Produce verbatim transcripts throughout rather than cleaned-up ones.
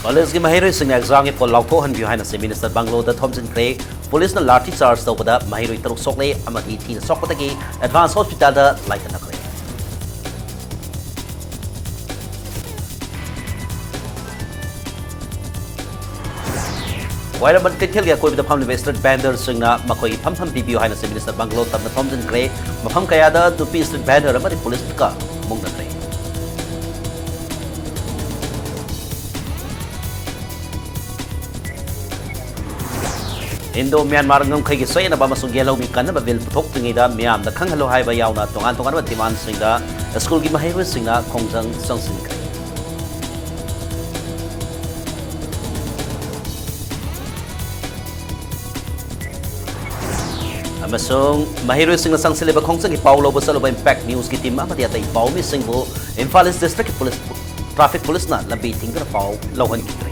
ꯀꯣꯂꯦꯖꯀꯤ ꯃꯍꯩꯔꯣꯏꯁꯤꯡꯅ ꯑꯦꯛꯖꯥꯝꯒꯤ ꯐꯣꯜ ꯂꯥꯎꯊꯣꯛꯍꯟꯕꯤꯌꯨ ꯍꯥꯏꯅ ꯆꯤꯐ ꯃꯤꯅꯤꯁꯇꯔ ꯕꯪꯒꯂꯣꯗ ꯊꯣꯝꯖꯤꯟꯈ꯭ꯔꯦ꯫ ꯄꯨꯂꯤꯁꯅ ꯂꯥꯊꯤ ꯆꯥꯔꯖ ꯇꯧꯕꯗ ꯃꯍꯩꯔꯣꯏ ꯇꯔꯨꯛ ꯁꯣꯛꯂꯦ ꯑꯃꯗꯤ ꯊꯤꯅ ꯁꯣꯛꯄꯗꯒꯤ ꯑꯦꯗꯚꯥꯟꯁ ꯍꯣꯁꯄꯤꯇꯥꯜꯗ ꯂꯥꯏꯀꯠꯅꯈ꯭ꯔꯦ꯫ ꯋꯥꯏꯔꯝꯕꯟ ꯀꯩꯊꯦꯜꯒꯤ ꯑꯀꯣꯏꯕꯗ ꯐꯝꯂꯤꯕ ꯁ꯭ꯇ꯭ꯔꯤꯠ ꯚꯦꯟꯗꯔꯁꯤꯡꯅ ꯃꯈꯣꯏꯒꯤ ꯐꯝꯐꯝ ꯄꯤꯕꯤꯌꯨ ꯍꯥꯏꯅ ꯆꯤꯐ ꯃꯤꯅꯤꯁꯇꯔ ꯕꯪꯒꯂꯣ ꯇꯝꯅ ꯊꯣꯝꯖꯤꯟꯈ꯭ꯔꯦ꯫ ꯃꯐꯝ ꯀꯌꯥꯗ ꯅꯨꯄꯤ ꯁ꯭ꯇ꯭ꯔꯤꯠ ꯚꯦꯟꯗꯔ ꯑꯃꯗꯤ ꯄꯨꯂꯤꯁꯀ ꯃꯨꯛꯅꯈ꯭ꯔꯦ꯫ ꯏꯟꯗꯣ ꯃ꯭ꯌꯥꯟꯃꯥꯔ ꯉꯝꯈꯩꯒꯤ ꯆꯌꯦꯠꯅꯕ ꯑꯃꯁꯨꯡ ꯌꯦꯜꯍꯧꯃꯤ ꯀꯟꯅꯕ ꯕꯤꯜ ꯄꯨꯊꯣꯛꯇ꯭ꯔꯤꯉꯩꯗ ꯃꯤꯌꯥꯝꯗ ꯈꯪꯍꯜꯂꯨ ꯍꯥꯏꯕ ꯌꯥꯎꯅ ꯇꯣꯉꯥꯟ ꯇꯣꯉꯥꯟꯕ ꯗꯤꯃꯥꯟꯁꯤꯡꯗ ꯁ꯭ꯀꯨꯜꯒꯤ ꯃꯍꯩꯔꯣꯏꯁꯤꯡꯅ ꯈꯣꯡꯖꯪ ꯆꯪꯁꯤꯟꯈ꯭ꯔꯦ꯫ ꯑꯃꯁꯨꯡ ꯃꯍꯩꯔꯣꯏꯁꯤꯡꯅ ꯆꯪꯁꯤꯜꯂꯤꯕ ꯈꯣꯡꯖꯪꯒꯤ ꯄꯥꯎ ꯂꯧꯕ ꯆꯠꯂꯨꯕ ꯏꯝꯄꯦꯛ ꯅ꯭ꯌꯨꯁꯀꯤ ꯇꯤꯝ ꯑꯃꯗꯤ ꯑꯇꯩ ꯄꯥꯎꯃꯤꯁꯤꯡꯕꯨ ꯏꯝꯐꯥꯜ ꯏꯁ ꯗꯤꯁꯇ꯭ꯔꯤꯛꯀꯤ ꯄꯨꯂꯤꯁ, ꯇ꯭ꯔꯥꯐꯤꯛ ꯄꯨꯂꯤꯁꯅ ꯂꯝꯕꯤ ꯊꯤꯡꯗꯨꯅ ꯄꯥꯎ ꯂꯧꯍꯟꯈꯤꯗ꯭ꯔꯦ꯫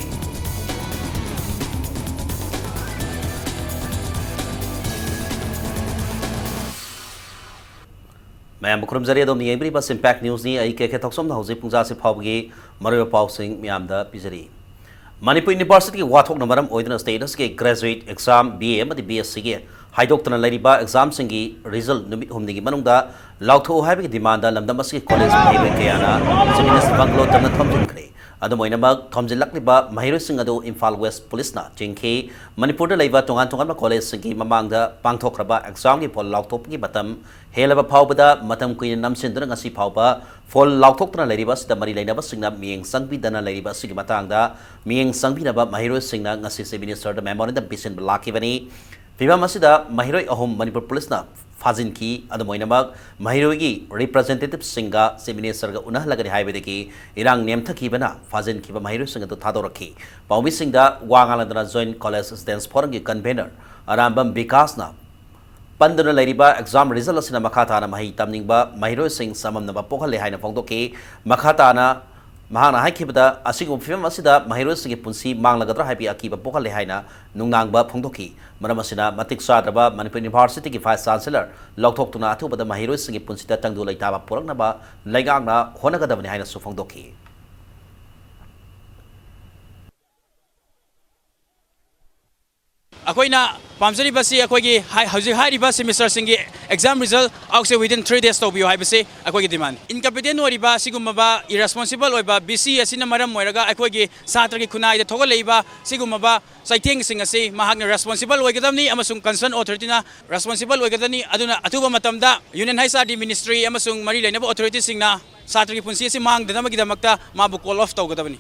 ꯃꯌꯥꯝꯕꯨ ꯈꯨꯔꯨꯝꯖꯔꯤ꯫ ꯑꯗꯣꯝꯅ ꯌꯦꯡꯕꯤꯔꯤꯕ ꯏꯝꯄꯦꯛ ꯅ꯭ꯌꯨꯁꯅꯤ꯫ ꯑꯩ ꯀꯦ ꯀꯦ ꯊꯣꯛꯆꯣꯝꯅ ꯍꯧꯖꯤꯛ ꯄꯨꯡꯖꯥꯁꯤ ꯐꯥꯎꯕꯒꯤ ꯃꯔꯨꯑꯣꯏꯕ ꯄꯥꯎꯁꯤꯡ ꯃꯌꯥꯝꯗ ꯄꯤꯖꯔꯤ꯫ ꯃꯅꯤꯄꯨꯔ ꯌꯨꯅꯤꯚꯔꯁꯤꯇꯤꯒꯤ ꯋꯥꯊꯣꯛꯅ ꯃꯔꯝ ꯑꯣꯏꯗꯨꯅ ꯁ꯭ꯇꯦꯠ ꯑꯁꯤꯒꯤ ꯒ꯭ꯔꯦꯖꯨꯑꯦꯠ ꯑꯦꯛꯖꯥꯝ ꯕꯤ ꯑꯦ ꯑꯃꯗꯤ ꯕꯤ ꯑꯦꯁ ꯁꯤꯒꯤ ꯍꯥꯏꯗꯣꯛꯇꯅ ꯂꯩꯔꯤꯕ ꯑꯦꯛꯖꯥꯝꯁꯤꯡꯒꯤ ꯔꯤꯖꯜ ꯅꯨꯃꯤꯠ ꯍꯨꯝꯅꯤꯒꯤ ꯃꯅꯨꯡꯗ ꯂꯥꯎꯊꯣꯛꯎ ꯍꯥꯏꯕꯒꯤ ꯗꯤꯃꯥꯟꯗ ꯂꯝꯗꯝ ꯑꯁꯤꯒꯤ ꯀꯣꯂꯦꯖ ꯃꯍꯩꯔꯣꯏ ꯀꯌꯥꯅ ꯆꯤꯐ ꯃꯤꯅꯤꯁꯇꯔ ꯕꯪꯒꯂꯣ ꯇꯝꯅ ꯊꯣꯝꯖꯤꯟꯈ꯭ꯔꯦ꯫ ꯑꯗꯨꯝ ꯑꯣꯏꯅꯃꯛ, ꯊꯣꯝꯖꯤꯜꯂꯛꯂꯤꯕ ꯃꯍꯩꯔꯣꯏꯁꯤꯡ ꯑꯗꯨ ꯏꯝꯐꯥꯜ ꯋꯦꯁ ꯄꯨꯂꯤꯁꯅ ꯆꯦꯟꯈꯤ꯫ ꯃꯅꯤꯄꯨꯔꯗ ꯂꯩꯕ ꯇꯣꯉꯥꯟ ꯇꯣꯉꯥꯟꯕ ꯀꯣꯂꯦꯖꯁꯤꯡꯒꯤ ꯃꯃꯥꯡꯗ ꯄꯥꯡꯊꯣꯛꯈ꯭ꯔꯕ ꯑꯦꯛꯖꯥꯝꯒꯤ ꯐꯣꯜ ꯂꯥꯎꯊꯣꯛꯄꯒꯤ ꯃꯇꯝ ꯍꯦꯜꯂꯕ ꯐꯥꯎꯕꯗ ꯃꯇꯝ ꯀꯨꯏꯅ ꯅꯝꯁꯤꯟꯗꯨꯅ ꯉꯁꯤ ꯐꯥꯎꯕ ꯐꯣꯜ ꯂꯥꯎꯊꯣꯛꯇꯨꯅ ꯂꯩꯔꯤꯕ ꯑꯁꯤꯗ ꯃꯔꯤ ꯂꯩꯅꯕꯁꯤꯡꯅ ꯃꯤꯠꯌꯦꯡ ꯆꯪꯕꯤꯗꯅ ꯂꯩꯔꯤꯕ ꯑꯁꯤꯒꯤ ꯃꯇꯥꯡꯗ ꯃꯤꯠꯌꯦꯡ ꯆꯪꯕꯤꯅꯕ ꯃꯍꯩꯔꯣꯏꯁꯤꯡꯅ ꯉꯁꯤ ꯆꯤꯐ ꯃꯤꯅꯤꯁꯇꯔꯗ ꯃꯦꯃꯣꯔꯦꯟꯗꯝ ꯄꯤꯁꯤꯟꯕ ꯂꯥꯛꯈꯤꯕꯅꯤ꯫ ꯐꯤꯚꯝ ꯑꯁꯤꯗ ꯃꯍꯩꯔꯣꯏ ꯑꯍꯨꯝ ꯃꯅꯤꯄꯨꯔ ꯄꯨꯂꯤꯁꯅ ꯐꯥꯖꯤꯟꯈꯤ꯫ ꯑꯗꯨꯝ ꯑꯣꯏꯅꯃꯛ, ꯃꯍꯩꯔꯣꯏꯒꯤ ꯔꯤꯄ꯭ꯔꯖꯦꯟꯇꯦꯇꯤꯚꯁꯤꯡꯒ ꯆꯤꯐ ꯃꯤꯅꯤꯁꯇꯔꯒ ꯎꯅꯍꯜꯂꯒꯅꯤ ꯍꯥꯏꯕꯗꯒꯤ ꯏꯔꯥꯡ ꯅꯦꯝꯊꯈꯤꯕꯅ ꯐꯥꯖꯤꯟꯈꯤꯕ ꯃꯍꯩꯔꯣꯏꯁꯤꯡ ꯑꯗꯨ ꯊꯥꯗꯣꯔꯛꯈꯤ꯫ ꯄꯥꯎꯃꯤꯁꯤꯡꯗ ꯋꯥ ꯉꯥꯡꯂꯗꯨꯅ ꯖꯣꯏꯟ ꯀꯣꯂꯦꯖ ꯁ꯭ꯇꯨꯗꯦꯟꯠꯁ ꯐꯣꯔꯝꯒꯤ ꯀꯟꯚꯦꯅꯔ ꯑꯔꯥꯝꯕꯝ ꯕꯤꯀꯥꯁꯅ ꯄꯟꯗꯨꯅ ꯂꯩꯔꯤꯕ ꯑꯦꯛꯖꯥꯝ ꯔꯤꯖꯜ ꯑꯁꯤꯅ ꯃꯈꯥ ꯇꯥꯅ ꯃꯍꯩ ꯇꯝꯅꯤꯡꯕ ꯃꯍꯩꯔꯣꯏꯁꯤꯡ ꯆꯃꯝꯅꯕ ꯄꯣꯛꯍꯜꯂꯦ ꯍꯥꯏꯅ ꯐꯣꯡꯗꯣꯛꯈꯤ꯫ ꯃꯈꯥ ꯇꯥꯅ ꯃꯍꯥꯛꯅ ꯍꯥꯏꯈꯤꯕꯗ, ꯑꯁꯤꯒꯨꯝꯕ ꯐꯤꯕꯝ ꯑꯁꯤꯗ ꯃꯍꯩꯔꯣꯏꯁꯤꯡꯒꯤ ꯄꯨꯟꯁꯤ ꯃꯥꯡꯂꯒꯗ꯭ꯔꯥ ꯍꯥꯏꯕꯒꯤ ꯑꯀꯤꯕ ꯄꯣꯛꯍꯜꯂꯦ ꯍꯥꯏꯅ ꯅꯨꯡꯅꯥꯡꯕ ꯐꯣꯡꯗꯣꯛꯈꯤ꯫ ꯃꯔꯝ ꯑꯁꯤꯅ, ꯃꯇꯤꯛ ꯆꯥꯗ꯭ꯔꯕ ꯃꯅꯤꯄꯨꯔ ꯌꯨꯅꯤꯚꯔꯁꯤꯇꯤꯒꯤ ꯚꯥꯏꯁ ꯆꯥꯟꯁꯦꯂꯔ ꯂꯧꯊꯣꯛꯇꯨꯅ ꯑꯊꯨꯕꯗ ꯃꯍꯩꯔꯣꯏꯁꯤꯡꯒꯤ ꯄꯨꯟꯁꯤꯗ ꯇꯪꯗꯨ ꯂꯩꯇꯥꯕ ꯄꯨꯔꯛꯅꯕ ꯂꯩꯉꯥꯛꯅ ꯍꯣꯠꯅꯒꯗꯕꯅꯤ ꯍꯥꯏꯅꯁꯨ ꯐꯣꯡꯗꯣꯛꯈꯤ꯫ ꯑꯩꯈꯣꯏꯅ ꯄꯥꯝꯖꯔꯤꯕꯁꯤ ꯑꯩꯈꯣꯏꯒꯤ ꯍꯥꯏ-, ꯍꯧꯖꯤꯛ ꯍꯥꯏꯔꯤꯕ ꯁꯦꯃꯤꯁꯇꯔꯁꯤꯡꯒꯤ ꯑꯦꯛꯖꯥꯝ ꯔꯤꯖꯜ ꯑꯥꯎꯠꯁꯦ within three days ꯇꯧꯕꯤꯌꯨ ꯍꯥꯏꯕꯁꯤ ꯑꯩꯈꯣꯏꯒꯤ ꯗꯤꯃꯥꯟꯅꯤ꯫ Incompetent ꯑꯣꯏꯔꯤꯕ ꯁꯤꯒꯨꯝꯂꯕ irresponsible ꯑꯣꯏꯕ ꯕꯤ ꯁꯤ ꯑꯁꯤꯅ ꯃꯔꯝ ꯑꯣꯏꯔꯒ ꯑꯩꯈꯣꯏꯒꯤ ꯁꯥꯇ꯭ꯔꯒꯤ ꯈꯨꯟꯅꯥꯏꯗ ꯊꯣꯛꯍꯜꯂꯛꯏꯕ ꯁꯤꯒꯨꯝꯂꯕ ꯆꯩꯊꯦꯡꯁꯤꯡ ꯑꯁꯤ ꯃꯍꯥꯛꯅ responsible ꯑꯣꯏꯒꯗꯕꯅꯤ ꯑꯃꯁꯨꯡ concern authority ꯅ responsible ꯑꯣꯏꯒꯗꯕꯅꯤ꯫ ꯑꯗꯨꯅ ꯑꯊꯨꯕ ꯃꯇꯝꯗ Union H R D Ministry ꯑꯃꯁꯨꯡ ꯃꯔꯤ ꯂꯩꯅꯕ authority ꯁꯤꯡꯅ ꯁꯥꯇ꯭ꯔꯒꯤ ꯄꯨꯟꯁꯤ ꯑꯁꯤ ꯃꯥꯡꯗꯅꯕꯒꯤꯗꯃꯛꯇ ꯃꯥꯕꯨ call off ꯇꯧꯒꯗꯕꯅꯤ꯫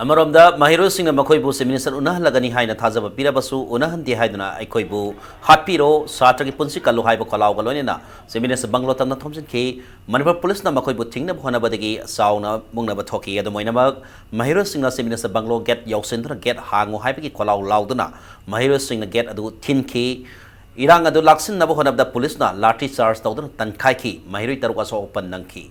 ꯑꯃꯔꯣꯝꯗ, ꯃꯍꯩꯔꯣꯏꯁꯤꯡꯅ ꯃꯈꯣꯏꯕꯨ ꯁꯦꯃꯤꯅꯤꯁꯇꯔ ꯎꯅꯍꯜꯂꯒꯅꯤ ꯍꯥꯏꯅ ꯊꯥꯖꯕ ꯄꯤꯔꯕꯁꯨ ꯎꯅꯍꯟꯗꯦ ꯍꯥꯏꯗꯨꯅ ꯑꯩꯈꯣꯏꯕꯨ ꯍꯥꯠꯄꯤꯔꯣ, ꯁꯥꯇ꯭ꯔꯒꯤ ꯄꯨꯟꯁꯤ ꯀꯜꯂꯨ ꯍꯥꯏꯕ ꯈꯣꯜꯂꯥꯎꯒ ꯂꯣꯏꯅꯅ ꯁꯦꯃꯤꯅꯤꯁꯇꯔ ꯕꯪꯒ꯭ꯂꯣ ꯇꯝꯅ ꯊꯣꯝꯖꯤꯟꯈꯤ꯫ ꯃꯅꯤꯄꯨꯔ ꯄꯨꯂꯤꯁꯅ ꯃꯈꯣꯏꯕꯨ ꯊꯤꯡꯅꯕ ꯍꯣꯠꯅꯕꯗꯒꯤ ꯆꯥꯎꯅ ꯃꯨꯛꯅꯕ ꯊꯣꯛꯈꯤ꯫ ꯑꯗꯨꯝ ꯑꯣꯏꯅꯃꯛ, ꯃꯍꯩꯔꯣꯏꯁꯤꯡꯅ ꯁꯦꯃꯤꯅꯤꯁꯇꯔ ꯕꯪꯒ꯭ꯂꯣ ꯒꯦꯠ ꯌꯧꯁꯤꯟꯗꯨꯅ ꯒꯦꯠ ꯍꯥꯡꯉꯨ ꯍꯥꯏꯕꯒꯤ ꯈꯣꯜꯂꯥꯎ ꯂꯥꯎꯗꯨꯅ ꯃꯍꯩꯔꯣꯏꯁꯤꯡꯅ ꯒꯦꯠ ꯑꯗꯨ ꯊꯤꯡꯈꯤ꯫ ꯏꯔꯥꯡ ꯑꯗꯨ ꯂꯥꯛꯁꯤꯟꯅꯕ ꯍꯣꯠꯅꯕꯗ ꯄꯨꯂꯤꯁꯅ ꯂꯥꯊꯤ ꯆꯥꯔꯖ ꯇꯧꯗꯨꯅ ꯇꯟꯈꯥꯏꯈꯤ꯫ ꯃꯍꯩꯔꯣꯏ ꯇꯔꯨꯛ ꯑꯁꯣꯛ ꯑꯄꯟ ꯅꯪꯈꯤ꯫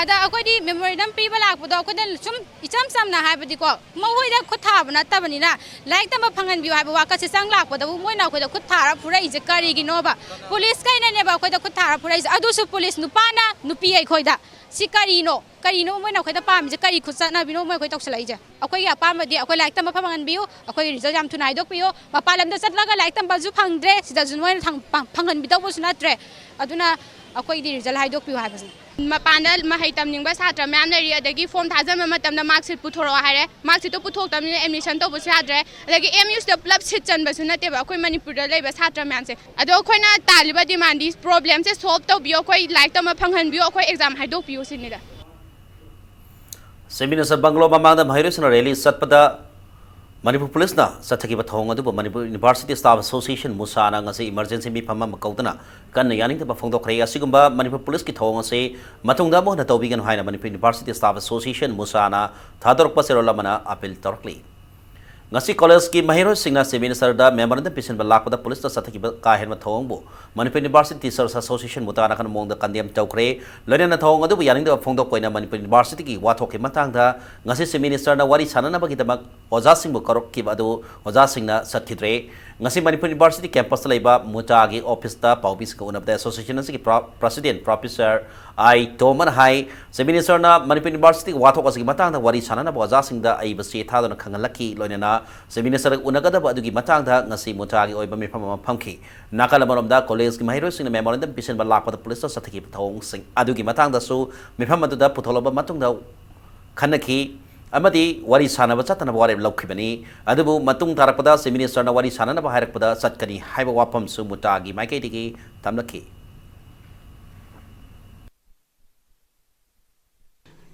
ꯑꯗ ꯑꯩꯈꯣꯏꯗꯤ memorandum ꯄꯤꯕ ꯂꯥꯛꯄꯗꯣ ꯑꯩꯈꯣꯏꯗ ꯁꯨꯝ ꯏꯆꯝ ꯆꯝꯅ ꯍꯥꯏꯕꯗꯤꯀꯣ, ꯃꯈꯣꯏꯗ ꯈꯨꯠ ꯊꯥꯕ ꯅꯠꯇꯕꯅꯤꯅ ꯂꯥꯏꯔꯤꯛ ꯇꯝꯕ ꯐꯪꯍꯟꯕꯤꯌꯨ ꯍꯥꯏꯕ ꯋꯥꯀꯠꯁꯦ ꯆꯪ ꯂꯥꯛꯄꯗꯕꯨ ꯃꯣꯏꯅ ꯑꯩꯈꯣꯏꯗ ꯈꯨꯠ ꯊꯥꯔ ꯐꯨꯔꯛꯏꯁꯦ ꯀꯔꯤꯒꯤꯅꯣꯕ? ꯄꯨꯂꯤꯁꯈꯩꯅꯅꯦꯕ ꯑꯩꯈꯣꯏꯗ ꯈꯨꯠ ꯊꯥꯔ ꯐꯨꯔꯛꯏꯁꯦ꯫ ꯑꯗꯨꯁꯨ ꯄꯨꯂꯤꯁ ꯅꯨꯄꯥꯅ ꯅꯨꯄꯤ ꯑꯩꯈꯣꯏꯗ꯫ ꯁꯤ ꯀꯔꯤꯅꯣ? ꯀꯔꯤꯅꯣ ꯃꯣꯏꯅ ꯑꯩꯈꯣꯏꯗ ꯄꯥꯝꯃꯤꯁꯦ? ꯀꯔꯤ ꯈꯨꯠꯆꯠꯅꯕꯤꯅꯣ ꯃꯣꯏ ꯑꯩꯈꯣꯏ ꯇꯧꯁꯜꯂꯛꯏꯁꯦ? ꯑꯩꯈꯣꯏꯒꯤ ꯑꯄꯥꯝꯕꯗꯤ ꯑꯩꯈꯣꯏ ꯂꯥꯏꯔꯤꯛ ꯇꯝꯕ ꯐꯪꯍꯟꯕꯤꯌꯨ, ꯑꯩꯈꯣꯏꯒꯤ ꯔꯤꯖꯜ ꯌꯥꯝ ꯊꯨꯅ ꯍꯥꯏꯗꯣꯛꯄꯤꯌꯨ꯫ ꯃꯄꯥꯟ ꯂꯝꯗ ꯆꯠꯂꯒ ꯂꯥꯏꯔꯤꯛ ꯇꯝꯕꯁꯨ ꯐꯪꯗ꯭ꯔꯦ, ꯁꯤꯗꯁꯨ ꯃꯣꯏꯅ ꯊꯪ-, ꯄ-, ꯐꯪꯍꯟꯕꯤꯗꯧꯕꯁꯨ ꯅꯠꯇ꯭ꯔꯦ꯫ ꯑꯗꯨꯅ ꯑꯩꯈꯣꯏꯒꯤꯗꯤ ꯔꯤꯖꯜ ꯍꯥꯏꯗꯣꯛꯄꯤꯌꯨ ꯍꯥꯏꯕꯁꯤꯅꯤ꯫ ꯃꯄꯥꯟꯗ ꯃꯍꯩ ꯇꯝꯅꯤꯡꯕ ꯁꯥꯇ꯭ꯔ ꯃꯌꯥꯝ ꯂꯩꯔꯤ, ꯑꯗꯒꯤ ꯐꯣꯝ ꯊꯥꯖꯤꯟꯕ ꯃꯇꯝꯗ ꯃꯥꯔꯛꯁꯤꯠ ꯄꯨꯊꯣꯔꯛꯑꯣ ꯍꯥꯏꯔꯦ, ꯃꯥꯔꯛꯁꯤꯠꯇꯣ ꯄꯨꯊꯣꯛꯇꯕꯅꯤꯅ ꯑꯦꯗꯃꯤꯁꯟ ꯇꯧꯕꯁꯨ ꯌꯥꯗ꯭ꯔꯦ꯫ ꯑꯗꯒꯤ ꯑꯦꯝ ꯌꯨꯁꯤꯗ ꯄꯨꯂꯞ ꯁꯤꯠ ꯆꯟꯕꯁꯨ ꯅꯠꯇꯦꯕ ꯑꯩꯈꯣꯏ ꯃꯅꯤꯄꯨꯔꯗ ꯂꯩꯕ ꯁꯥꯇ꯭ꯔ ꯃꯌꯥꯝꯁꯦ꯫ ꯑꯗꯣ ꯑꯩꯈꯣꯏꯅ ꯇꯥꯜꯂꯤꯕ ꯗꯤꯃꯥꯟꯗꯤ ꯄ꯭ꯔꯣꯕ꯭ꯂꯦꯝꯁꯦ ꯁꯣꯜꯕ ꯇꯧꯕꯤꯌꯣ, ꯑꯩꯈꯣꯏ ꯂꯥꯏꯔꯤꯛ ꯇꯝꯕ ꯐꯪꯍꯟꯕꯤꯌꯣ, ꯑꯩꯈꯣꯏ ꯑꯦꯛꯖꯥꯝ ꯍꯥꯏꯗꯣꯛꯄꯤꯌꯣ ꯁꯤꯅꯤꯗ꯫ ꯁꯦꯃꯤꯅꯤꯁꯇꯔ ꯕꯪꯒ꯭ꯂꯣ ꯃꯃꯥꯡꯗ ꯃꯍꯩꯔꯣꯏꯁꯤꯡꯅ ꯔꯦꯂꯤ ꯆꯠꯄꯗ ꯃꯅꯤꯄꯨꯔ ꯄꯨꯂꯤꯁꯅ ꯆꯠꯊꯈꯤꯕ ꯊꯧꯑꯣꯡ ꯑꯗꯨꯕꯨ ꯃꯅꯤꯄꯨꯔ ꯌꯨꯅꯤꯚꯔꯁꯤꯇꯤ ꯁ꯭ꯇꯥꯐ ꯑꯦꯁꯣꯁꯤꯌꯦꯁꯟ, ꯃꯨꯁꯥꯅ ꯉꯁꯤ ꯏꯃꯔꯖꯦꯟꯁꯤ ꯃꯤꯐꯝ ꯑꯃ ꯀꯧꯗꯨꯅ ꯀꯟꯅ ꯌꯥꯅꯤꯡꯗꯕ ꯐꯣꯡꯗꯣꯛꯈ꯭ꯔꯦ꯫ ꯑꯁꯤꯒꯨꯝꯕ ꯃꯅꯤꯄꯨꯔ ꯄꯨꯂꯤꯁꯀꯤ ꯊꯧꯑꯣꯡ ꯑꯁꯤ ꯃꯇꯨꯡꯗ ꯑꯃꯨꯛ ꯍꯟꯅ ꯇꯧꯕꯤꯒꯅꯨ ꯍꯥꯏꯅ ꯃꯅꯤꯄꯨꯔ ꯌꯨꯅꯤꯚꯔꯁꯤꯇꯤ ꯁ꯭ꯇꯥꯐ ꯑꯦꯁꯣꯁꯤꯌꯦꯁꯟ, ꯃꯨꯁꯥꯅ ꯊꯥꯗꯣꯔꯛꯄ ꯆꯦꯔꯣꯜ ꯑꯃꯅ ꯑꯥꯄꯤꯜ ꯇꯧꯔꯛꯂꯤ꯫ ꯉꯁꯤ ꯀꯣꯂꯦꯖꯀꯤ ꯃꯍꯩꯔꯣꯏꯁꯤꯡꯅ ꯆꯤꯐ ꯃꯤꯅꯤꯁꯇꯔꯗ ꯃꯦꯃꯣꯔꯦꯟꯗꯝ ꯄꯤꯁꯤꯟꯕ ꯂꯥꯛꯄꯗ ꯄꯨꯂꯤꯁꯅ ꯆꯠꯊꯈꯤꯕ ꯀꯥ ꯍꯦꯟꯕ ꯊꯧꯑꯣꯡꯕꯨ ꯃꯅꯤꯄꯨꯔ ꯌꯨꯅꯤꯚꯔꯁꯤꯇꯤ ꯇꯤꯆꯔꯁ ꯑꯦꯁꯣꯁꯤꯌꯦꯁꯟ, ꯃꯨꯇꯥꯅ ꯑꯀꯟꯕ ꯃꯑꯣꯡꯗ ꯀꯟꯗꯦꯝ ꯇꯧꯈ꯭ꯔꯦ꯫ ꯂꯣꯏꯅꯅ ꯊꯧꯑꯣꯡ ꯑꯗꯨꯕꯨ ꯌꯥꯅꯤꯡꯗꯕ ꯐꯣꯡꯗꯣꯛꯄ ꯑꯣꯏꯅ ꯃꯅꯤꯄꯨꯔ ꯌꯨꯅꯤꯚꯔꯁꯤꯇꯤꯒꯤ ꯋꯥꯊꯣꯛꯀꯤ ꯃꯇꯥꯡꯗ ꯉꯁꯤ ꯆꯤꯐ ꯃꯤꯅꯤꯁꯇꯔꯅ ꯋꯥꯔꯤ ꯁꯥꯟꯅꯅꯕꯒꯤꯗꯃꯛ ꯑꯣꯖꯥꯁꯤꯡꯕꯨ ꯀꯧꯔꯛꯈꯤꯕ ꯑꯗꯨ ꯑꯣꯖꯥꯁꯤꯡꯅ ꯆꯠꯈꯤꯗ꯭ꯔꯦ꯫ ꯉꯁꯤ ꯃꯅꯤꯄꯨꯔ ꯌꯨꯅꯤꯚꯔꯁꯤꯇꯤ ꯀꯦꯝꯄꯁꯇ ꯂꯩꯕ ꯃꯨꯇꯥꯒꯤ ꯑꯣꯐꯤꯁꯇ ꯄꯥꯎꯃꯤꯁꯤꯡꯒ ꯎꯅꯕꯗ ꯑꯦꯁꯣꯁꯤꯌꯦꯁꯟ ꯑꯁꯤꯒꯤ ꯄ꯭ꯔ-, ꯄ꯭ꯔꯁꯤꯗꯦꯟ ꯄ꯭ꯔꯣꯐꯦꯁꯔ ꯑꯥꯏ ꯇꯣꯃꯟ ꯍꯥꯏ, ꯆꯤꯐ ꯃꯤꯅꯤꯁꯇꯔꯅ ꯃꯅꯤꯄꯨꯔ ꯌꯨꯅꯤꯚꯔꯁꯤꯇꯤꯒꯤ ꯋꯥꯊꯣꯛ ꯑꯁꯤꯒꯤ ꯃꯇꯥꯡꯗ ꯋꯥꯔꯤ ꯁꯥꯟꯅꯅꯕ ꯑꯣꯖꯥꯁꯤꯡꯗ ꯑꯏꯕ ꯆꯦ ꯊꯥꯗꯨꯅ ꯈꯪꯍꯜꯂꯛꯈꯤ꯫ ꯂꯣꯏꯅꯅ ꯆꯤꯐ ꯃꯤꯅꯤꯁꯇꯔꯒ ꯎꯅꯒꯗꯕ ꯑꯗꯨꯒꯤ ꯃꯇꯥꯡꯗ ꯉꯁꯤ ꯃꯨꯇꯥꯒꯤ ꯑꯣꯏꯕ ꯃꯤꯐꯝ ꯑꯃ ꯐꯝꯈꯤ꯫ ꯅꯥꯀꯜ ꯑꯃꯔꯣꯝꯗ ꯀꯣꯂꯦꯖꯀꯤ ꯃꯍꯩꯔꯣꯏꯁꯤꯡꯅ ꯃꯦꯃꯣꯔꯦꯟꯗꯝ ꯄꯤꯁꯤꯟꯕ ꯂꯥꯛꯄꯗ ꯄꯨꯂꯤꯁꯅ ꯆꯠꯊꯈꯤꯕ ꯊꯧꯑꯣꯡꯁꯤꯡ ꯑꯗꯨꯒꯤ ꯃꯇꯥꯡꯗꯁꯨ ꯃꯤꯐꯝ ꯑꯗꯨꯗ ꯄꯨꯊꯣꯛꯂꯕ ꯃꯇꯨꯡꯗ ꯈꯟꯅꯈꯤ ꯑꯃꯗꯤ ꯋꯥꯔꯤ ꯁꯥꯟꯅꯕ ꯆꯠꯇꯅꯕ ꯋꯥꯔꯦꯞ ꯂꯧꯈꯤꯕꯅꯤ꯫ ꯑꯗꯨꯕꯨ ꯃꯇꯨꯡ ꯇꯥꯔꯛꯄꯗ ꯆꯤꯐ ꯃꯤꯅꯤꯁꯇꯔꯅ ꯋꯥꯔꯤ ꯁꯥꯟꯅꯅꯕ ꯍꯥꯏꯔꯛꯄꯗ ꯆꯠꯀꯅꯤ ꯍꯥꯏꯕ ꯋꯥꯐꯝꯁꯨ ꯃꯨꯇꯥꯒꯤ ꯃꯥꯏꯀꯩꯗꯒꯤ ꯇꯝꯂꯛꯈꯤ꯫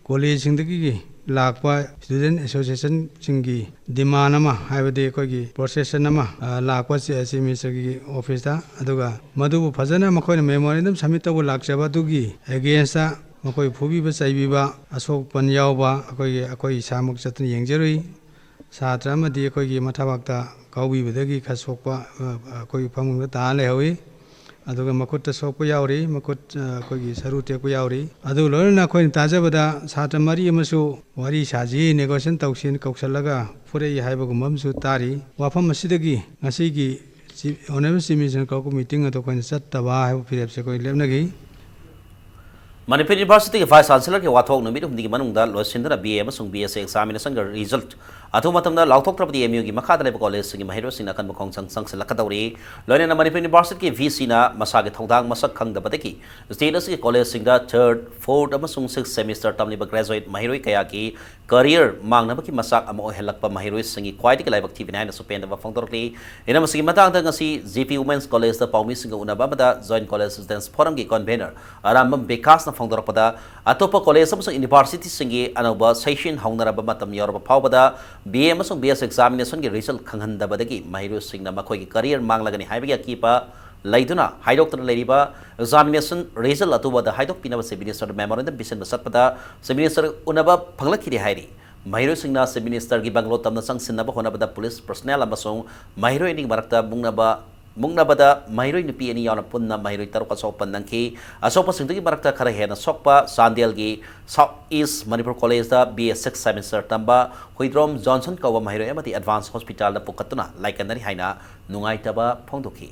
ꯀꯣꯂꯦꯖꯁꯤꯡꯗꯒꯤ ꯂꯥꯛꯄ ꯁ꯭ꯇꯨꯗꯦꯟ ꯑꯦꯁꯣꯁꯤꯌꯦꯁꯟꯁꯤꯡꯒꯤ ꯗꯤꯃꯥꯟ ꯑꯃ, ꯍꯥꯏꯕꯗꯤ ꯑꯩꯈꯣꯏꯒꯤ ꯄ꯭ꯔꯣꯁꯦꯁꯟ ꯑꯃ, ꯑ, ꯂꯥꯛꯄ ꯆꯤ-, ꯆꯤꯐ ꯃꯤꯅꯤꯁꯇꯔꯒꯤ ꯑꯣꯐꯤꯁꯇ, ꯑꯗꯨꯒ ꯃꯗꯨꯕꯨ ꯐꯖꯅ ꯃꯈꯣꯏꯅ ꯃꯦꯃꯣꯔꯦꯟꯗꯝ ꯁꯕꯃꯤꯠ ꯇꯧꯕ ꯂꯥꯛꯆꯕ ꯑꯗꯨꯒꯤ ꯑꯦꯒꯦꯟꯁꯇ ꯃꯈꯣꯏ ꯐꯨꯕꯤꯕ ꯆꯩꯕꯤꯕ, ꯑꯁꯣꯛ ꯑꯄꯟ ꯌꯥꯎꯕ ꯑꯩꯈꯣꯏꯒꯤ, ꯑꯩꯈꯣꯏ ꯏꯁꯥꯃꯛ ꯆꯠꯇꯨꯅ ꯌꯦꯡꯖꯔꯨꯏ꯫ ꯁꯥꯇ꯭ꯔ ꯑꯃꯗꯤ ꯑꯩꯈꯣꯏꯒꯤ ꯃꯊꯕꯥꯛꯇ ꯀꯥꯎꯕꯤꯕꯗꯒꯤ ꯈꯔ ꯁꯣꯛꯄ, ꯑ, ꯑꯩꯈꯣꯏꯒꯤ ꯐꯃꯨꯡꯗ ꯇꯥꯔ ꯂꯩꯍꯧꯏ꯫ ꯑꯗꯨꯒ ꯃꯈꯨꯠꯇ ꯁꯣꯛꯄ ꯌꯥꯎꯔꯤ, ꯃꯈꯨꯠ, ꯑ, ꯑꯩꯈꯣꯏꯒꯤ ꯁꯔꯨ ꯇꯦꯛꯄ ꯌꯥꯎꯔꯤ꯫ ꯑꯗꯨ ꯂꯣꯏꯅꯅ ꯑꯩꯈꯣꯏꯅ ꯇꯥꯖꯕꯗ ꯁꯥꯇ꯭ꯔ ꯃꯔꯤ ꯑꯃꯁꯨ ꯋꯥꯔꯤ ꯁꯥꯁꯤ, ꯅꯦꯒꯣꯁꯤꯌꯦꯁꯟ ꯇꯧꯁꯤꯅ ꯀꯧꯁꯜꯂꯒ ꯐꯨꯔꯛꯏ ꯍꯥꯏꯕꯒꯨꯝꯕ ꯑꯃꯁꯨ ꯇꯥꯔꯤ꯫ ꯋꯥꯐꯝ ꯑꯁꯤꯗꯒꯤ ꯉꯁꯤꯒꯤ ꯆꯤꯐ, ꯑꯣꯅꯔꯦꯕꯜ ꯆꯤꯐ ꯃꯤꯅꯤꯁꯇꯔ ꯀꯧꯔꯛꯄ ꯃꯤꯇꯤꯡ ꯑꯗꯨ ꯑꯩꯈꯣꯏꯅ ꯆꯠꯇꯕ ꯍꯥꯏꯕ ꯐꯤꯔꯦꯞꯁꯦ ꯑꯩꯈꯣꯏ ꯂꯦꯞꯅꯈꯤ꯫ ꯃꯅꯤꯄꯨꯔ ꯌꯨꯅꯤꯚꯔꯁꯤꯇꯤꯒꯤ ꯚꯥꯏꯁ ꯆꯥꯟꯁꯦꯂꯔꯒꯤ ꯋꯥꯊꯣꯛ ꯅꯨꯃꯤꯠ ꯍꯨꯝꯅꯤꯒꯤ ꯃꯅꯨꯡꯗ ꯂꯣꯏꯁꯤꯟꯗꯨꯅ ꯕꯤ ꯑꯦ ꯑꯃꯁꯨꯡ ꯕꯤ ꯑꯦꯁ ꯁꯤ ꯑꯦꯛꯖꯥꯃꯤꯅꯦꯁꯟꯒꯤ ꯔꯤꯖꯜꯠ ꯑꯊꯨꯕ ꯃꯇꯝꯗ ꯂꯥꯎꯊꯣꯛꯇ꯭ꯔꯕꯗꯤ ꯑꯦꯝ ꯌꯨꯒꯤ ꯃꯈꯥꯗ ꯂꯩꯕ ꯀꯣꯂꯦꯖꯁꯤꯡꯒꯤ ꯃꯍꯩꯔꯣꯏꯁꯤꯡꯅ ꯑꯀꯟꯕ ꯈꯣꯡꯖꯪ ꯆꯪꯁꯤꯜꯂꯛꯀꯗꯧꯔꯤ꯫ ꯂꯣꯏꯅꯅ ꯃꯅꯤꯄꯨꯔ ꯌꯨꯅꯤꯚꯔꯁꯤꯇꯤꯒꯤ ꯚꯤ ꯁꯤꯅ ꯃꯁꯥꯒꯤ ꯊꯧꯗꯥꯡ ꯃꯁꯛ ꯈꯪꯗꯕꯗꯒꯤ ꯁ꯭ꯇꯦꯠ ꯑꯁꯤꯒꯤ ꯀꯣꯂꯦꯖꯁꯤꯡꯗ ꯊꯔꯗ, ꯐꯣꯔꯠ ꯑꯃꯁꯨꯡ ꯁꯤꯛꯁ ꯁꯦꯃꯤꯁꯇꯔ ꯇꯝꯂꯤꯕ ꯒ꯭ꯔꯦꯖꯨꯑꯦꯠ ꯃꯍꯩꯔꯣꯏ ꯀꯌꯥꯒꯤ ꯀꯔꯤꯌꯔ ꯃꯥꯡꯅꯕꯒꯤ ꯃꯆꯥꯛ ꯑꯃ ꯑꯣꯏꯍꯜꯂꯛꯄ ꯃꯍꯩꯔꯣꯏꯁꯤꯡꯒꯤ ꯈ꯭ꯋꯥꯏꯗꯒꯤ ꯂꯥꯏꯕꯛ ꯊꯤꯕꯅꯤ ꯍꯥꯏꯅꯁꯨ ꯄꯦꯟꯗꯕ ꯐꯣꯡꯗꯣꯔꯛꯂꯤ꯫ ꯏꯅꯝ ꯑꯁꯤꯒꯤ ꯃꯇꯥꯡꯗ ꯉꯁꯤ ꯖꯤ ꯄꯤ ꯋꯨꯃꯦꯟꯁ ꯀꯣꯂꯦꯖꯇ ꯄꯥꯎꯃꯤꯁꯤꯡꯒ ꯎꯅꯕ ꯑꯃꯗ ꯖꯣꯏꯟꯠ ꯀꯣꯂꯦꯖ ꯁ꯭ꯇꯨꯗꯦꯟꯠꯁ ꯐꯣꯔꯝꯒꯤ ꯀꯣꯟꯚꯦꯅꯔ ꯑꯔꯥꯝꯕꯝ ꯕꯤꯀꯥꯁꯅ ꯐꯣꯡꯗꯣꯔꯛꯄꯗ, ꯑꯇꯣꯞꯄ ꯀꯣꯂꯦꯖ ꯑꯃꯁꯨꯡ ꯌꯨꯅꯤꯚꯔꯁꯤꯇꯤꯁꯤꯡꯒꯤ ꯑꯅꯧꯕ ꯁꯦꯁꯟ ꯍꯧꯅꯔꯕ ꯃꯇꯝ ꯌꯧꯔꯕ ꯐꯥꯎꯕꯗ ꯕꯤ ꯑꯦ ꯑꯃꯁꯨꯡ ꯕꯤ ꯑꯦꯁ ꯑꯦꯛꯖꯥꯃꯤꯅꯦꯁꯟꯒꯤ ꯔꯤꯖꯜꯠ ꯈꯪꯍꯟꯗꯕꯗꯒꯤ ꯃꯍꯩꯔꯣꯏꯁꯤꯡꯅ ꯃꯈꯣꯏꯒꯤ ꯀꯔꯤꯌꯔ ꯃꯥꯡꯂꯒꯅꯤ ꯍꯥꯏꯕꯒꯤ ꯑꯀꯤꯕ ꯂꯩꯗꯨꯅ ꯍꯥꯏꯗꯣꯛꯇꯅ ꯂꯩꯔꯤꯕ ꯑꯦꯛꯖꯥꯃꯤꯅꯦꯁꯟ ꯔꯤꯖꯜꯠ ꯑꯊꯨꯕꯗ ꯍꯥꯏꯗꯣꯛꯄꯤꯅꯕ ꯆꯤꯐ ꯃꯤꯅꯤꯁꯇꯔꯗ ꯃꯦꯃꯣꯔꯦꯟꯗꯝ ꯄꯤꯁꯤꯟꯕ ꯆꯠꯄꯗ ꯆꯤꯐ ꯃꯤꯅꯤꯁꯇꯔ ꯎꯅꯕ ꯐꯪꯂꯛꯈꯤꯗꯦ ꯍꯥꯏꯔꯤ꯫ ꯃꯍꯩꯔꯣꯏꯁꯤꯡꯅ ꯆꯤꯐ ꯃꯤꯅꯤꯁꯇꯔꯒꯤ ꯕꯪꯒꯂꯣ ꯇꯝꯅ ꯆꯪꯁꯤꯟꯅꯕ ꯍꯣꯠꯅꯕꯗ ꯄꯨꯂꯤꯁ ꯄꯔꯁꯣꯅꯦꯜ ꯑꯃꯁꯨꯡ ꯃꯍꯩꯔꯣꯏ ꯑꯅꯤꯒꯤ ꯃꯔꯛꯇ ꯃꯨꯛꯅꯕ ꯃꯨꯛꯅꯕꯗ ꯃꯍꯩꯔꯣꯏ ꯅꯨꯄꯤ ꯑꯅꯤ ꯌꯥꯎꯅ ꯄꯨꯟꯅ ꯃꯍꯩꯔꯣꯏ ꯇꯔꯨꯛ ꯑꯁꯣꯛ ꯑꯄꯟ ꯅꯪꯈꯤ꯫ ꯑꯁꯣꯛꯄꯁꯤꯡꯗꯨꯒꯤ ꯃꯔꯛꯇ ꯈꯔ ꯍꯦꯟꯅ ꯁꯣꯛꯄ ꯆꯥꯟꯗꯦꯜꯒꯤ South East Manipur College the B A sixth semester ꯇꯝꯕ ꯍꯨꯏꯗ꯭ꯔꯣꯝ ꯖꯣꯟꯁꯟ ꯀꯧꯕ ꯃꯍꯩꯔꯣꯏ ꯑꯃꯗꯤ Advance Hospital ꯗ ꯄꯨꯈꯠꯇꯨꯅ ꯂꯥꯏꯀꯠꯅꯔꯤ ꯍꯥꯏꯅ ꯅꯨꯡꯉꯥꯏꯇꯕ ꯐꯣꯡꯗꯣꯛꯈꯤ꯫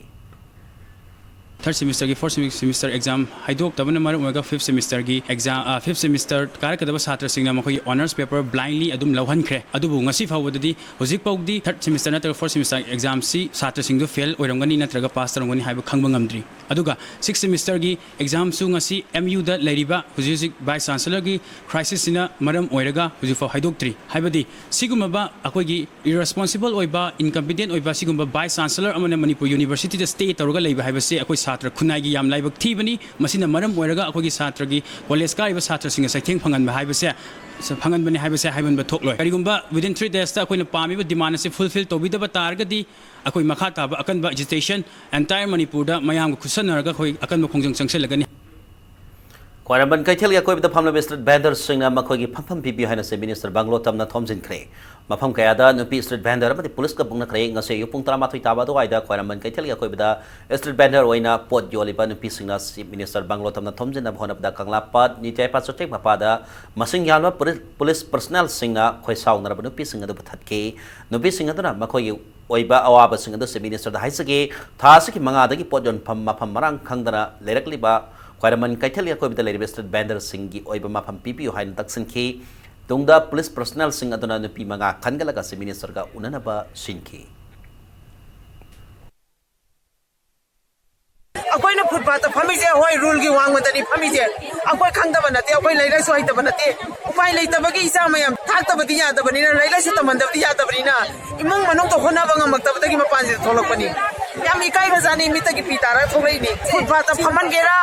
Third semesterꯒꯤ fourth semesterꯒꯤ exam ꯍꯥꯏꯗꯣꯛꯇꯕꯅ ꯃꯔꯝ ꯑꯣꯏꯔꯒ fifth semesterꯒꯤ exam, fifth semester ꯀꯥꯔꯛꯀꯗꯕ ꯁꯥꯇ꯭ꯔꯁꯤꯡꯅ ꯃꯈꯣꯏꯒꯤ honours paper blindly ꯑꯗꯨꯝ ꯂꯧꯍꯟꯈ꯭ꯔꯦ꯫ ꯑꯗꯨꯕꯨ ꯉꯁꯤ ꯐꯥꯎꯕꯗꯗꯤ ꯍꯧꯖꯤꯛ ꯐꯥꯎꯗꯤ third semester ꯅꯠꯇ꯭ꯔꯒ fourth semester examꯁꯤ ꯁꯥꯇ꯭ꯔꯁꯤꯡꯗꯨ fail ꯑꯣꯏꯔꯝꯒꯅꯤ ꯅꯠꯇ꯭ꯔꯒ pass ꯇꯧꯔꯝꯒꯅꯤ ꯍꯥꯏꯕ ꯈꯪꯕ ꯉꯝꯗ꯭ꯔꯤ꯫ ꯑꯗꯨꯒ sixth semesterꯒꯤ examꯁꯨ ꯉꯁꯤ M U ꯗ ꯂꯩꯔꯤꯕ ꯍꯧꯖꯤꯛ ꯍꯧꯖꯤꯛ vice chancellorꯒꯤ crisisꯁꯤꯅ ꯃꯔꯝ ꯑꯣꯏꯔꯒ ꯍꯧꯖꯤꯛꯐꯥꯎ ꯍꯥꯏꯗꯣꯛꯇ꯭ꯔꯤ꯫ ꯍꯥꯏꯕꯗꯤ ꯁꯤꯒꯨꯝꯂꯕ ꯑꯩꯈꯣꯏꯒꯤ irresponsible ꯑꯣꯏꯕ, incompetent ꯑꯣꯏꯕ ꯁꯤꯒꯨꯝꯕ vice chancellor ꯑꯃꯅ ꯃꯅꯤꯄꯨꯔ universityꯗ stay ꯇꯧꯔꯒ ꯂꯩꯕ ꯍꯥꯏꯕꯁꯦ ꯑꯩꯈꯣꯏ ꯁꯥꯇ꯭ꯔ ꯈꯨꯟꯅꯥꯏꯒꯤ ꯌꯥꯝ ꯂꯥꯏꯕꯛ ꯊꯤꯕꯅꯤ꯫ ꯃꯁꯤꯅ ꯃꯔꯝ ꯑꯣꯏꯔꯒ ꯑꯩꯈꯣꯏꯒꯤ ꯁꯥꯇ꯭ꯔꯒꯤ college ꯀꯥꯔꯤꯕ ꯁꯥꯇ꯭ꯔꯁꯤꯡꯅ ꯆꯩꯊꯦꯡ ꯐꯪꯍꯟꯕ ꯍꯥꯏꯕꯁꯦ, ꯐꯪꯍꯟꯕꯅꯤ ꯍꯥꯏꯕꯁꯦ ꯍꯥꯏꯃꯟꯕ ꯊꯣꯛꯂꯣꯏ꯫ ꯀꯔꯤꯒꯨꯝꯕ within three daysꯇ ꯑꯩꯈꯣꯏꯅ ꯄꯥꯝꯃꯤꯕ demand ꯑꯁꯤ fulfill ꯇꯧꯕꯤꯗꯕ ꯇꯥꯔꯒꯗꯤ ꯑꯩꯈꯣꯏ ꯃꯈꯥ ꯇꯥꯕ ꯑꯀꯟꯕ agitation entire ꯃꯅꯤꯄꯨꯔꯗ ꯃꯌꯥꯝꯒ ꯈꯨꯠꯁꯟꯅꯔꯒ ꯑꯩꯈꯣꯏ ꯑꯀꯟꯕ ꯈꯣꯡꯖꯪ ꯆꯪꯁꯤꯜꯂꯒꯅꯤ꯫ ꯈ꯭ꯋꯥꯏꯔꯝꯕꯟ ꯀꯩꯊꯦꯜꯒꯤ ꯑꯀꯣꯏꯕꯗ ꯐꯝꯂꯤꯕ street vendorꯁꯤꯡꯅ ꯃꯈꯣꯏꯒꯤ ꯐꯝꯐꯝ ꯄꯤꯕꯤꯌꯨ ꯍꯥꯏꯅ Chief Minister ꯕꯪꯒ꯭ꯂꯣ ꯇꯝꯅ ꯊꯣꯝꯖꯤꯟꯈ꯭ꯔꯦ꯫ ꯃꯐꯝ ꯀꯌꯥꯗ ꯅꯨꯄꯤ street vendor ꯑꯃꯗꯤ ꯄꯨꯂꯤꯁꯀ ꯃꯨꯛꯅꯈ꯭ꯔꯦ꯫ ꯉꯁꯤ ꯑꯌꯨꯛ ꯄꯨꯡ ꯇꯔꯥꯃꯥꯊꯣꯏ ꯇꯥꯕ ꯑꯗꯨꯋꯥꯏꯗ ꯈ꯭ꯋꯥꯏꯔꯝꯕꯟ ꯀꯩꯊꯦꯜꯒꯤ ꯑꯀꯣꯏꯕꯗ street vendor ꯑꯣꯏꯅ ꯄꯣꯠ ꯌꯣꯜꯂꯤꯕ ꯅꯨꯄꯤꯁꯤꯡꯅ Chief Minister ꯕꯪꯒ꯭ꯂꯣ ꯇꯝꯅ ꯊꯣꯝꯖꯤꯟꯅꯕ ꯍꯣꯠꯅꯕꯗ ꯀꯪꯂꯥꯄꯥꯠ ꯅꯤꯇ꯭ꯌꯥꯏꯄꯥ ꯆꯨꯊꯦꯛ ꯃꯄꯥꯗ ꯃꯁꯤꯡ ꯌꯥꯝꯂꯕ ꯄꯨꯂꯤꯁ personnelꯁꯤꯡꯅ ꯈꯣꯏꯁꯥꯎꯅꯔꯕ ꯅꯨꯄꯤꯁꯤꯡ ꯑꯗꯨꯕꯨ ꯊꯠꯈꯤ꯫ ꯅꯨꯄꯤꯁꯤꯡ ꯑꯗꯨꯅ ꯃꯈꯣꯏꯒꯤ ꯑꯣꯏꯕ ꯑꯋꯥꯕꯁꯤꯡ ꯑꯗꯨ Chief Ministerꯗ ꯍꯥꯏꯖꯒꯦ꯫ ꯊꯥ ꯑꯁꯤꯒꯤ ꯃꯉꯥꯗꯒꯤ ꯄꯣꯠ ꯌꯣꯟꯐꯝ ꯃꯐꯝ ꯃꯔꯥꯡ ꯈꯪꯗꯅ ꯂꯩꯔꯛꯂꯤꯕ ꯈ꯭ꯋꯥꯏꯔꯝꯕꯟ ꯀꯩꯊꯦꯜꯒꯤ ꯑꯀꯣꯏꯕꯗ ꯂꯩꯔꯤꯕ street vendorꯁꯤꯡꯒꯤ ꯑꯣꯏꯕ ꯃꯐꯝ ꯄꯤꯕꯤꯌꯨ ꯍꯥꯏꯅ ꯇꯛꯁꯤꯟꯈꯤ꯫ ꯇꯨꯡꯗ ꯄꯨꯂꯤꯁ personnelꯁꯤꯡ ꯑꯗꯨꯅ ꯅꯨꯄꯤ ꯃꯉꯥ ꯈꯟꯒꯠꯂꯒ Chief Ministerꯒ ꯎꯅꯅꯕ ꯁꯤꯟꯈꯤ꯫ ꯑꯩꯈꯣꯏꯅ footpathꯇ ꯐꯝꯃꯤꯁꯦ, ꯍꯣꯏ, ruleꯒꯤ ꯋꯥꯡꯃꯗꯅꯤ ꯐꯝꯃꯤꯁꯦ꯫ ꯑꯩꯈꯣꯏ ꯈꯪꯗꯕ ꯅꯠꯇꯦ, ꯑꯩꯈꯣꯏ ꯂꯥꯏꯔꯤꯛ ꯂꯥꯏꯁꯨ ꯍꯩꯇꯕ ꯅꯠꯇꯦ꯫ ꯎꯄꯥꯏ ꯂꯩꯇꯕꯒꯤ ꯏꯆꯥ ꯃꯌꯥꯝ ꯊꯥꯛꯇꯕꯗꯤ ꯌꯥꯗꯕꯅꯤꯅ, ꯂꯥꯏꯔꯤꯛ ꯂꯥꯏꯁꯨ ꯇꯝꯍꯟꯗꯕꯗꯤ ꯌꯥꯗꯕꯅꯤꯅ, ꯏꯃꯨꯡ ꯃꯅꯨꯡꯗ ꯍꯣꯠꯅꯕ ꯉꯝꯃꯛꯇꯕꯗꯒꯤ ꯃꯄꯥꯟꯁꯤꯗ ꯊꯣꯛꯂꯛꯄꯅꯤ꯫ ꯌꯥꯝ ꯏꯀꯥꯏꯈ꯭ꯔꯖꯥꯠꯅꯤ, ꯃꯤꯠꯇꯒꯤ ꯄꯤ ꯇꯥꯔꯒ ꯊꯣꯛꯂꯛꯏꯅꯤ꯫ Footpathꯇ ꯐꯝꯍꯟꯒꯦꯔꯥ,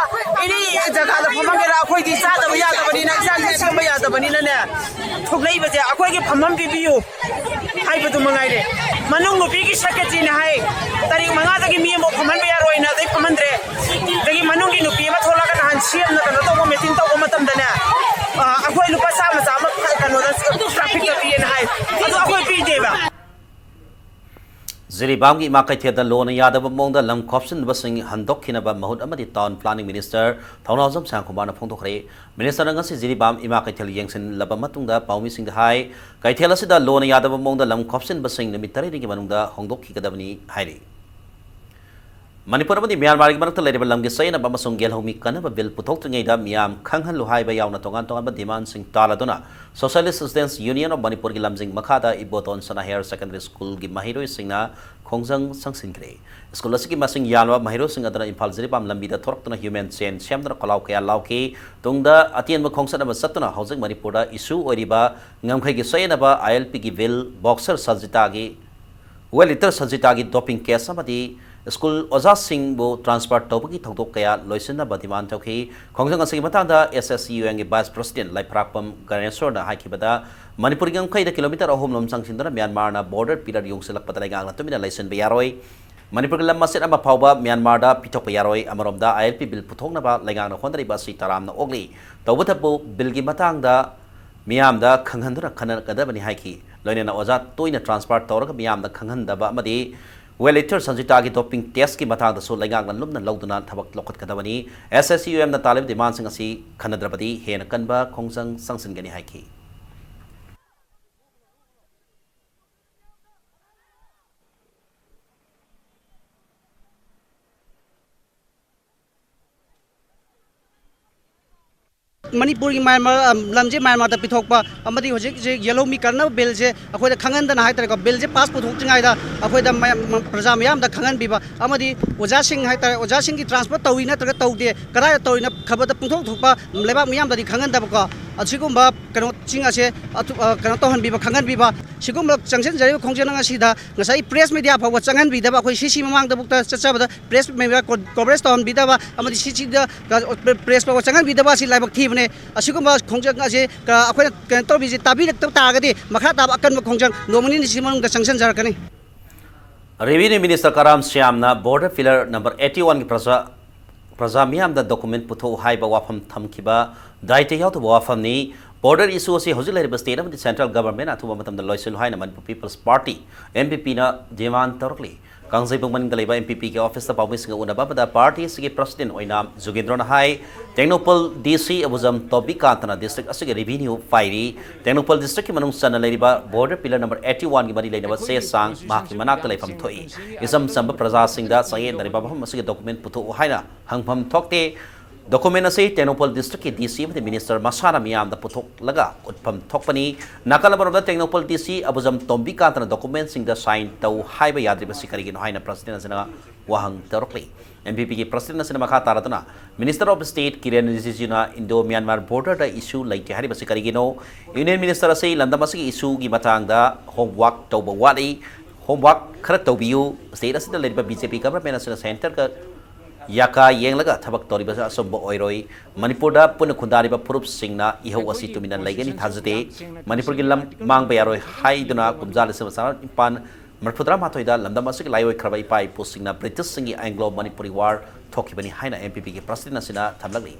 any ꯖꯒꯥꯗ ꯐꯝꯍꯟꯒꯦꯔꯥ, ꯑꯩꯈꯣꯏꯗꯤ ꯆꯥꯗꯕ ꯌꯥꯗꯕꯅꯤꯅ, ꯏꯆꯥꯁꯤꯡ ꯁꯦꯝꯕ ꯌꯥꯗꯕꯅꯤꯅꯅꯦ, ꯊꯣꯛꯂꯛꯏꯕꯁꯦ꯫ ꯑꯩꯈꯣꯏꯒꯤ ꯐꯝꯐꯝ ꯄꯤꯕꯤꯌꯨ ꯍꯥꯏꯕꯗꯨ ꯃꯉꯥꯏꯔꯦ꯫ ꯃꯅꯨꯡ ꯅꯨꯄꯤꯒꯤ secretaryꯅ ꯍꯥꯏ, ꯇꯥꯔꯤꯛ ꯃꯉꯥꯗꯒꯤ ꯃꯤ ꯑꯃꯐꯥꯎ ꯐꯝꯍꯟꯕ ꯌꯥꯔꯣꯏꯅ, ꯑꯗꯩ ꯐꯝꯍꯟꯗ꯭ꯔꯦ꯫ ꯑꯗꯒꯤ ꯃꯅꯨꯡꯒꯤ ꯅꯨꯄꯤ ꯑꯃ ꯊꯣꯛꯂꯛꯑꯒ ꯅꯍꯥꯟ CMꯅ ꯀꯩꯅꯣ ꯇꯧꯕ, meeting ꯇꯧꯕ ꯃꯇꯝꯗꯅꯦ, ꯑ, ꯑꯩꯈꯣꯏ ꯂꯨꯄꯥ ꯆꯥꯝꯃ ꯆꯥꯝꯃ ꯀꯩꯅꯣꯗ trafficꯇ ꯄꯤꯌꯦꯅ ꯍꯥꯏ꯫ ꯑꯗꯣ ꯑꯩꯈꯣꯏ ꯄꯤꯗꯦꯕ꯫ ꯖꯤꯔꯤꯕꯥꯝꯒꯤ ꯏꯃꯥ ꯀꯩꯊꯦꯜꯗ ꯂꯣꯅ ꯌꯥꯗꯕ ꯃꯑꯣꯡꯗ ꯂꯝ ꯈꯣꯞꯆꯤꯟꯕꯁꯤꯡ ꯍꯟꯗꯣꯛꯈꯤꯅꯕ ꯃꯍꯨꯠ ꯑꯃꯗꯤ ꯇꯥꯎꯟ ꯄ꯭ꯂꯥꯅꯤꯡ ꯃꯤꯅꯤꯁꯇꯔ ꯊꯧꯅꯥꯎꯖꯝ ꯁꯥꯡꯈꯨꯃꯥꯔꯅ ꯐꯣꯡꯗꯣꯛꯈ꯭ꯔꯦ꯫ ꯃꯤꯅꯤꯁꯇꯔꯅ ꯉꯁꯤ ꯖꯤꯔꯤꯕꯥꯝ ꯏꯃꯥ ꯀꯩꯊꯦꯜ ꯌꯦꯡꯁꯤꯜꯂꯕ ꯃꯇꯨꯡꯗ ꯄꯥꯎꯃꯤꯁꯤꯡꯗ ꯍꯥꯏ, ꯀꯩꯊꯦꯜ ꯑꯁꯤꯗ ꯂꯣꯅ ꯌꯥꯗꯕ ꯃꯑꯣꯡꯗ ꯂꯝ ꯈꯣꯞꯆꯤꯟꯕꯁꯤꯡ ꯅꯨꯃꯤꯠ ꯇꯔꯦꯠꯅꯤꯒꯤ ꯃꯅꯨꯡꯗ ꯍꯣꯡꯗꯣꯛꯈꯤꯒꯗꯕꯅꯤ ꯍꯥꯏꯔꯤ꯫ ꯃꯅꯤꯄꯨꯔ ꯑꯃꯗꯤ ꯃ꯭ꯌꯥꯟꯃꯥꯔꯒꯤ ꯃꯔꯛꯇ ꯂꯩꯔꯤꯕ ꯂꯝꯒꯤ ꯆꯌꯦꯠꯅꯕ ꯑꯃꯁꯨꯡ ꯌꯦꯜꯍꯧꯃꯤ ꯀꯟꯅꯕ ꯕꯤꯜ ꯄꯨꯊꯣꯛꯇ꯭ꯔꯤꯉꯩꯗ ꯃꯤꯌꯥꯝ ꯈꯪꯍꯜꯂꯨ ꯍꯥꯏꯕ ꯌꯥꯎꯅ ꯇꯣꯉꯥꯟ ꯇꯣꯉꯥꯟꯕ ꯗꯤꯃꯥꯟꯁꯤꯡ ꯇꯥꯜꯂꯗꯨꯅ Socialist Students Union of ꯃꯅꯤꯄꯨꯔꯒꯤ ꯂꯝꯖꯤꯡ ꯃꯈꯥꯗ ꯏꯕꯣꯇꯣꯟ ꯁꯅꯥ ꯍꯥꯌꯔ ꯁꯦꯀꯦꯟꯗꯔꯤ ꯁ꯭ꯀꯨꯜꯒꯤ ꯃꯍꯩꯔꯣꯏꯁꯤꯡꯅ ꯈꯣꯡꯖꯪ ꯆꯪꯁꯤꯟꯈ꯭ꯔꯦ꯫ ꯁ꯭ꯀꯨꯜ ꯑꯁꯤꯒꯤ ꯃꯁꯤꯡ ꯌꯥꯝꯂꯕ ꯃꯍꯩꯔꯣꯏꯁꯤꯡ ꯑꯗꯨꯅ ꯏꯝꯐꯥꯜ ꯖꯤꯔꯤꯕꯥꯝ ꯂꯝꯕꯤꯗ ꯊꯣꯔꯛꯇꯨꯅ ꯍ꯭ꯌꯨꯃꯦꯟ ꯆꯦꯟ ꯁꯦꯝꯗꯨꯅ ꯈꯣꯜꯂꯥꯎ ꯀꯌꯥ ꯂꯥꯎꯈꯤ꯫ ꯇꯨꯡꯗ ꯑꯇꯦꯟꯕ ꯈꯣꯡꯆꯠ ꯑꯃ ꯆꯠꯇꯨꯅ ꯍꯧꯖꯤꯛ ꯃꯅꯤꯄꯨꯔꯗ ꯏꯁꯨ ꯑꯣꯏꯔꯤꯕ ꯉꯝꯈꯩꯒꯤ ꯆꯌꯦꯠꯅꯕ ILPꯒꯤ ꯕꯤꯜ, ꯕꯣꯛꯁꯔ ꯁꯖꯤꯇꯥꯒꯤ ꯋꯦꯠ ꯂꯤꯐꯇꯔ ꯁꯖꯤꯇꯥꯒꯤ ꯗꯣꯄꯤꯡ ꯀꯦꯁ ꯑꯃꯗꯤ ꯁ꯭ꯀꯨꯜ ꯑꯣꯖꯥꯁꯤꯡꯕꯨ ꯇ꯭ꯔꯥꯟꯁꯐꯔ ꯇꯧꯕꯒꯤ ꯊꯧꯗꯣꯛ ꯀꯌꯥ ꯂꯣꯏꯁꯤꯟꯅꯕ ꯗꯤꯃꯥꯟ ꯇꯧꯈꯤ꯫ ꯈꯣꯡꯖꯪ ꯑꯁꯤꯒꯤ ꯃꯇꯥꯡꯗ SSUMꯒꯤ ꯚꯥꯏꯁ ꯄ꯭ꯔꯁꯤꯗꯦꯟ ꯂꯩꯐ꯭ꯔꯥꯛꯄꯝ ꯒꯅꯦꯁꯣꯔꯅ ꯍꯥꯏꯈꯤꯕꯗ, ꯃꯅꯤꯄꯨꯔꯒꯤ ꯉꯝꯈꯩꯗ ꯀꯤꯂꯣꯃꯤꯇꯔ ꯑꯍꯨꯝ ꯂꯣꯝ ꯆꯪꯁꯤꯟꯗꯨꯅ ꯃ꯭ꯌꯥꯟꯃꯥꯔꯅ ꯕꯣꯔꯗꯔ ꯄꯤꯂꯔ ꯌꯨꯡꯁꯤꯜꯂꯛꯄꯗ ꯂꯩꯉꯥꯛꯅ ꯇꯨꯃꯤꯟꯅ ꯂꯩꯁꯤꯟꯕ ꯌꯥꯔꯣꯏ꯫ ꯃꯅꯤꯄꯨꯔꯒꯤ ꯂꯝ ꯃꯆꯦꯠ ꯑꯃ ꯐꯥꯎꯕ ꯃ꯭ꯌꯥꯟꯃꯥꯔꯗ ꯄꯤꯊꯣꯛꯄ ꯌꯥꯔꯣꯏ꯫ ꯑꯃꯔꯣꯝꯗ ILP ꯕꯤꯜ ꯄꯨꯊꯣꯛꯅꯕ ꯂꯩꯉꯥꯛꯅ ꯍꯣꯠꯅꯔꯤꯕ ꯑꯁꯤ ꯇꯔꯥꯝꯅ ꯑꯣꯛꯂꯤ꯫ ꯇꯧꯕꯇꯕꯨ ꯕꯤꯜꯒꯤ ꯃꯇꯥꯡꯗ ꯃꯤꯌꯥꯝꯗ ꯈꯪꯍꯟꯗꯨꯅ ꯈꯟꯅꯒꯗꯕꯅꯤ ꯍꯥꯏꯈꯤ꯫ ꯂꯣꯏꯅꯅ ꯑꯣꯖꯥ ꯇꯣꯏꯅ ꯇ꯭ꯔꯥꯟꯁꯐꯔ ꯇꯧꯔꯒ ꯃꯤꯌꯥꯝꯗ ꯈꯪꯍꯟꯗꯕ ꯑꯃꯗꯤ ꯋꯦꯠ ꯂꯤꯐꯇꯔ ꯁꯟꯖꯤꯇꯥꯒꯤ ꯗꯣꯄꯤꯡ ꯇꯦꯁꯀꯤ ꯃꯇꯥꯡꯗꯁꯨ ꯂꯩꯉꯥꯛꯅ ꯂꯨꯝꯅ ꯂꯧꯗꯨꯅ ꯊꯕꯛ ꯂꯧꯈꯠꯀꯗꯕꯅꯤ꯫ SSUMꯅ ꯇꯥꯜꯂꯤꯕ ꯗꯤꯃꯥꯟꯁꯤꯡ ꯑꯁꯤ ꯈꯟꯅꯗ꯭ꯔꯕꯗꯤ ꯍꯦꯟꯅ ꯀꯟꯕ ꯈꯣꯡꯖꯪ ꯆꯪꯁꯤꯟꯒꯅꯤ ꯍꯥꯏꯈꯤ꯫ ꯃꯅꯤꯄꯨꯔꯒꯤ ꯃ꯭ꯌꯥꯟꯃꯥꯔ, ꯑ, ꯂꯝꯁꯦ ꯃ꯭ꯌꯥꯟꯃꯥꯔꯗ ꯄꯤꯊꯣꯛꯄ ꯑꯃꯗꯤ ꯍꯧꯖꯤꯛ ꯍꯧꯖꯤꯛ ꯌꯦꯜꯍꯧꯃꯤ ꯀꯟꯅꯕ ꯕꯤꯜꯁꯦ ꯑꯩꯈꯣꯏꯗ ꯈꯪꯍꯟꯗꯅ ꯍꯥꯏꯇꯥꯔꯦꯀꯣ, ꯕꯤꯜꯁꯦ ꯄꯥꯁ ꯄꯨꯊꯣꯛꯇ꯭ꯔꯤꯉꯩꯗ ꯑꯩꯈꯣꯏꯗ ꯃꯌꯥꯝ, ꯃ-, ꯄ꯭ꯔꯖꯥ ꯃꯤꯌꯥꯝꯗ ꯈꯪꯍꯟꯕꯤꯕ ꯑꯃꯗꯤ ꯑꯣꯖꯥꯁꯤꯡ ꯍꯥꯏꯇꯥꯔꯦ, ꯑꯣꯖꯥꯁꯤꯡꯒꯤ ꯇ꯭ꯔꯥꯟꯁꯐꯔ ꯇꯧꯏ ꯅꯠꯇ꯭ꯔꯒ ꯇꯧꯗꯦ, ꯀꯗꯥꯏꯗ ꯇꯧꯔꯤꯅꯣ ꯈꯕꯔꯗ ꯄꯨꯡꯊꯣꯛ ꯊꯣꯛꯄ ꯂꯩꯕꯥꯛ ꯃꯤꯌꯥꯝꯗꯗꯤ ꯈꯪꯍꯟꯗꯕꯀꯣ, ꯑꯁꯤꯒꯨꯝꯕ ꯀꯩꯅꯣꯁꯤꯡ ꯑꯁꯦ ꯑꯊꯨ-, ꯑ, ꯀꯩꯅꯣ ꯇꯧꯍꯟꯕꯤꯕ, ꯈꯪꯍꯟꯕꯤꯕ, ꯁꯤꯒꯨꯝꯕ ꯆꯪꯁꯤꯟꯖꯔꯤꯕ ꯈꯣꯡꯖꯪ ꯑꯁꯤꯗ ꯉꯁꯥꯏ ꯄ꯭ꯔꯦꯁ ꯃꯦꯗꯤꯌꯥ ꯐꯥꯎꯕ ꯆꯪꯍꯟꯕꯤꯗꯕ, ꯑꯩꯈꯣꯏ CC ꯃꯃꯥꯡꯗꯕꯨꯛꯇ ꯆꯠꯆꯕꯗ ꯄ꯭ꯔꯦꯁ ꯃꯦꯗꯤꯌꯥ ꯀꯣ-, ꯀꯣꯚꯔꯦꯖ ꯇꯧꯍꯟꯕꯤꯗꯕ ꯑꯃꯗꯤ CCꯗ ꯄ꯭ꯔꯦꯁ ꯐꯥꯎꯕ ꯆꯪꯍꯟꯕꯤꯗꯕ ꯑꯁꯤ ꯂꯥꯏꯕꯛ ꯊꯤꯕꯅꯦ꯫ ꯑꯁꯤꯒꯨꯝꯕ ꯈꯣꯡꯖꯪ ꯑꯁꯤ ꯀ-, ꯑꯩꯈꯣꯏꯅ ꯀꯩꯅꯣ ꯇꯧꯕꯤꯁꯤ ꯇꯥꯕꯤꯔꯛꯇꯕ ꯇꯥꯔꯒꯗꯤ ꯃꯈꯥ ꯇꯥꯕ ꯑꯀꯟꯕ ꯈꯣꯡꯖꯪ ꯅꯣꯡꯃ ꯅꯤꯅꯤ ꯁꯤ ꯃꯅꯨꯡꯗ ꯆꯪꯁꯤꯟꯖꯔꯛꯀꯅꯤ꯫ Revenue Minister ꯀꯔꯥꯝ ꯁ꯭ꯌꯥꯝꯅ border pillar number eighty oneꯒꯤ ꯄ꯭ꯔꯖꯥ, ꯄ꯭ꯔꯖꯥ ꯃꯤꯌꯥꯝꯗ document ꯄꯨꯊꯣꯛꯎ ꯍꯥꯏꯕ ꯋꯥꯐꯝ ꯊꯝꯈꯤꯕ ꯗꯥꯏꯇ ꯌꯥꯎꯗꯕ ꯋꯥꯐꯝꯅꯤ꯫ Border issue ꯑꯁꯤ ꯍꯧꯖꯤꯛ ꯂꯩꯔꯤꯕ state ꯑꯃꯗꯤ central government ꯑꯊꯨꯕ ꯃꯇꯝꯗ ꯂꯣꯏꯁꯤꯜꯂꯨ ꯍꯥꯏꯅ Manipur People's Party, M P P ꯅ demand ꯇꯧꯔꯛꯂꯤ꯫ ꯀꯥꯡꯖꯩꯕꯨꯡ ꯃꯅꯤꯡꯗ ꯂꯩꯕ M P P ꯒꯤ office ꯇ ꯄꯥꯎꯃꯤꯁꯤꯡꯒ ꯎꯅꯕ ꯑꯃꯗ party ꯑꯁꯤꯒꯤ president ꯑꯣꯏꯅ ꯖꯨꯒꯦꯟꯗ꯭ꯔꯣꯅ ꯍꯥꯏ, ꯇꯦꯡꯅꯧꯄꯜ D C ꯑꯕꯨꯖꯝ ꯇꯣꯝꯕꯤꯀꯥꯟꯇꯅ district ꯑꯁꯤꯒꯤ revenue ꯄꯥꯏꯔꯤ꯫ ꯇꯦꯡꯅꯧꯄꯜ district ꯀꯤ ꯃꯅꯨꯡ ꯆꯟꯅ ꯂꯩꯔꯤꯕ border pillar number eighty one ꯒꯤ ꯃꯔꯤ ꯂꯩꯅꯕ ꯆꯦ ꯆꯥꯡ ꯃꯍꯥꯛꯀꯤ ꯃꯅꯥꯛꯇ ꯂꯩꯐꯝ ꯊꯣꯛꯏ꯫ ꯏꯆꯝ ꯆꯝꯕ ꯄ꯭ꯔꯖꯥꯁꯤꯡꯗ ꯆꯌꯦꯠꯅꯔꯤꯕ ꯃꯐꯝ ꯑꯁꯤꯒꯤ document ꯄꯨꯊꯣꯛꯎ ꯍꯥꯏꯅ ꯍꯪꯐꯝ ꯊꯣꯛꯇꯦ꯫ Document ꯑꯁꯤ ꯇꯦꯡꯅꯧꯄꯜ district ꯀꯤ D C ꯑꯃꯗꯤ minister ꯃꯁꯥꯅ ꯃꯤꯌꯥꯝꯗ ꯄꯨꯊꯣꯛꯂꯒ ꯎꯠꯐꯝ ꯊꯣꯛꯄꯅꯤ꯫ ꯅꯥꯀꯜ ꯑꯃꯔꯣꯝꯗ ꯇꯦꯡꯅꯧꯄꯜ D C ꯑꯕꯨꯖꯝ ꯇꯣꯝꯕꯤꯀꯥꯟꯇꯅ document ꯁꯤꯡꯗ sign ꯇꯧ ꯍꯥꯏꯕ ꯌꯥꯗ꯭ꯔꯤꯕꯁꯤ ꯀꯔꯤꯒꯤꯅꯣ ꯍꯥꯏꯅ president ꯑꯁꯤꯅ ꯋꯥꯍꯪ ꯇꯧꯔꯛꯂꯤ꯫ M P P ꯒꯤ president ꯑꯁꯤꯅ ꯃꯈꯥ ꯇꯥꯔꯗꯨꯅ, Minister of State ꯀꯤꯔꯦꯟ ꯔꯤꯖꯤꯖꯨꯅ Indo Myanmar border the issue ꯂꯩꯇꯦ ꯍꯥꯏꯔꯤꯕꯁꯤ ꯀꯔꯤꯒꯤꯅꯣ? Union minister ꯑꯁꯤ ꯂꯝꯗꯝ ꯑꯁꯤꯒꯤ issue ꯒꯤ ꯃꯇꯥꯡꯗ homework ꯇꯧꯕ ꯋꯥꯠꯂꯤ꯫ Homework ꯈꯔ ꯇꯧꯕꯤꯌꯨ꯫ State ꯑꯁꯤꯗ ꯂꯩꯔꯤꯕ B J P government ꯑꯁꯤꯅ centre ꯒ ꯌꯥꯀꯥ ꯌꯦꯡꯂꯒ ꯊꯕꯛ ꯇꯧꯔꯤꯕꯁꯤ ꯑꯆꯨꯝꯕ ꯑꯣꯏꯔꯣꯏ꯫ ꯃꯅꯤꯄꯨꯔꯗ ꯄꯨꯟꯅ ꯈꯨꯟꯗꯥꯔꯤꯕ ꯐꯨꯔꯨꯞꯁꯤꯡꯅ ꯏꯍꯧ ꯑꯁꯤ ꯇꯨꯃꯤꯟꯅ ꯂꯩꯒꯅꯤ ꯊꯥꯖꯗꯦ꯫ ꯃꯅꯤꯄꯨꯔꯒꯤ ꯂꯝ ꯃꯥꯡꯕ ꯌꯥꯔꯣꯏ ꯍꯥꯏꯗꯨꯅ ꯀꯨꯝꯖꯥ ꯂꯤꯁꯤꯡ ꯑꯃ ꯆꯥꯝꯃꯥꯄꯜ ꯃꯔꯤꯐꯨꯇꯔꯥ ꯃꯥꯊꯣꯏꯗ ꯂꯝꯗꯝ ꯑꯁꯤꯒꯤ ꯂꯥꯏꯑꯣꯏꯈ꯭ꯔꯕ ꯏꯄꯥ ꯏꯄꯨꯁꯤꯡꯅ British ꯁꯤꯡꯒꯤ Anglo Manipuri War ꯊꯣꯛꯈꯤꯕꯅꯤ ꯍꯥꯏꯅ M P P ꯒꯤ president ꯑꯁꯤꯅ ꯊꯝꯂꯛꯂꯤ꯫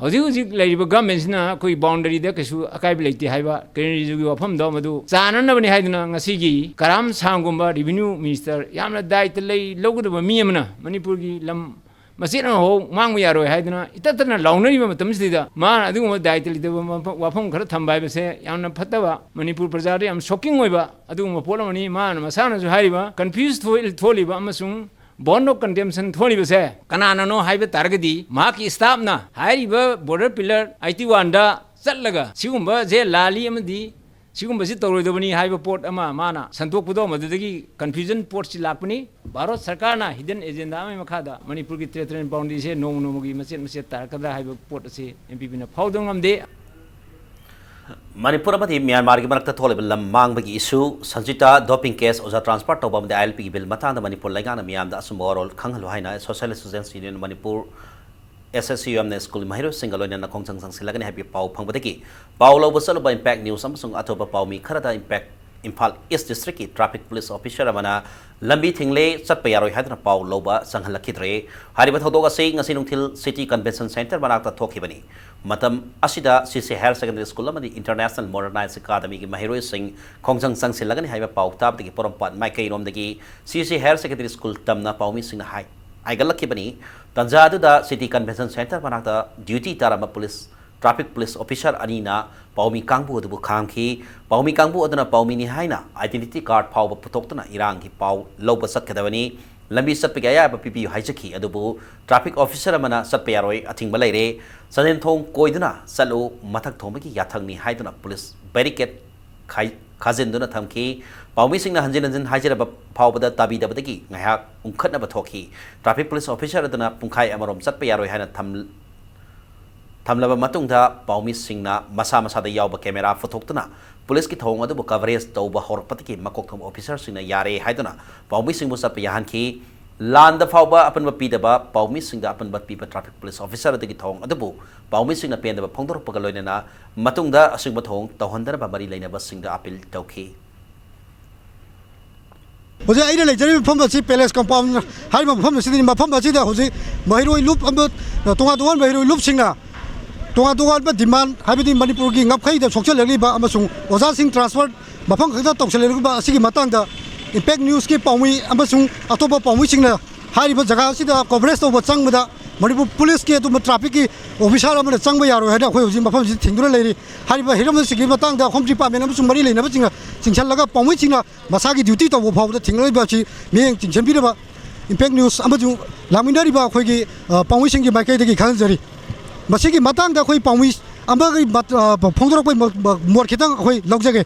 ꯍꯧꯖꯤꯛ ꯍꯧꯖꯤꯛ ꯂꯩꯔꯤꯕ government ꯁꯤꯅ ꯑꯩꯈꯣꯏ boundary ꯗ ꯀꯩꯁꯨ ꯑꯀꯥꯏꯕ ꯂꯩꯇꯦ ꯍꯥꯏꯕ ꯀꯤꯔꯦꯟ ꯔꯤꯖꯤꯖꯨꯒꯤ ꯋꯥꯐꯝꯗꯣ ꯃꯗꯨ ꯆꯥꯅꯅꯕꯅꯤ ꯍꯥꯏꯗꯨꯅ ꯉꯁꯤꯒꯤ ꯀꯔꯥꯝ ꯁꯥꯡꯒꯨꯝꯕ revenue minister ꯌꯥꯝꯅ ꯗꯥꯏꯇ ꯂꯩ ꯂꯧꯒꯗꯕ ꯃꯤ ꯑꯃꯅ ꯃꯅꯤꯄꯨꯔꯒꯤ ꯂꯝ ꯃꯆꯦꯠ ꯑꯃꯐꯥꯎ ꯃꯥꯡꯕ ꯌꯥꯔꯣꯏ ꯍꯥꯏꯗꯨꯅ ꯏꯇꯠ ꯇꯠꯅ ꯂꯥꯎꯅꯔꯤꯕ ꯃꯇꯝꯁꯤꯗ ꯃꯥꯅ ꯑꯗꯨꯒꯨꯝꯕ ꯗꯥꯏꯇ ꯂꯩꯇꯕ ꯃꯐꯝ- ꯋꯥꯐꯝ ꯈꯔ ꯊꯝꯕ ꯍꯥꯏꯕꯁꯦ ꯌꯥꯝꯅ ꯐꯠꯇꯕ, ꯃꯅꯤꯄꯨꯔ ꯄ꯭ꯔꯖꯥꯗ ꯌꯥꯝ shocking ꯑꯣꯏꯕ ꯑꯗꯨꯒꯨꯝꯕ ꯄꯣꯠ ꯑꯃꯅꯤ꯫ ꯃꯥꯅ ꯃꯁꯥꯅꯁꯨ ꯍꯥꯏꯔꯤꯕ confuse ꯊꯣꯛ- ꯊꯣꯛꯍꯜꯂꯤꯕ ꯑꯃꯁꯨꯡ bond of contention ꯊꯣꯛꯍꯜꯂꯤꯕꯁꯦ ꯀꯅꯥꯅꯅꯣ ꯍꯥꯏꯕ ꯇꯥꯔꯒꯗꯤ ꯃꯍꯥꯛꯀꯤ staff ꯅ ꯍꯥꯏꯔꯤꯕ border pillar eighty one ꯗ ꯆꯠꯂꯒ ꯁꯤꯒꯨꯝꯕꯁꯦ ꯂꯥꯜꯂꯤ ꯑꯃꯗꯤ ꯁꯤꯒꯨꯝꯕꯁꯤ ꯇꯧꯔꯣꯏꯗꯕꯅꯤ ꯍꯥꯏꯕ ꯄꯣꯠ ꯑꯃ ꯃꯥꯅ ꯁꯟꯗꯣꯛꯄꯗꯣ ꯃꯗꯨꯗꯒꯤ confusion ꯄꯣꯠꯁꯤ ꯂꯥꯛꯄꯅꯤ꯫ ꯚꯥꯔꯠ ꯁꯔꯀꯥꯔꯅ hidden agenda ꯑꯃꯒꯤ ꯃꯈꯥꯗ ꯃꯅꯤꯄꯨꯔꯒꯤ territorial boundary ꯁꯦ ꯅꯣꯡꯃ ꯅꯣꯡꯃꯒꯤ ꯃꯆꯦꯠ ꯃꯆꯦꯠ ꯇꯥꯔꯛꯀꯗ꯭ꯔꯥ ꯍꯥꯏꯕ ꯄꯣꯠ ꯑꯁꯤ M P P ꯅ ꯐꯥꯎꯗꯕ ꯉꯝꯗꯦ꯫ ꯃꯅꯤꯄꯨꯔ ꯑꯃꯗꯤ ꯃ꯭ꯌꯥꯟꯃꯥꯔꯒꯤ ꯃꯔꯛꯇ ꯊꯣꯛꯂꯤꯕ ꯂꯝ ꯃꯥꯡꯕꯒꯤ issue, ꯁꯟꯖꯤꯇꯥ doping case, ꯑꯣꯖꯥ transfer ꯇꯧꯕ ꯑꯃꯗꯤ I L P ꯒꯤ bill ꯃꯇꯥꯡꯗ ꯃꯅꯤꯄꯨꯔ ꯂꯩꯉꯥꯛꯅ ꯃꯤꯌꯥꯝꯗ ꯑꯆꯨꯝꯕ ꯋꯥꯔꯣꯜ ꯈꯪꯍꯜꯂꯨ ꯍꯥꯏꯅ Socialist Students Union Manipur, S S U M ꯅ school ꯃꯍꯩꯔꯣꯏꯁꯤꯡꯒ ꯂꯣꯏꯅꯅ ꯈꯣꯡꯖꯪ ꯆꯪꯁꯤꯜꯂꯒꯅꯤ ꯍꯥꯏꯕꯒꯤ ꯄꯥꯎ ꯐꯪꯕꯗꯒꯤ ꯄꯥꯎ ꯂꯧꯕ ꯆꯠꯂꯨꯕ Impact News ꯑꯃꯁꯨꯡ ꯑꯇꯣꯞꯄ ꯄꯥꯎꯃꯤ ꯈꯔꯗ Impact ꯏꯝꯐꯥꯜ ꯏꯁ ꯗꯤꯁꯇ꯭ꯔꯤꯛꯀꯤ ꯇ꯭ꯔꯥꯐꯤꯛ ꯄꯨꯂꯤꯁ ꯑꯣꯐꯤꯁꯔ ꯑꯃꯅ ꯂꯝꯕꯤ ꯊꯤꯡꯂꯦ, ꯆꯠꯄ ꯌꯥꯔꯣꯏ ꯍꯥꯏꯗꯨꯅ ꯄꯥꯎ ꯂꯧꯕ ꯆꯪꯍꯜꯂꯛꯈꯤꯗ꯭ꯔꯦ꯫ ꯍꯥꯏꯔꯤꯕ ꯊꯧꯗꯣꯛ ꯑꯁꯤ ꯉꯁꯤ ꯅꯨꯡꯊꯤꯜ ꯁꯤꯇꯤ ꯀꯟꯚꯦꯟꯁꯟ ꯁꯦꯟꯇꯔ ꯃꯅꯥꯛꯇ ꯊꯣꯛꯈꯤꯕꯅꯤ꯫ ꯃꯇꯝ ꯑꯁꯤꯗ ꯁꯤ ꯁꯤ ꯍꯥꯌꯔ ꯁꯦꯀꯦꯟꯗꯔꯤ ꯁ꯭ꯀꯨꯜ ꯑꯃꯗꯤ ꯏꯟꯇꯔꯅꯦꯁꯅꯦꯜ ꯃꯣꯗꯔꯅꯥꯏꯖ ꯑꯦꯀꯥꯗꯃꯤꯒꯤ ꯃꯍꯩꯔꯣꯏꯁꯤꯡ ꯈꯣꯡꯖꯪ ꯆꯪꯁꯤꯜꯂꯒꯅꯤ ꯍꯥꯏꯕ ꯄꯥꯎ ꯇꯥꯕꯗꯒꯤ ꯄꯣꯔꯣꯝꯄꯥꯠ ꯃꯥꯏꯀꯩꯔꯣꯝꯗꯒꯤ ꯁꯤ ꯁꯤ ꯍꯥꯌꯔ ꯁꯦꯀꯦꯟꯗꯔꯤ ꯁ꯭ꯀꯨꯜ ꯇꯝꯅ ꯄꯥꯎꯃꯤꯁꯤꯡꯅ ꯍꯥꯏ-, ꯍꯥꯏꯒꯠꯂꯛꯈꯤꯕꯅꯤ꯫ ꯇꯥꯟꯖꯥ ꯑꯗꯨꯗ ꯁꯤꯇꯤ ꯀꯟꯚꯦꯟꯁꯟ ꯁꯦꯟꯇꯔ ꯃꯅꯥꯛꯇ ꯗ꯭ꯌꯨꯇꯤ ꯇꯥꯔꯝꯕ ꯄꯨꯂꯤꯁ, ꯇ꯭ꯔꯥꯐꯤꯛ ꯄꯨꯂꯤꯁ ꯑꯣꯐꯤꯁꯔ ꯑꯅꯤꯅ ꯄꯥꯎꯃꯤ ꯀꯥꯡꯕꯨ ꯑꯗꯨꯕꯨ ꯈꯥꯝꯈꯤ꯫ ꯄꯥꯎꯃꯤ ꯀꯥꯡꯕꯨ ꯑꯗꯨꯅ ꯄꯥꯎꯃꯤꯅꯤ ꯍꯥꯏꯅ ꯑꯥꯏꯗꯦꯟꯇꯤꯇꯤ ꯀꯥꯔꯗ ꯐꯥꯎꯕ ꯄꯨꯊꯣꯛꯇꯨꯅ ꯏꯔꯥꯡꯒꯤ ꯄꯥꯎ ꯂꯧꯕ ꯆꯠꯀꯗꯕꯅꯤ, ꯂꯝꯕꯤ ꯆꯠꯄꯒꯤ ꯑꯌꯥꯕ ꯄꯤꯕꯤꯌꯨ ꯍꯥꯏꯖꯈꯤ꯫ ꯑꯗꯨꯕꯨ ꯇ꯭ꯔꯥꯐꯤꯛ ꯑꯣꯐꯤꯁꯔ ꯑꯃꯅ ꯆꯠꯄ ꯌꯥꯔꯣꯏ, ꯑꯊꯤꯡꯕ ꯂꯩꯔꯦ, ꯆꯥꯟꯗꯦꯜ ꯊꯣꯡ ꯀꯣꯏꯗꯨꯅ ꯆꯠꯂꯨ, ꯃꯊꯛ ꯊꯣꯡꯕꯒꯤ ꯌꯥꯊꯪꯅꯤ ꯍꯥꯏꯗꯨꯅ ꯄꯨꯂꯤꯁ ꯕꯦꯔꯤꯀꯦꯗ ꯈꯥꯏ-, ꯈꯥꯖꯤꯟꯗꯨꯅ ꯊꯝꯈꯤ꯫ ꯄꯥꯎꯃꯤꯁꯤꯡꯅ ꯍꯟꯖꯤꯟ ꯍꯟꯖꯤꯟ ꯍꯥꯏꯖꯔꯕ ꯐꯥꯎꯕꯗ ꯇꯥꯕꯤꯗꯕꯗꯒꯤ ꯉꯥꯏꯍꯥꯛ ꯎꯪꯈꯠꯅꯕ ꯊꯣꯛꯈꯤ꯫ ꯇ꯭ꯔꯥꯐꯤꯛ ꯄꯨꯂꯤꯁ ꯑꯣꯐꯤꯁꯔ ꯑꯗꯨꯅ ꯄꯨꯡꯈꯥꯏ ꯑꯃꯔꯣꯝ ꯆꯠꯄ ꯌꯥꯔꯣꯏ ꯍꯥꯏꯅ ꯊꯝ-, ꯊꯝꯂꯕ ꯃꯇꯨꯡꯗ ꯄꯥꯎꯃꯤꯁꯤꯡꯅ ꯃꯁꯥ ꯃꯁꯥꯗ ꯌꯥꯎꯕ ꯀꯦꯃꯦꯔꯥ ꯄꯨꯊꯣꯛꯇꯨꯅ ꯄꯨꯂꯤꯁꯀꯤ ꯊꯧꯑꯣꯡ ꯑꯗꯨꯕꯨ ꯀꯚꯔꯦꯖ ꯇꯧꯕ ꯍꯧꯔꯛꯄꯗꯒꯤ ꯃꯀꯣꯛ ꯊꯣꯡꯕ ꯑꯣꯐꯤꯁꯔꯁꯤꯡꯅ ꯌꯥꯔꯦ ꯍꯥꯏꯗꯨꯅ ꯄꯥꯎꯃꯤꯁꯤꯡꯕꯨ ꯆꯠꯄ ꯌꯥꯍꯟꯈꯤ꯫ ꯂꯥꯟꯗ ꯐꯥꯎꯕ ꯑꯄꯟꯕ ꯄꯤꯗꯕ, ꯄꯥꯎꯃꯤꯁꯤꯡꯗ ꯑꯄꯟꯕ ꯄꯤꯕ ꯇ꯭ꯔꯥꯐꯤꯛ ꯄꯨꯂꯤꯁ ꯑꯣꯐꯤꯁꯔ ꯑꯗꯨꯒꯤ ꯊꯧꯑꯣꯡ ꯑꯗꯨꯕꯨ ꯄꯥꯎꯃꯤꯁꯤꯡꯅ ꯄꯦꯟꯗꯕ ꯐꯣꯡꯗꯣꯔꯛꯄꯒ ꯂꯣꯏꯅꯅ ꯃꯇꯨꯡꯗ ꯑꯁꯤꯒꯨꯝꯕ ꯊꯧꯑꯣꯡ ꯇꯧꯍꯟꯗꯅꯕ ꯃꯔꯤ ꯂꯩꯅꯕꯁꯤꯡꯗ ꯑꯄꯤꯜ ꯇꯧꯈꯤ꯫ ꯍꯧꯖꯤꯛ ꯑꯩꯅ ꯂꯩꯖꯔꯤꯕ ꯃꯐꯝ ꯑꯁꯤ ꯄꯦꯂꯦꯁ ꯀꯝꯄꯥꯎꯟ ꯍꯥꯏꯔꯤꯕ ꯃꯐꯝ ꯑꯁꯤꯗꯅꯤ꯫ ꯃꯐꯝ ꯑꯁꯤꯗ ꯍꯧꯖꯤꯛ ꯃꯍꯩꯔꯣꯏ ꯂꯨꯞ ꯑꯃ, ꯇꯣꯉꯥꯟ ꯇꯣꯉꯥꯟꯕ ꯃꯍꯩꯔꯣꯏ ꯂꯨꯞꯁꯤꯡꯅ ꯇꯣꯉꯥꯟ ꯇꯣꯉꯥꯟꯕ ꯗꯤꯃꯥꯟ, ꯍꯥꯏꯕꯗꯤ ꯃꯅꯤꯄꯨꯔꯒꯤ ꯉꯝꯈꯩꯗ ꯁꯣꯛꯆꯜꯂꯛꯂꯤꯕ ꯑꯃꯁꯨꯡ ꯑꯣꯖꯥꯁꯤꯡ ꯇ꯭ꯔꯥꯟꯁꯐꯔ ꯃꯐꯝ ꯈꯛꯇ ꯇꯧꯁꯤꯜꯂꯛꯂꯤꯕ ꯑꯁꯤꯒꯤ ꯃꯇꯥꯡꯗ ꯏꯝꯄꯦꯛ ꯅ꯭ꯌꯨꯁꯀꯤ ꯄꯥꯎꯃꯤ ꯑꯃꯁꯨꯡ ꯑꯇꯣꯞꯄ ꯄꯥꯎꯃꯤꯁꯤꯡꯅ ꯍꯥꯏꯔꯤꯕ ꯖꯒꯥ ꯑꯁꯤꯗ ꯀꯣꯚꯔꯦꯖ ꯇꯧꯕ ꯆꯪꯕꯗ ꯃꯅꯤꯄꯨꯔ ꯄꯨꯂꯤꯁꯀꯤ ꯑꯗꯨꯒꯨꯝꯕ ꯇ꯭ꯔꯥꯐꯤꯛꯀꯤ ꯑꯣꯐꯤꯁꯥꯔ ꯑꯃꯅ ꯆꯪꯕ ꯌꯥꯔꯣꯏ ꯍꯥꯏꯅ ꯑꯩꯈꯣꯏ ꯍꯧꯖꯤꯛ ꯃꯐꯝꯁꯤꯗ ꯊꯤꯡꯗꯨꯅ ꯂꯩꯔꯤ꯫ ꯍꯥꯏꯔꯤꯕ ꯍꯤꯔꯝ ꯑꯁꯤꯒꯤ ꯃꯇꯥꯡꯗ ꯍꯣꯝ ꯗꯤꯄꯥꯔꯠꯃꯦꯟ ꯑꯃꯁꯨꯡ ꯃꯔꯤ ꯂꯩꯅꯕꯁꯤꯡꯅ ꯆꯤꯡꯁꯤꯜꯂꯒ ꯄꯥꯎꯃꯤꯁꯤꯡꯅ ꯃꯁꯥꯒꯤ ꯗ꯭ꯌꯨꯇꯤ ꯇꯧꯕ ꯐꯥꯎꯕꯗ ꯊꯤꯡꯂꯤꯕ ꯑꯁꯤ ꯃꯤꯠꯌꯦꯡ ꯆꯤꯡꯁꯤꯟꯕꯤꯅꯕ ꯏꯝꯄꯦꯛ ꯅ꯭ꯌꯨꯁ ꯑꯃꯁꯨꯡ ꯂꯥꯛꯃꯤꯟꯅꯔꯤꯕ ꯑꯩꯈꯣꯏꯒꯤ, ꯑ, ꯄꯥꯎꯃꯤꯁꯤꯡꯒꯤ ꯃꯥꯏꯀꯩꯗꯒꯤ ꯈꯪꯍꯟꯖꯔꯤ꯫ ꯃꯁꯤꯒꯤ ꯃꯇꯥꯡꯗ ꯑꯩꯈꯣꯏ ꯄꯥꯎꯃꯤ ꯑꯃꯒꯤ ꯃꯠ-, ꯑ, ꯐꯣꯡꯗꯣꯔꯛꯄꯒꯤ ꯃ-, ꯃ-, ꯃꯣꯠ ꯈꯤꯇꯪ ꯑꯩꯈꯣꯏ ꯂꯧꯖꯒꯦ꯫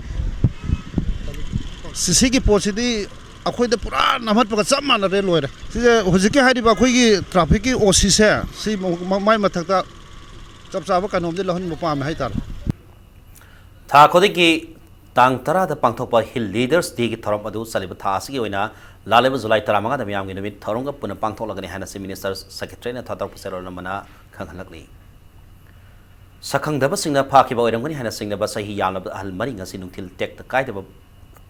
ꯁꯤ-, ꯁꯤꯒꯤ ꯄꯣꯠꯁꯤꯗꯤ ꯑꯩꯈꯣꯏꯗ ꯄꯨꯔꯥ ꯅꯝꯍꯠꯄꯒ ꯆꯞ ꯃꯥꯟꯅꯔꯦ, ꯂꯣꯏꯔꯦ꯫ ꯁꯤꯁꯦ ꯍꯧꯖꯤꯛꯀꯤ ꯍꯥꯏꯔꯤꯕ ꯑꯩꯈꯣꯏꯒꯤ ꯇ꯭ꯔꯥꯐꯤꯛꯀꯤ ꯑꯣ ꯁꯤꯁꯦ, ꯁꯤ ꯃ-, ꯃ-, ꯃꯥꯏ ꯃꯊꯛꯇ ꯆꯞ ꯆꯥꯕ ꯀꯩꯅꯣꯝꯗꯤ ꯂꯧꯍꯟꯕ ꯄꯥꯝꯃꯦ ꯍꯥꯏꯇꯥꯔꯦ꯫ ꯊꯥ ꯈꯨꯗꯤꯡꯒꯤ ꯇꯥꯡ ꯇꯔꯥꯗ ꯄꯥꯡꯊꯣꯛꯄ ꯍꯤꯜ ꯂꯤꯗꯔꯁ ꯗꯦꯒꯤ ꯊꯧꯔꯝ ꯑꯗꯨ ꯆꯠꯂꯤꯕ ꯊꯥ ꯑꯁꯤꯒꯤ ꯑꯣꯏꯅ ꯂꯥꯛꯂꯤꯕ ꯖꯨꯂꯥꯏ ꯇꯔꯥꯃꯉꯥꯗ ꯃꯤꯌꯥꯝꯒꯤ ꯅꯨꯃꯤꯠ ꯊꯧꯔꯝꯒ ꯄꯨꯟꯅ ꯄꯥꯡꯊꯣꯛꯂꯒꯅꯤ ꯍꯥꯏꯅ ꯆꯤꯐ ꯃꯤꯅꯤꯁꯇꯔ ꯁꯦꯀ꯭ꯔꯦꯇꯔꯤꯅ ꯊꯥꯗꯣꯔꯛꯄ ꯆꯦꯔꯣꯜ ꯑꯃꯅ ꯈꯪꯍꯜꯂꯛꯂꯤ꯫ ꯁꯛꯈꯪꯗꯕꯁꯤꯡꯅ ꯐꯥꯈꯤꯕ ꯑꯣꯏꯔꯝꯒꯅꯤ ꯍꯥꯏꯅ ꯆꯤꯡꯅꯕ ꯆꯍꯤ ꯌꯥꯝꯂꯕ ꯑꯍꯜ ꯃꯔꯤ ꯉꯁꯤ ꯅꯨꯡꯊꯤꯜ ꯇꯦꯛꯇ ꯀꯥꯏꯗꯕ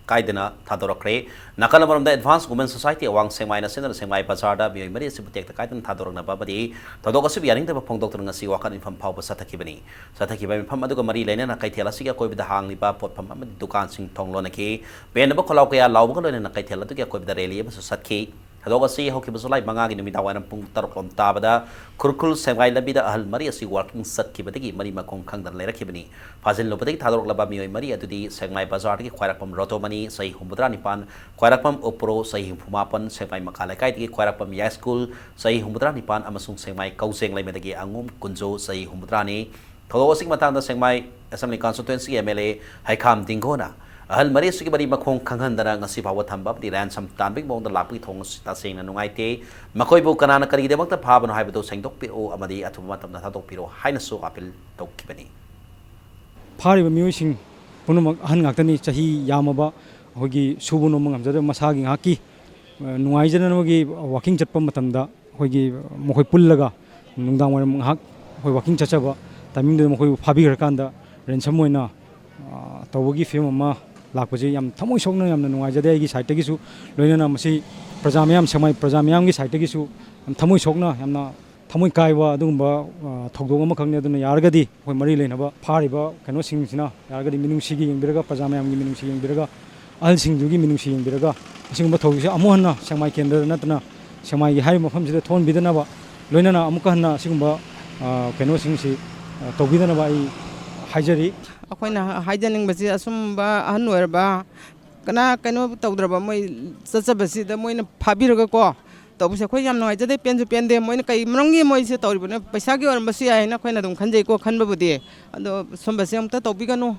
ꯀꯥꯏꯗꯅ ꯊꯥꯗꯣꯔꯛꯈ꯭ꯔꯦ꯫ ꯅꯥꯀꯜ ꯑꯃꯔꯣꯝꯗ Advance Women Society ꯑꯋꯥꯡ ꯁꯦꯡꯃꯥꯏꯅ ꯁꯤꯟꯗꯨꯅ ꯁꯦꯡꯃꯥꯏ ꯕꯖꯥꯔꯗ ꯃꯤꯑꯣꯏ ꯃꯔꯤ ꯑꯁꯤꯕꯨ ꯇꯦꯛꯇ ꯀꯥꯏꯗꯅ ꯊꯥꯗꯣꯔꯛꯅꯕ ꯑꯃꯗꯤ ꯊꯧꯗꯣꯛ ꯑꯁꯤꯕꯨ ꯌꯥꯅꯤꯡꯗꯕ ꯐꯣꯡꯗꯣꯛꯇꯨꯅ ꯉꯁꯤ ꯋꯥꯀꯠ ꯃꯤꯐꯝ ꯐꯥꯎꯕ ꯆꯠꯊꯈꯤꯕꯅꯤ꯫ ꯆꯠꯊꯈꯤꯕ ꯃꯤꯐꯝ ꯑꯗꯨꯒ ꯃꯔꯤ ꯂꯩꯅꯅ ꯀꯩꯊꯦꯜ ꯑꯁꯤꯒꯤ ꯑꯀꯣꯏꯕꯗ ꯍꯥꯡꯂꯤꯕ ꯄꯣꯠꯐꯝ ꯑꯃꯗꯤ ꯗꯨꯀꯥꯟꯁꯤꯡ ꯊꯣꯡ ꯂꯣꯟꯅꯈꯤ꯫ ꯄꯦꯟꯗꯕ ꯈꯣꯜꯂꯥꯎ ꯀꯌꯥ ꯂꯥꯎꯕꯒ ꯂꯣꯏꯅꯅ ꯀꯩꯊꯦꯜ ꯑꯗꯨꯒꯤ ꯑꯀꯣꯏꯕꯗ ꯔꯦꯂꯤ ꯑꯃꯁꯨ ꯆꯠꯈꯤ꯫ ꯊꯧꯗꯣꯛ ꯑꯁꯤ ꯍꯧꯈꯤꯕ ꯖꯨꯂꯥꯏ ꯃꯉꯥꯒꯤ ꯅꯨꯃꯤꯗꯥꯡ ꯋꯥꯏꯔꯝ ꯄꯨꯡ ꯇꯔꯨꯛ ꯂꯣꯝ ꯇꯥꯕꯗ ꯈꯨꯔꯈꯨꯜ ꯁꯦꯡꯃꯥꯏ ꯂꯝꯕꯤꯗ ꯑꯍꯜ ꯃꯔꯤ ꯑꯁꯤ ꯋꯥꯀꯤꯡ ꯆꯠꯈꯤꯕꯗꯒꯤ ꯃꯔꯤ ꯃꯈꯣꯡ ꯈꯪꯗꯅ ꯂꯩꯔꯛꯈꯤꯕꯅꯤ꯫ ꯐꯥꯖꯤꯜꯂꯨꯕꯗꯒꯤ ꯊꯥꯗꯣꯔꯛꯂꯕ ꯃꯤꯑꯣꯏ ꯃꯔꯤ ꯑꯗꯨꯗꯤ ꯁꯦꯡꯃꯥꯏ ꯕꯖꯥꯔꯗꯒꯤ ꯈ꯭ꯋꯥꯏꯔꯥꯛꯄꯝ ꯔꯣꯇꯣꯃꯅꯤ, ꯆꯍꯤ ꯍꯨꯝꯐꯨꯇꯔꯥ ꯅꯤꯄꯥꯟ, ꯈ꯭ꯋꯥꯏꯔꯥꯛꯄꯝ ꯎꯄ꯭ꯔꯣ, ꯆꯍꯤ ꯍꯨꯝꯐꯨ ꯃꯥꯄꯟ, ꯁꯦꯡꯃꯥꯏ ꯃꯈꯥ ꯂꯩꯀꯥꯏꯗꯒꯤ ꯈ꯭ꯋꯥꯏꯔꯥꯛꯄꯝ ꯌꯥꯏꯁ꯭ꯀꯨꯜ, ꯆꯍꯤ ꯍꯨꯝꯐꯨꯇꯔꯥ ꯅꯤꯄꯥꯟ, ꯑꯃꯁꯨꯡ ꯁꯦꯡꯃꯥꯏ ꯀꯧꯖꯦꯡ ꯂꯩꯃꯗꯒꯤ ꯑꯉꯣꯝ ꯀꯨꯟꯖꯣ, ꯆꯍꯤ ꯍꯨꯝꯐꯨꯇꯔꯥꯅꯤ꯫ ꯊꯧꯗꯣꯛ ꯑꯁꯤꯒꯤ ꯃꯇꯥꯡꯗ ꯁꯦꯡꯃꯥꯏ ꯑꯦꯁꯦꯝꯕ꯭ꯂꯤ ꯀꯟꯁꯇꯤꯇ꯭ꯋꯦꯟꯁꯤꯒꯤ ꯑꯦꯝ ꯑꯦꯜ ꯑꯦ ꯍꯩꯈꯥꯝ ꯗꯤꯡꯒꯣꯅ ꯑꯍꯜ ꯃꯔꯤ ꯑꯁꯤꯒꯤ ꯃꯔꯤ ꯃꯈꯣꯡ ꯈꯪꯍꯟꯗꯅ ꯉꯁꯤ ꯐꯥꯎꯕ ꯊꯝꯕ ꯑꯃꯗꯤ ꯔꯦꯟꯁꯝ ꯇꯥꯟꯕꯒꯤ ꯃꯑꯣꯡꯗ ꯂꯥꯛꯄꯒꯤ ꯊꯧꯑꯣꯡ ꯑꯁꯤ ꯇꯁꯦꯡꯅ ꯅꯨꯡꯉꯥꯏꯇꯦ꯫ ꯃꯈꯣꯏꯕꯨ ꯀꯅꯥꯅ ꯀꯔꯤꯒꯤꯗꯃꯛꯇ ꯐꯥꯕꯅꯣ ꯍꯥꯏꯕꯗꯨ ꯁꯦꯡꯗꯣꯛꯄꯤꯔꯛꯎ ꯑꯃꯗꯤ ꯑꯊꯨꯕ ꯃꯇꯝꯗ ꯊꯥꯗꯣꯛꯄꯤꯔꯛꯎ ꯍꯥꯏꯅꯁꯨ ꯑꯥꯄꯤꯜ ꯇꯧꯈꯤꯕꯅꯤ꯫ ꯐꯥꯔꯤꯕ ꯃꯤꯑꯣꯏꯁꯤꯡ ꯄꯨꯝꯅꯃꯛ ꯑꯍꯟ ꯉꯥꯛꯇꯅꯤ꯫ ꯆꯍꯤ ꯌꯥꯝꯃꯕ, ꯑꯩꯈꯣꯏꯒꯤ ꯁꯨꯕ ꯅꯣꯝꯕ ꯉꯝꯖꯗꯕ, ꯃꯁꯥꯒꯤ ꯉꯥꯏꯍꯥꯛꯀꯤ, ꯑ, ꯅꯨꯡꯉꯥꯏꯖꯅꯕꯒꯤ ꯋꯥꯀꯤꯡ ꯆꯠꯄ ꯃꯇꯝꯗ ꯑꯩꯈꯣꯏꯒꯤ ꯃꯈꯣꯏ ꯄꯨꯜꯂꯒ ꯅꯨꯡꯗꯥꯡ ꯋꯥꯏꯔꯝ ꯉꯥꯏꯍꯥꯛ ꯑꯩꯈꯣꯏ ꯋꯥꯀꯤꯡ ꯆꯠꯆꯕ ꯇꯥꯏꯃꯤꯡꯗꯨꯗ ꯃꯈꯣꯏꯕꯨ ꯐꯥꯕꯤꯈ꯭ꯔꯀꯥꯟꯗ ꯔꯦꯟꯁꯝ ꯑꯣꯏꯅ, ꯑ, ꯇꯧꯕꯒꯤ ꯐꯤꯕꯝ ꯑꯃ ꯂꯥꯛꯄꯁꯦ ꯌꯥꯝ ꯊꯃꯣꯏ ꯁꯣꯛꯅ, ꯌꯥꯝꯅ ꯅꯨꯡꯉꯥꯏꯖꯗꯦ꯫ ꯑꯩꯒꯤ ꯁꯥꯏꯠꯇꯒꯤꯁꯨ, ꯂꯣꯏꯅꯅ ꯃꯁꯤ ꯄ꯭ꯔꯖꯥ ꯃꯌꯥꯝ, ꯁꯦꯡꯃꯥꯏ ꯄ꯭ꯔꯖꯥ ꯃꯌꯥꯝꯒꯤ ꯁꯥꯏꯠꯇꯒꯤꯁꯨ ꯌꯥꯝ ꯊꯃꯣꯏ ꯁꯣꯛꯅ, ꯌꯥꯝꯅ ꯊꯃꯣꯏ ꯀꯥꯏꯕ ꯑꯗꯨꯒꯨꯝꯕ, ꯑ, ꯊꯧꯗꯣꯛ ꯑꯃꯈꯛꯅꯤ꯫ ꯑꯗꯨꯅ ꯌꯥꯔꯒꯗꯤ ꯑꯩꯈꯣꯏ ꯃꯔꯤ ꯂꯩꯅꯕ ꯐꯥꯔꯤꯕ ꯀꯩꯅꯣꯁꯤꯡꯁꯤꯅ ꯌꯥꯔꯒꯗꯤ ꯃꯤꯅꯨꯡꯁꯤꯒꯤ ꯌꯦꯡꯕꯤꯔꯒ, ꯄ꯭ꯔꯖꯥ ꯃꯌꯥꯝꯒꯤ ꯃꯤꯅꯨꯡꯁꯤ ꯌꯦꯡꯕꯤꯔꯒ, ꯑꯍꯜꯁꯤꯡꯗꯨꯒꯤ ꯃꯤꯅꯨꯡꯁꯤ ꯌꯦꯡꯕꯤꯔꯒ, ꯑꯁꯤꯒꯨꯝꯕ ꯊꯧꯗꯣꯛꯁꯦ ꯑꯃꯨꯛ ꯍꯟꯅ ꯁꯦꯡꯃꯥꯏ ꯀꯦꯟꯗ꯭ꯔꯗ ꯅꯠꯇꯅ ꯁꯦꯡꯃꯥꯏꯒꯤ ꯍꯥꯏꯔꯤꯕ ꯃꯐꯝꯁꯤꯗ ꯊꯣꯛꯍꯟꯕꯤꯗꯅꯕ, ꯂꯣꯏꯅꯅ ꯑꯃꯨꯛꯀ ꯍꯟꯅ ꯑꯁꯤꯒꯨꯝꯕ, ꯑ, ꯀꯩꯅꯣꯁꯤꯡꯁꯤ, ꯑ, ꯇꯧꯕꯤꯗꯅꯕ ꯑꯩ ꯍꯥꯏꯖꯔꯤ꯫ ꯑꯩꯈꯣꯏꯅ ꯍꯥꯏꯖꯅꯤꯡꯕꯁꯤ, ꯑꯁꯨꯝꯕ ꯑꯍꯟ ꯑꯣꯏꯔꯕ, ꯀꯅꯥ ꯀꯩꯅꯣ ꯇꯧꯗ꯭ꯔꯕ ꯃꯣꯏ ꯆꯠꯆꯕꯁꯤꯗ ꯃꯣꯏꯅ ꯐꯥꯕꯤꯔꯒꯀꯣ ꯇꯧꯕꯁꯦ ꯑꯩꯈꯣꯏ ꯌꯥꯝ ꯅꯨꯡꯉꯥꯏꯖꯗꯦ, ꯄꯦꯟꯁꯨ ꯄꯦꯟꯗꯦ꯫ ꯃꯣꯏꯅ ꯀꯩ ꯃꯔꯝꯒꯤ ꯃꯣꯏꯁꯦ ꯇꯧꯔꯤꯕꯅꯣ? ꯄꯩꯁꯥꯒꯤ ꯑꯣꯏꯔꯝꯕꯁꯨ ꯌꯥꯏ ꯍꯥꯏꯅ ꯑꯩꯈꯣꯏꯅ ꯑꯗꯨꯝ ꯈꯟꯖꯩꯀꯣ, ꯈꯟꯕꯕꯨꯗꯤ꯫ ꯑꯗꯣ ꯁꯨꯝꯕꯁꯦ ꯑꯃꯨꯛꯇ ꯇꯧꯕꯤꯒꯅꯨ,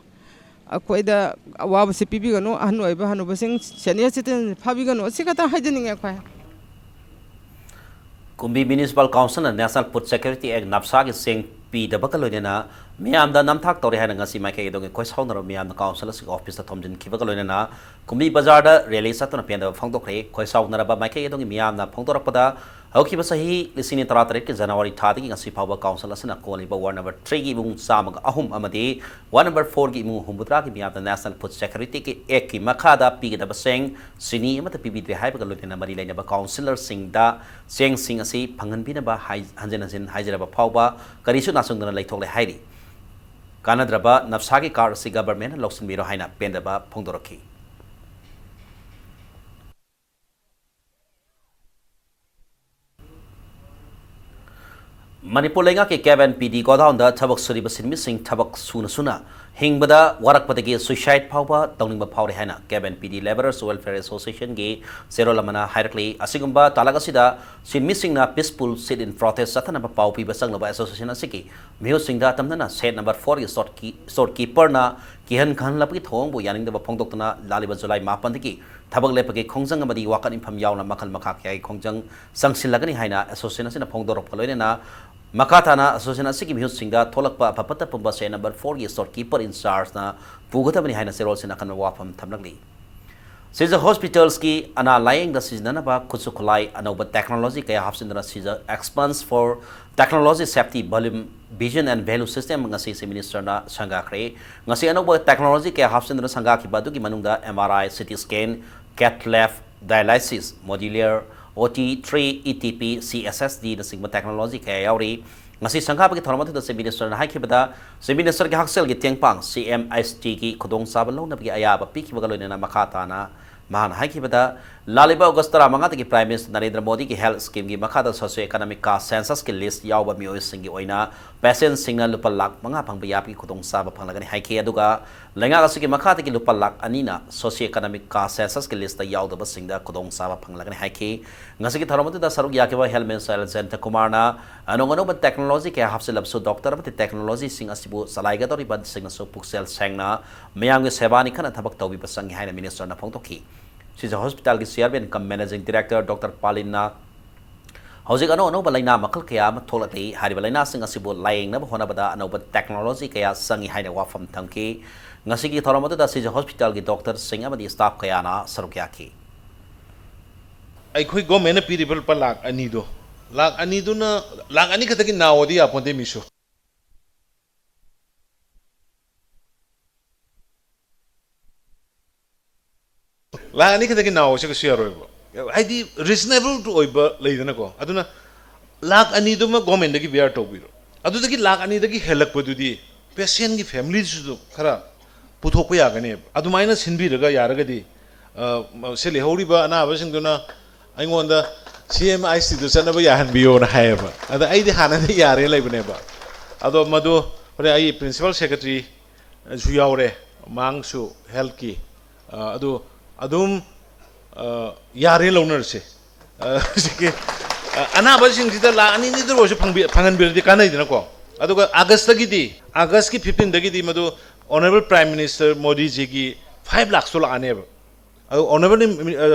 ꯑꯩꯈꯣꯏꯗ ꯑꯋꯥꯕꯁꯦ ꯄꯤꯕꯤꯒꯅꯨ꯫ ꯑꯍꯟ ꯑꯣꯏꯕ ꯍꯅꯨꯕꯁꯤꯡ, ꯁꯦꯅꯤꯌꯔ ꯁꯤꯇꯤꯖꯟ ꯐꯥꯕꯤꯒꯅꯨ, ꯑꯁꯤ ꯈꯛꯇ ꯍꯥꯏꯖꯅꯤꯡꯉꯦ ꯑꯩꯈꯣꯏ꯫ ꯀꯨꯝꯕꯤ ꯃ꯭ꯌꯨꯅꯤꯁꯤꯄꯥꯜ ꯀꯥꯎꯟꯁꯤꯜꯅ ꯅꯦꯁꯅꯦꯜ ꯐꯨꯗ ꯁꯦꯀ꯭ꯌꯨꯔꯤꯇꯤ ꯑꯦꯛ, ꯅꯞꯁꯥꯒꯤ ꯆꯦꯡ ꯄꯤꯗꯕꯒ ꯂꯣꯏꯅꯅ ꯃꯤꯌꯥꯝꯗ ꯅꯝꯊꯥꯛ ꯇꯧꯔꯦ ꯍꯥꯏꯅ ꯉꯁꯤ ꯃꯥꯏꯀꯩ ꯑꯗꯣꯝꯒꯤ ꯈꯣꯏ ꯁꯥꯎꯅꯔꯕ ꯃꯤꯌꯥꯝꯅ ꯀꯥꯎꯟꯁꯤꯜ ꯑꯁꯤꯒꯤ ꯑꯣꯐꯤꯁꯇ ꯊꯣꯝꯖꯤꯟꯈꯤꯕꯒ ꯂꯣꯏꯅꯅ ꯀꯨꯝꯕꯤ ꯕꯖꯥꯔꯗ ꯔꯦꯂꯤ ꯆꯠꯇꯨꯅ ꯄꯦꯟꯗꯕ ꯐꯣꯡꯗꯣꯛꯈ꯭ꯔꯦ꯫ ꯈꯣꯏ ꯁꯥꯎꯅꯔꯕ ꯃꯥꯏꯀꯩ ꯑꯗꯣꯝꯒꯤ ꯃꯤꯌꯥꯝꯅ ꯐꯣꯡꯗꯣꯔꯛꯄꯗ, ꯍꯧꯈꯤꯕ ꯆꯍꯤ ꯂꯤꯁꯤꯡ ꯑꯅꯤ ꯇꯔꯥꯇꯔꯦꯠꯀꯤ ꯖꯅꯋꯥꯔꯤ ꯊꯥꯗꯒꯤ ꯉꯁꯤ ꯐꯥꯎꯕ ꯀꯥꯎꯟꯁꯤꯜ ꯑꯁꯤꯅ ꯀꯣꯜꯂꯤꯕ ꯋꯥꯔꯗ ꯅꯝꯕꯔ ꯊ꯭ꯔꯤꯒꯤ ꯏꯃꯨꯡ ꯆꯥꯝꯃꯒ ꯑꯍꯨꯝ ꯑꯃꯗꯤ ꯋꯥꯔꯗ ꯅꯝꯕꯔ ꯐꯣꯔꯒꯤ ꯏꯃꯨꯡ ꯍꯨꯝꯐꯨꯇꯔꯥꯒꯤ ꯃꯤꯌꯥꯝꯗ National Food Security Actꯀꯤ ꯃꯈꯥꯗ ꯄꯤꯒꯗꯕ ꯆꯦꯡ, ꯆꯤꯅꯤ ꯑꯃꯠꯇ ꯄꯤꯕꯤꯗ꯭ꯔꯦ ꯍꯥꯏꯕꯒ ꯂꯣꯏꯅꯅ ꯃꯔꯤ ꯂꯩꯅꯕ ꯀꯥꯎꯟꯁꯤꯜꯂꯔꯁꯤꯡꯗ ꯆꯦꯡꯁꯤꯡ ꯑꯁꯤ ꯐꯪꯍꯟꯕꯤꯅꯕ ꯍꯥꯏ-, ꯍꯟꯖꯤꯟ ꯍꯟꯖꯤꯟ ꯍꯥꯏꯖꯔꯕ ꯐꯥꯎꯕ ꯀꯔꯤꯁꯨ ꯅꯥꯆꯨꯡꯗꯅ ꯂꯩꯊꯣꯛꯂꯦ ꯍꯥꯏꯔꯤ꯫ ꯀꯥꯟꯅꯗ꯭ꯔꯕ ꯅꯞꯁꯥꯒꯤ ꯀꯥꯔꯗ ꯑꯁꯤ ꯒꯚꯔꯟꯃꯦꯟꯠꯅ ꯂꯧꯁꯤꯟꯕꯤꯔꯣ ꯍꯥꯏꯅ ꯄꯦꯟꯗꯕ ꯐꯣꯡꯗꯣꯔꯛꯈꯤ꯫ ꯃꯅꯤꯄꯨꯔ ꯂꯩꯉꯥꯛꯀꯤ ꯀꯦꯞ ꯑꯦꯟ ꯄꯤ ꯗꯤ ꯒꯣꯗꯥꯎꯟꯗ ꯊꯕꯛ ꯁꯨꯔꯤꯕ ꯁꯤꯟꯃꯤꯁꯤꯡ ꯊꯕꯛ ꯁꯨꯅ ꯁꯨꯅ ꯍꯤꯡꯕꯗ ꯋꯥꯔꯛꯄꯗꯒꯤ ꯁꯨꯏꯁꯥꯏꯗ ꯐꯥꯎꯕ ꯇꯧꯅꯤꯡꯕ ꯐꯥꯎꯔꯦ ꯍꯥꯏꯅ ꯀꯦꯞ ꯑꯦꯟ ꯄꯤ ꯗꯤ Labourers Welfare Associationꯒꯤ ꯆꯦꯔꯣꯜ ꯑꯃꯅ ꯍꯥꯏꯔꯛꯂꯤ꯫ ꯑꯁꯤꯒꯨꯝꯕ ꯇꯥꯂꯛ ꯑꯁꯤꯗ ꯁꯤꯟꯃꯤꯁꯤꯡꯅ peaceful sit-in protest ꯆꯠꯊꯅꯕ ꯄꯥꯎ ꯄꯤꯕ ꯆꯪꯂꯕ ꯑꯦꯁꯣꯁꯤꯌꯦꯁꯟ ꯑꯁꯤꯒꯤ ꯃꯤꯍꯨꯠꯁꯤꯡꯗ ꯑꯇꯝꯅꯅ ꯁꯦꯠ ꯅꯝꯕꯔ ꯐꯣꯔꯒꯤ ꯁ꯭ꯇꯣꯔ ꯀꯤ-, ꯁ꯭ꯇꯣꯔ ꯀꯤꯄꯔꯅ ꯀꯤꯍꯟ ꯈꯪꯍꯟꯂꯛꯄꯒꯤ ꯊꯧꯑꯣꯡꯕꯨ ꯌꯥꯅꯤꯡꯗꯕ ꯐꯣꯡꯗꯣꯛꯇꯨꯅ ꯂꯥꯛꯂꯤꯕ ꯖꯨꯂꯥꯏ ꯃꯥꯄꯟꯗꯒꯤ ꯊꯕꯛ ꯂꯦꯞꯄꯒꯤ ꯈꯣꯡꯖꯪ ꯑꯃꯗꯤ ꯋꯥꯀꯠ ꯏꯟꯐꯝ ꯌꯥꯎꯅ ꯃꯈꯜ ꯃꯈꯥ ꯀꯌꯥꯒꯤ ꯈꯣꯡꯖꯪ ꯆꯪꯁꯤꯜꯂꯒꯅꯤ ꯍꯥꯏꯅ ꯑꯦꯁꯣꯁꯤꯌꯦꯁꯟ ꯑꯁꯤꯅ ꯐꯣꯡꯗꯣꯔꯛꯄ ꯂꯣꯏꯅꯅ ꯃꯈꯥ ꯇꯥꯅ ꯑꯦꯁꯣꯁꯤꯌꯦꯁꯟ ꯑꯁꯤꯒꯤ ꯃꯤꯍꯨꯠꯁꯤꯡꯗ ꯊꯣꯛꯂꯛꯄ ꯑꯐ ꯐꯠꯇ ꯄꯨꯝꯕ ꯁꯦꯠ ꯅꯝꯕꯔ ꯐꯣꯔꯒꯤ ꯁ꯭ꯇꯣꯔ ꯀꯤꯄꯔ ꯏꯟꯆꯥꯔꯖꯅ ꯄꯨꯒꯗꯕꯅꯤ ꯍꯥꯏꯅ ꯆꯦꯔꯣꯜꯁꯤꯅ ꯑꯀꯟꯕ ꯋꯥꯐꯝ ꯊꯝꯂꯛꯂꯤ꯫ ꯁꯤꯖ ꯍꯣꯁꯄꯤꯇꯥꯜꯁꯀꯤ ꯑꯅꯥ ꯂꯥꯌꯦꯡꯗ ꯁꯤꯖꯤꯟꯅꯅꯕ ꯈꯨꯠꯁꯨ ꯈꯨꯠꯂꯥꯏ ꯑꯅꯧꯕ ꯇꯦꯛꯅꯣꯂꯣꯖꯤ ꯀꯌꯥ ꯍꯥꯞꯆꯤꯟꯗꯨꯅ ꯁꯤꯖ Experts for Technology Safety Volume Vision and Value System ꯉꯁꯤ ꯆꯤꯐ ꯃꯤꯅꯤꯁꯇꯔꯅ ꯁꯪꯒꯥꯈ꯭ꯔꯦ꯫ ꯉꯁꯤ ꯑꯅꯧꯕ ꯇꯦꯛꯅꯣꯂꯣꯖꯤ ꯀꯌꯥ ꯍꯥꯞꯆꯤꯟꯗꯨꯅ ꯁꯪꯒꯥꯈꯤꯕ ꯑꯗꯨꯒꯤ ꯃꯅꯨꯡꯗ M R I, C T scan, cath lab, dialysis, modular, O T three, E T P, C S S D ꯅꯆꯤꯡꯕ technology ꯀꯌꯥ ꯌꯥꯎꯔꯤ꯫ ꯉꯁꯤ ꯁꯪꯒꯥꯕꯒꯤ ꯊꯧꯔꯝ ꯑꯗꯨꯗ ꯆꯤꯐ ꯃꯤꯅꯤꯁꯇꯔꯅ ꯍꯥꯏꯈꯤꯕꯗ, ꯆꯤꯐ ꯃꯤꯅꯤꯁꯇꯔꯒꯤ ꯍꯛꯁꯦꯜꯒꯤ ꯇꯦꯡꯄꯥꯡ C M H T ꯒꯤ ꯈꯨꯗꯣꯡꯆꯥꯕ ꯂꯧꯅꯕꯒꯤ ꯑꯌꯥꯕ ꯄꯤꯈꯤꯕꯒ ꯂꯣꯏꯅꯅ ꯃꯈꯥ ꯇꯥꯅ ꯃꯍꯥꯛꯅ ꯍꯥꯏꯈꯤꯕꯗ, ꯂꯥꯛꯂꯤꯕ ꯑꯣꯒꯁ ꯇꯔꯥꯃꯉꯥꯗꯒꯤ ꯄ꯭ꯔꯥꯏꯝ ꯃꯤꯅꯤꯁꯇꯔ ꯅꯔꯦꯟꯗ꯭ꯔ ꯃꯣꯗꯤꯒꯤ ꯍꯦꯜꯊ ꯁ꯭ꯀꯤꯝꯒꯤ ꯃꯈꯥꯗ ꯁꯣꯁꯤꯑꯣ ꯏꯀꯣꯅꯣꯃꯤꯛ ꯀꯥꯁ ꯁꯦꯟꯁꯁꯀꯤ ꯂꯤꯁ ꯌꯥꯎꯕ ꯃꯤꯑꯣꯏꯁꯤꯡꯒꯤ ꯑꯣꯏꯅ ꯄꯦꯟꯁꯟꯁꯤꯡꯅ ꯂꯨꯄꯥ ꯂꯥꯈ ꯃꯉꯥ ꯐꯪꯕ ꯌꯥꯕꯒꯤ ꯈꯨꯗꯣꯡꯆꯥꯕ ꯐꯪꯂꯒꯅꯤ ꯍꯥꯏꯈꯤ꯫ ꯑꯗꯨꯒ ꯂꯩꯉꯥꯛ ꯑꯁꯤꯒꯤ ꯃꯈꯥꯗꯒꯤ ꯂꯨꯄꯥ ꯂꯥꯈ ꯑꯅꯤꯅ ꯁꯣꯁꯤꯑꯣ ꯏꯀꯣꯅꯣꯃꯤꯛ ꯀꯥꯁ ꯁꯦꯟꯁꯁꯀꯤ ꯂꯤꯁꯇ ꯌꯥꯎꯗꯕꯁꯤꯡꯗ ꯈꯨꯗꯣꯡꯆꯥꯕ ꯐꯪꯂꯒꯅꯤ ꯍꯥꯏꯈꯤ꯫ ꯉꯁꯤꯒꯤ ꯊꯧꯔꯝ ꯑꯗꯨꯗ ꯁꯔꯨꯛ ꯌꯥꯈꯤꯕ ꯍꯦꯜꯊ ꯃꯤꯅꯤꯁꯇꯔ ꯑꯦꯜ ꯖꯌꯟꯇ ꯀꯨꯃꯥꯔꯅ ꯑꯅꯧ ꯑꯅꯧꯕ ꯇꯦꯛꯅꯣꯂꯣꯖꯤ ꯀꯌꯥ ꯍꯥꯞꯆꯤꯜꯂꯕꯁꯨ ꯗꯣꯛꯇꯔ ꯑꯃꯗꯤ ꯇꯦꯛꯅꯣꯂꯣꯖꯤꯁꯤꯡ ꯑꯁꯤꯕꯨ ꯆꯂꯥꯏꯒꯗꯧꯔꯤꯕꯁꯤꯡꯅꯁꯨ ꯄꯨꯛꯆꯦꯜ ꯁꯦꯡꯅ ꯃꯤꯌꯥꯝꯒꯤ ꯁꯦꯕꯥꯅꯤ ꯈꯟꯅ ꯊꯕꯛ ꯇꯧꯕꯤꯕ ꯆꯪꯏ ꯍꯥꯏꯅ ꯃꯤꯅꯤꯁꯇꯔꯅ ꯐꯣꯡꯗꯣꯛꯈꯤ꯫ ꯁꯤꯖ ꯍꯣꯁꯄꯤꯇꯥꯜꯒꯤ ꯆꯤꯌꯥꯔꯃꯦꯟ ꯀꯝ ꯃꯦꯅꯦꯖꯤꯡ ꯗꯤꯔꯦꯛꯇꯔ ꯗꯣꯛꯇꯔ ꯄꯥꯂꯤꯟꯅ ꯍꯧꯖꯤꯛ ꯑꯅꯧ ꯑꯅꯧꯕ ꯂꯥꯏꯅꯥ ꯃꯈꯜ ꯀꯌꯥ ꯑꯃ ꯊꯣꯛꯂꯛꯂꯤ꯫ ꯍꯥꯏꯔꯤꯕ ꯂꯥꯏꯅꯥꯁꯤꯡ ꯑꯁꯤꯕꯨ ꯂꯥꯌꯦꯡꯅꯕ ꯍꯣꯠꯅꯕꯗ ꯑꯅꯧꯕ technology ꯀꯌꯥ ꯆꯪꯏ ꯍꯥꯏꯅ ꯋꯥꯐꯝ ꯊꯝꯈꯤ꯫ ꯉꯁꯤꯒꯤ ꯊꯧꯔꯝ ꯑꯗꯨꯗ ꯁꯤꯖ ꯍꯣꯁꯄꯤꯇꯥꯜꯒꯤ ꯗꯣꯛꯇꯔꯁꯤꯡ ꯑꯃꯗꯤ staff ꯀꯌꯥꯅ ꯁꯔꯨꯛ ꯌꯥꯈꯤ꯫ ꯑꯩꯈꯣꯏ ꯒꯣꯔꯃꯦꯟꯅ ꯄꯤꯔꯤꯕ ꯂꯨꯄꯥ ꯂꯥꯈ ꯑꯅꯤꯗꯣ, ꯂꯥꯈ ꯑꯅꯤꯗꯨꯅ, ꯂꯥꯈ ꯑꯅꯤ ꯈꯛꯇꯒꯤ ꯅꯥꯎꯑꯗꯤ ꯌꯥꯄꯣꯟꯇꯦ ꯃꯤꯁꯨ꯫ ꯂꯥꯛ ꯑꯅꯤ ꯈꯛꯇꯒꯤ ꯅꯥꯎꯁꯦ ꯀꯩꯁꯨ ꯌꯥꯔꯣꯏꯕ꯫ ꯍꯥꯏꯗꯤ reasonable ꯑꯣꯏꯕ ꯂꯩꯗꯅꯀꯣ꯫ ꯑꯗꯨꯅ ꯂꯥꯛ ꯑꯅꯤꯗꯨꯃ ꯒꯣꯔꯃꯦꯟꯗꯒꯤ bear ꯇꯧꯕꯤꯔꯣ꯫ ꯑꯗꯨꯗꯒꯤ ꯂꯥꯛ ꯑꯅꯤꯗꯒꯤ ꯍꯦꯜꯂꯛꯄꯗꯨꯗꯤ patientꯒꯤ familyꯁꯨ ꯈꯔ ꯄꯨꯊꯣꯛꯄ ꯌꯥꯒꯅꯦꯕ꯫ ꯑꯗꯨꯃꯥꯏꯅ ꯁꯤꯟꯕꯤꯔꯒ ꯌꯥꯔꯒꯗꯤ, ꯑ, ꯁꯤ ꯂꯩꯍꯧꯔꯤꯕ ꯑꯅꯥꯕꯁꯤꯡꯗꯨꯅ ꯑꯩꯉꯣꯟꯗ CMHTꯗ ꯆꯠꯅꯕ ꯌꯥꯍꯟꯕꯤꯌꯣꯅ ꯍꯥꯏꯌꯦꯕ꯫ ꯑꯗ ꯑꯩꯗꯤ ꯍꯥꯟꯅꯗꯤ ꯌꯥꯔꯦ ꯂꯩꯕꯅꯦꯕ꯫ ꯑꯗꯣ ꯃꯗꯨ ꯍꯣꯔꯦꯟ ꯑꯩ principal secretaryꯁꯨ ꯌꯥꯎꯔꯦ, ꯃꯥꯡꯁꯨ healthꯀꯤ, ꯑ, ꯑꯗꯨ ꯑꯗꯨꯝ, ꯑ, ꯌꯥꯔꯦ ꯂꯧꯅꯔꯁꯦ꯫ ꯑ, ꯍꯧꯖꯤꯛꯀꯤ, ꯑ, ꯑꯅꯥꯕꯁꯤꯡꯁꯤꯗ ꯂꯥꯛ ꯑꯅꯤ ꯑꯅꯤꯗ ꯑꯣꯏꯔꯁꯨ ꯐꯪꯕꯤ-, ꯐꯪꯍꯟꯕꯤꯔꯗꯤ ꯀꯥꯟꯅꯩꯗꯅꯀꯣ꯫ ꯑꯗꯨꯒ Augustꯇꯒꯤꯗꯤ, Augustꯀꯤ fifteenꯗꯒꯤꯗꯤ ꯃꯗꯨ Honourable Prime Minister ꯃꯣꯗꯤꯖꯤꯒꯤ five lakhꯁꯇꯣ ꯂꯥꯛꯑꯅꯦꯕ꯫ ꯑꯗꯣ Honourable ꯃꯤ-, ꯃꯤ-, ꯑ,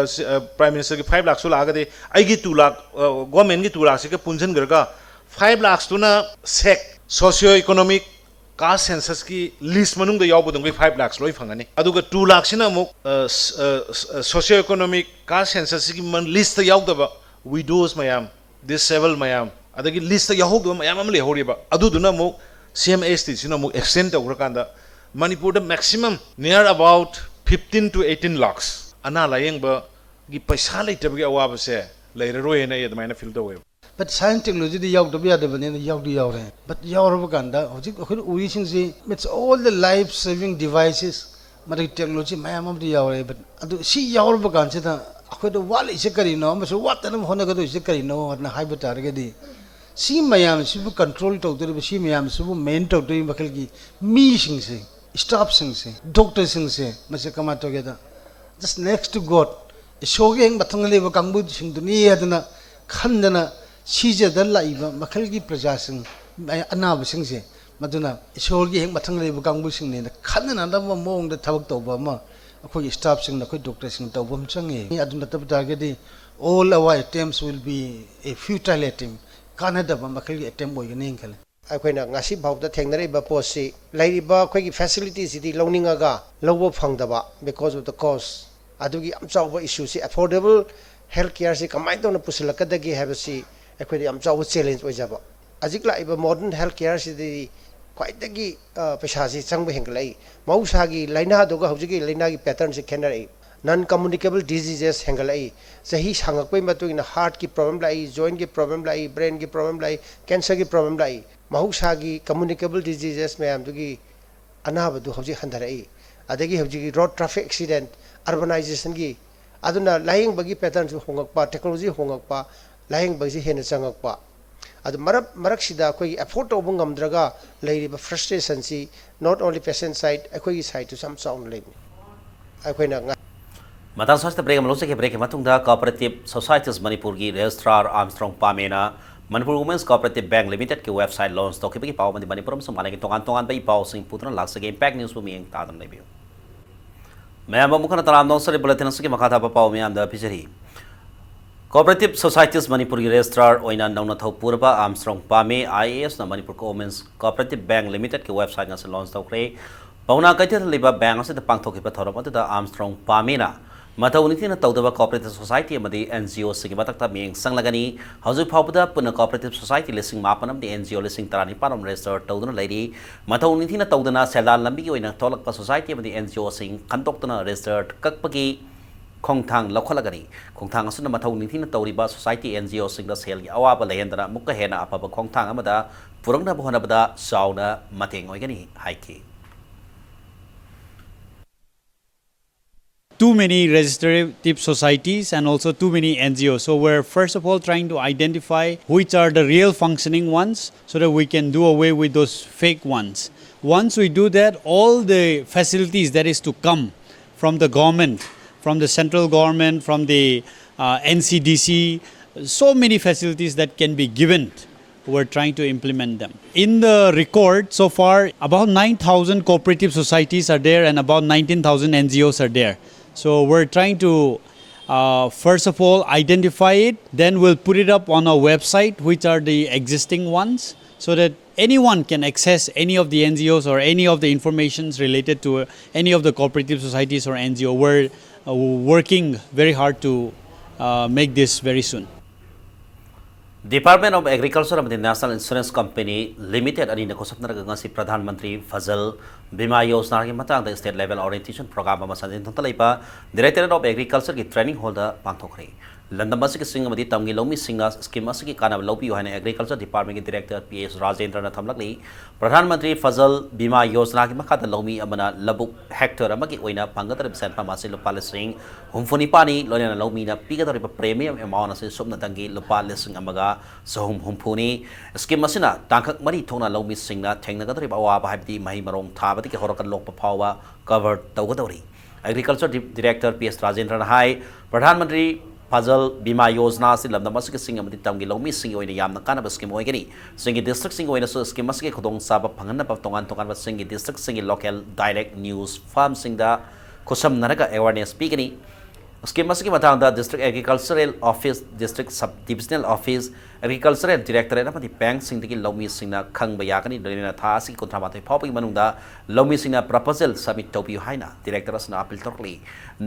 ꯑ, ꯁꯤ-, ꯑ, Prime Ministerꯒꯤ five lakhꯁꯨ ꯂꯥꯛꯑꯒꯗꯤ ꯑꯩꯒꯤ two lakh, ꯑ, governmentꯀꯤ two lakhꯁꯤꯒ ꯄꯨꯟꯁꯤꯟꯈ꯭ꯔꯒ five lakhꯁꯇꯨꯅ SAC, socio economic caste censusꯀꯤ list ꯃꯅꯨꯡꯗ ꯌꯥꯎꯕꯗꯨꯒꯤ five lakhs ꯂꯣꯏ ꯐꯪꯒꯅꯤ꯫ ꯑꯗꯨꯒ two lakhꯁꯤꯅ ꯑꯃꯨꯛ, ꯑ, ꯁ-, ꯑ, ꯁ-, ꯑ, socio economic caste censusꯀꯤ ꯃꯟ-, listꯇ ꯌꯥꯎꯗꯕ widows ꯃꯌꯥꯝ, disable ꯃꯌꯥꯝ, ꯑꯗꯒꯤ listꯇ ꯌꯥꯎꯍꯧꯗꯕ ꯃꯌꯥꯝ ꯑꯃ ꯂꯩꯍꯧꯔꯤꯕ꯫ ꯑꯗꯨꯗꯨꯅ ꯑꯃꯨꯛ CMHTꯁꯤꯅ ꯑꯃꯨꯛ extend ꯇꯧꯈ꯭ꯔꯀꯥꯟꯗ ꯃꯅꯤꯄꯨꯔꯗ maximum near about fifteen to eighteen lakhs ꯑꯅꯥ ꯂꯥꯌꯦꯡꯕꯒꯤ ꯄꯩꯁꯥ ꯂꯩꯇꯕꯒꯤ ꯑꯋꯥꯕꯁꯦ ꯂꯩꯔꯔꯣꯏꯅ ꯑꯩ ꯑꯗꯨꯃꯥꯏꯅ feel ꯇꯧꯋꯦꯕ꯫ But science technologyꯗꯤ ꯌꯥꯎꯗꯕ ꯌꯥꯗꯕꯅꯤꯅ ꯌꯥꯎꯗꯤ ꯌꯥꯎꯔꯦ꯫ But ꯌꯥꯎꯔꯕ ꯀꯥꯟꯗ ꯍꯧꯖꯤꯛ ꯑꯩꯈꯣꯏꯅ ꯎꯔꯤꯁꯤꯡꯁꯤ, it's all the life saving devices, ꯃꯗꯨꯒꯤ technology ꯃꯌꯥꯝ ꯑꯃꯗꯤ ꯌꯥꯎꯔꯦ꯫ But ꯑꯗꯨ ꯁꯤ ꯌꯥꯎꯔꯕ ꯀꯥꯟꯁꯤꯗ ꯑꯩꯈꯣꯏꯗ ꯋꯥꯠꯂꯤꯁꯦ ꯀꯔꯤꯅꯣ ꯑꯃꯁꯨꯡ ꯋꯥꯠꯇꯅꯕ ꯍꯣꯠꯅꯒꯗꯣꯏꯁꯦ ꯀꯔꯤꯅꯣ ꯑꯗꯨꯅ ꯍꯥꯏꯕ ꯇꯥꯔꯒꯗꯤ, ꯁꯤ ꯃꯌꯥꯝꯁꯤꯕꯨ control ꯇꯧꯗꯣꯔꯤꯕ, ꯁꯤ ꯃꯌꯥꯝꯁꯤꯕꯨ maintain ꯇꯧꯗꯣꯔꯤꯕ ꯃꯈꯜꯒꯤ ꯃꯤꯁꯤꯡꯁꯦ, staffꯁꯤꯡꯁꯦ, doctorꯁꯤꯡꯁꯦ, ꯃꯁꯤ ꯀꯃꯥꯏꯅ ꯇꯧꯒꯦꯗ, just next to God, ꯏꯁꯣꯔꯒꯤ ꯍꯦꯛ ꯃꯊꯪꯗ ꯂꯩꯕ ꯀꯥꯡꯕꯨꯁꯤꯡꯗꯨꯅꯤ ꯍꯥꯏꯗꯅ ꯈꯟꯗꯅ ꯁꯤꯖꯗ ꯂꯥꯛꯏꯕ ꯃꯈꯜꯒꯤ ꯄ꯭ꯔꯖꯥꯁꯤꯡ, ꯑꯅꯥꯕꯁꯤꯡꯁꯦ, ꯃꯗꯨꯅ ꯏꯁꯣꯔꯒꯤ ꯍꯦꯛ ꯃꯊꯪꯗ ꯂꯩꯕ ꯀꯥꯡꯕꯨꯁꯤꯡꯅꯦꯅ ꯈꯟꯅꯅꯕ ꯃꯑꯣꯡꯗ ꯊꯕꯛ ꯇꯧꯕ ꯑꯃ ꯑꯩꯈꯣꯏꯒꯤ staffꯁꯤꯡꯅ, ꯑꯩꯈꯣꯏ doctorꯁꯤꯡꯅ ꯇꯧꯕ ꯑꯃ ꯆꯪꯉꯤ꯫ ꯑꯗꯨ ꯅꯠꯇꯕ ꯇꯥꯔꯒꯗꯤ All our attempts will be a futile attempt. ꯀꯥꯟꯅꯗꯕ ꯃꯈꯜꯒꯤ attempt ꯑꯣꯏꯒꯅꯤ ꯈꯜꯂꯤ꯫ ꯑꯩꯈꯣꯏꯅ ꯉꯁꯤ ꯐꯥꯎꯗ ꯊꯦꯡꯅꯔꯛꯏꯕ ꯄꯣꯠꯁꯤ, ꯂꯩꯔꯤꯕ ꯑꯩꯈꯣꯏꯒꯤ facility ꯁꯤꯗꯤ ꯂꯧꯅꯤꯡꯉꯒ ꯂꯧꯕ ꯐꯪꯗꯕ, because of the cost꯫ ꯑꯗꯨꯒꯤ ꯌꯥꯝ ꯆꯥꯎꯕ issue ꯁꯤ, affordable health care ꯁꯤ ꯀꯃꯥꯏꯅ ꯇꯧꯅ ꯄꯨꯁꯤꯜꯂꯛꯀꯗꯒꯦ ꯍꯥꯏꯕꯁꯤ ꯑꯩꯈꯣꯏꯗ ꯌꯥꯝ ꯆꯥꯎꯕ challenge ꯑꯣꯏꯖꯕ꯫ ꯍꯧꯖꯤꯛ ꯂꯥꯛꯏꯕ modern health care ꯁꯤꯗꯤ ꯈ꯭ꯋꯥꯏꯗꯒꯤ, ꯑ, ꯄꯩꯁꯥꯁꯤ ꯆꯪꯕ ꯍꯦꯟꯒꯠꯂꯛꯏ꯫ ꯃꯍꯧꯁꯥꯒꯤ ꯂꯥꯏꯅꯥꯗꯨꯒ ꯍꯧꯖꯤꯛꯀꯤ ꯂꯥꯏꯅꯥꯒꯤ pattern ꯁꯤ ꯈꯦꯠꯅꯔꯛꯏ꯫ Non communicable diseases ꯍꯦꯟꯒꯠꯂꯛꯏ꯫ ꯆꯍꯤ ꯁꯥꯡꯉꯛꯄꯒꯤ ꯃꯇꯨꯡ ꯏꯟꯅ heart ꯀꯤ problem ꯂꯥꯛꯏ, joint ꯀꯤ problem ꯂꯥꯛꯏ, brain ꯒꯤ problem ꯂꯥꯛꯏ, cancer ꯒꯤ problem ꯂꯥꯛꯏ꯫ ꯃꯍꯧꯁꯥꯒꯤ communicable diseases ꯃꯌꯥꯝꯗꯨꯒꯤ ꯑꯅꯥꯕꯗꯨ ꯍꯧꯖꯤꯛ ꯍꯟꯊꯔꯛꯏ꯫ ꯑꯗꯒꯤ ꯍꯧꯖꯤꯛꯀꯤ road traffic accident, urbanization ꯒꯤ, ꯑꯗꯨꯅ ꯂꯥꯌꯦꯡꯕꯒꯤ pattern ꯁꯨ ꯍꯣꯡꯉꯛꯄ, technology ꯍꯣꯡꯉꯛꯄ, ꯂꯥꯌꯦꯡꯕꯒꯤꯁꯤ ꯍꯦꯟꯅ ꯆꯪꯉꯛꯄ꯫ ꯑꯗꯨ ꯃꯔꯛ, ꯃꯔꯛꯁꯤꯗ ꯑꯩꯈꯣꯏꯒꯤ afford ꯇꯧꯕ ꯉꯝꯗ꯭ꯔꯒ ꯂꯩꯔꯤꯕ frustration ꯁꯤ not only patient side, ꯑꯩꯈꯣꯏꯒꯤ side ꯇꯁꯨ ꯌꯥꯝ ꯆꯥꯎꯅ ꯂꯩꯕꯅꯤ꯫ ꯑꯩꯈꯣꯏꯅ ꯉ- ꯃꯇꯥꯡ ꯑꯁꯤꯗ break ꯑꯃ ꯂꯧꯖꯒꯦ꯫ Break ꯀꯤ ꯃꯇꯨꯡꯗ Cooperative Societies ꯃꯅꯤꯄꯨꯔꯒꯤ registrar Armstrong ꯄꯥꯃꯦꯅ Manipur Women's Cooperative Bank Limited ꯀꯤ website launch ꯇꯧꯈꯤꯕꯒꯤ ꯄꯥꯎ ꯑꯃꯗꯤ ꯃꯅꯤꯄꯨꯔ ꯑꯃꯁꯨꯡ ꯃꯥꯂꯦꯝꯒꯤ ꯇꯣꯉꯥꯟ ꯇꯣꯉꯥꯟꯕ ꯏ ꯄꯥꯎꯁꯤꯡ ꯄꯨꯗꯨꯅ ꯂꯥꯛꯆꯒꯦ꯫ Impact News ꯕꯨ ꯃꯤꯠꯌꯦꯡ ꯇꯥꯗꯨꯅ ꯂꯩꯕꯤꯌꯨ꯫ ꯃꯌꯥꯝ ꯑꯃꯨꯛ ꯍꯟꯅ ꯇꯔꯥꯝꯅ ꯑꯣꯛꯆꯔꯤ꯫ Bulletin ꯑꯁꯤꯒꯤ ꯃꯈꯥ ꯇꯥꯕ ꯄꯥꯎ ꯃꯌꯥꯝꯗ ꯄꯤꯖꯔꯤ꯫ Cooperative Societies ꯃꯅꯤꯄꯨꯔꯒꯤ registrar ꯑꯣꯏꯅ ꯅꯧꯅ ꯊꯧ ꯄꯨꯔꯕ Armstrong ꯄꯥꯃꯦ IAS ꯅ Manipur Women's Cooperative Bank Limited ꯀꯤ website ꯉꯁꯤ launch ꯇꯧꯈ꯭ꯔꯦ꯫ ꯄꯥꯎꯅꯥ ꯀꯩꯊꯦꯜꯗ ꯂꯩꯕ bank ꯑꯁꯤꯗ ꯄꯥꯡꯊꯣꯛꯈꯤꯕ ꯊꯧꯔꯝ ꯑꯗꯨꯗ Armstrong ꯄꯥꯃꯦꯅ ꯃꯊꯧ ꯅꯤꯡꯊꯤꯅ ꯇꯧꯗꯕ cooperative society ꯑꯃꯗꯤ NGO ꯁꯤꯡꯒꯤ ꯃꯊꯛꯇ ꯃꯤꯠꯌꯦꯡ ꯆꯪꯂꯒꯅꯤ꯫ ꯍꯧꯖꯤꯛ ꯐꯥꯎꯕꯗ ꯄꯨꯟꯅ cooperative society ꯂꯤꯁꯤꯡ ꯃꯥꯄꯟ ꯑꯃꯗꯤ NGO ꯂꯤꯁꯤꯡ ꯇꯔꯥꯅꯤꯄꯥꯟ ꯔꯣꯝ register ꯇꯧꯗꯨꯅ ꯂꯩꯔꯤ꯫ ꯃꯊꯧ ꯅꯤꯡꯊꯤꯅ ꯇꯧꯗꯅ ꯁꯦꯜꯗꯥꯟ ꯂꯝꯕꯤꯒꯤ ꯑꯣꯏꯅ ꯊꯣꯛꯂꯛꯄ society ꯑꯃꯗꯤ NGO ꯁꯤꯡ ꯈꯟꯗꯣꯛꯇꯨꯅ register ꯀꯛꯄꯒꯤ ꯈꯣꯡꯊꯥꯡ ꯂꯧꯈꯠꯂꯒꯅꯤ꯫ ꯈꯣꯡꯊꯥꯡ ꯑꯁꯤꯅ ꯃꯊꯧ ꯅꯤꯡꯊꯤꯅ ꯇꯧꯔꯤꯕ society NGO ꯁꯤꯡꯗ ꯁꯦꯜꯒꯤ ꯑꯋꯥꯕ ꯂꯩꯍꯟꯗꯅ ꯑꯃꯨꯛꯀ ꯍꯦꯟꯅ ꯑꯐꯕ ꯈꯣꯡꯊꯥꯡ ꯑꯃꯗ ꯄꯨꯔꯛꯅꯕ ꯍꯣꯠꯅꯕꯗ ꯆꯥꯎꯅ ꯃꯇꯦꯡ ꯑꯣꯏꯒꯅꯤ ꯍꯥꯏꯈꯤ꯫ Too many registrative societies and also too many NGOs. So we're first of all trying to identify which are the real functioning ones so that we can do away with those fake ones. Once we do that, all the facilities that is to come from the government, from the central government, from the uh, NCDC, so many facilities that can be given, we're trying to implement them. In the record so far, about nine thousand cooperative societies are there and about nineteen thousand NGOs are there. So we're trying to Uh, first of all, identify it. Then we'll put it up on our website, which are the existing ones, so that anyone can access any of the N G Os or any of the informations related to, uh, any of the cooperative societies or N G O. We're, uh, working very hard to, uh, make this very soon. Department of Agriculture ꯑꯃꯗꯤ National Insurance Company Limited ꯑꯅꯤꯅ ꯈꯨꯠꯁꯝꯅꯔꯒ ꯉꯁꯤ ꯄ꯭ꯔꯙꯥꯟ ꯃꯟꯇ꯭ꯔꯤ ꯐꯖꯜ ꯕꯤꯃꯥ ꯌꯣꯖꯅꯥꯒꯤ ꯃꯇꯥꯡꯗ state level orientation program ꯑꯃ ꯁꯟꯖꯦꯟꯊꯣꯡꯗ ꯂꯩꯕ Directorate of Agricultureꯒꯤ training hallꯗ ꯄꯥꯡꯊꯣꯛꯈ꯭ꯔꯦ꯫ ꯂꯝꯗꯝ ꯑꯁꯤꯒꯤ ꯆꯤꯡ ꯑꯃꯗꯤ ꯇꯝꯒꯤ ꯂꯧꯃꯤꯁꯤꯡꯅ scheme ꯑꯁꯤꯒꯤ ꯀꯥꯟꯅꯕ ꯂꯧꯕꯤꯌꯨ ꯍꯥꯏꯅ Agriculture Departmentꯀꯤ Director P S ꯔꯥꯖꯦꯟꯗ꯭ꯔꯅ ꯊꯝꯂꯛꯂꯤ꯫ Pradhan Mantri Fazal bima ꯌꯣꯖꯅꯥꯒꯤ ꯃꯈꯥꯗ ꯂꯧꯃꯤ ꯑꯃꯅ ꯂꯧꯕꯨꯛ hectare ꯑꯃꯒꯤ ꯑꯣꯏꯅ ꯐꯪꯒꯗꯧꯔꯤꯕ ꯁꯦꯟꯐꯝ ꯑꯁꯤ ꯂꯨꯄꯥ ꯂꯤꯁꯤꯡ ꯍꯨꯝꯐꯨ ꯅꯤꯄꯥꯟꯅꯤ, ꯂꯣꯏꯅꯅ ꯂꯧꯃꯤꯅ ꯄꯤꯒꯗꯧꯔꯤꯕ premium amount ꯑꯁꯤ ꯁꯨꯞꯅꯇꯪꯒꯤ ꯂꯨꯄꯥ ꯂꯤꯁꯤꯡ ꯑꯃꯒ ꯆꯍꯨꯝ ꯍꯨꯝꯐꯨꯅꯤ꯫ Scheme ꯑꯁꯤꯅ ꯇꯥꯡꯀꯛ ꯃꯔꯤ ꯊꯣꯛꯅ ꯂꯧꯃꯤꯁꯤꯡꯅ ꯊꯦꯡꯅꯒꯗꯧꯔꯤꯕ ꯑꯋꯥꯕ, ꯍꯥꯏꯕꯗꯤ ꯃꯍꯩ ꯃꯔꯣꯡ ꯊꯥꯕꯗꯒꯤ ꯍꯧꯔꯒ ꯂꯣꯛꯄ ꯐꯥꯎꯕ cover ꯇꯧꯒꯗꯧꯔꯤ꯫ Agriculture Di-, Director P S ꯔꯥꯖꯦꯟꯗ꯭ꯔꯅ ꯍꯥꯏ, ꯄ꯭ꯔꯙꯥꯟ ꯃꯟꯇ꯭ꯔꯤ ꯐꯖꯜ ꯕꯤꯃꯥ ꯌꯣꯖꯅꯥ ꯑꯁꯤ ꯂꯝꯗꯝ ꯑꯁꯤꯒꯤ ꯆꯤꯡ ꯑꯃꯗꯤ ꯇꯝꯒꯤ ꯂꯧꯃꯤꯁꯤꯡꯒꯤ ꯑꯣꯏꯅ ꯌꯥꯝꯅ ꯀꯥꯟꯅꯕ scheme ꯑꯣꯏꯒꯅꯤ꯫ ꯆꯤꯡꯒꯤ districtꯁꯤꯡꯒꯤ ꯑꯣꯏꯅꯁꯨ scheme ꯑꯁꯤꯒꯤ ꯈꯨꯗꯣꯡꯆꯥꯕ ꯐꯪꯍꯟꯅꯕ ꯇꯣꯉꯥꯟ ꯇꯣꯉꯥꯟꯕ ꯆꯤꯡꯒꯤ districtꯁꯤꯡꯒꯤ local dialect news farmꯁꯤꯡꯗ ꯈꯨꯠꯁꯝꯅꯔꯒ awareness ꯄꯤꯒꯅꯤ꯫ Scheme ꯑꯁꯤꯒꯤ ꯃꯇꯥꯡꯗ District Agricultural Office, District Sub Divisional Office, Agricultural Directorate ꯑꯃꯗꯤ bankꯁꯤꯡꯗꯒꯤ ꯂꯧꯃꯤꯁꯤꯡꯅ ꯈꯪꯕ ꯌꯥꯒꯅꯤ꯫ ꯂꯣꯏꯅꯅ ꯊꯥ ꯑꯁꯤꯒꯤ ꯀꯨꯟꯊ꯭ꯔꯥ ꯃꯥꯊꯣꯏ ꯐꯥꯎꯕꯒꯤ ꯃꯅꯨꯡꯗ ꯂꯧꯃꯤꯁꯤꯡꯅ proposal submit ꯇꯧꯕꯤꯌꯨ ꯍꯥꯏꯅ Director ꯑꯁꯤꯅ appeal ꯇꯧꯔꯛꯂꯤ꯫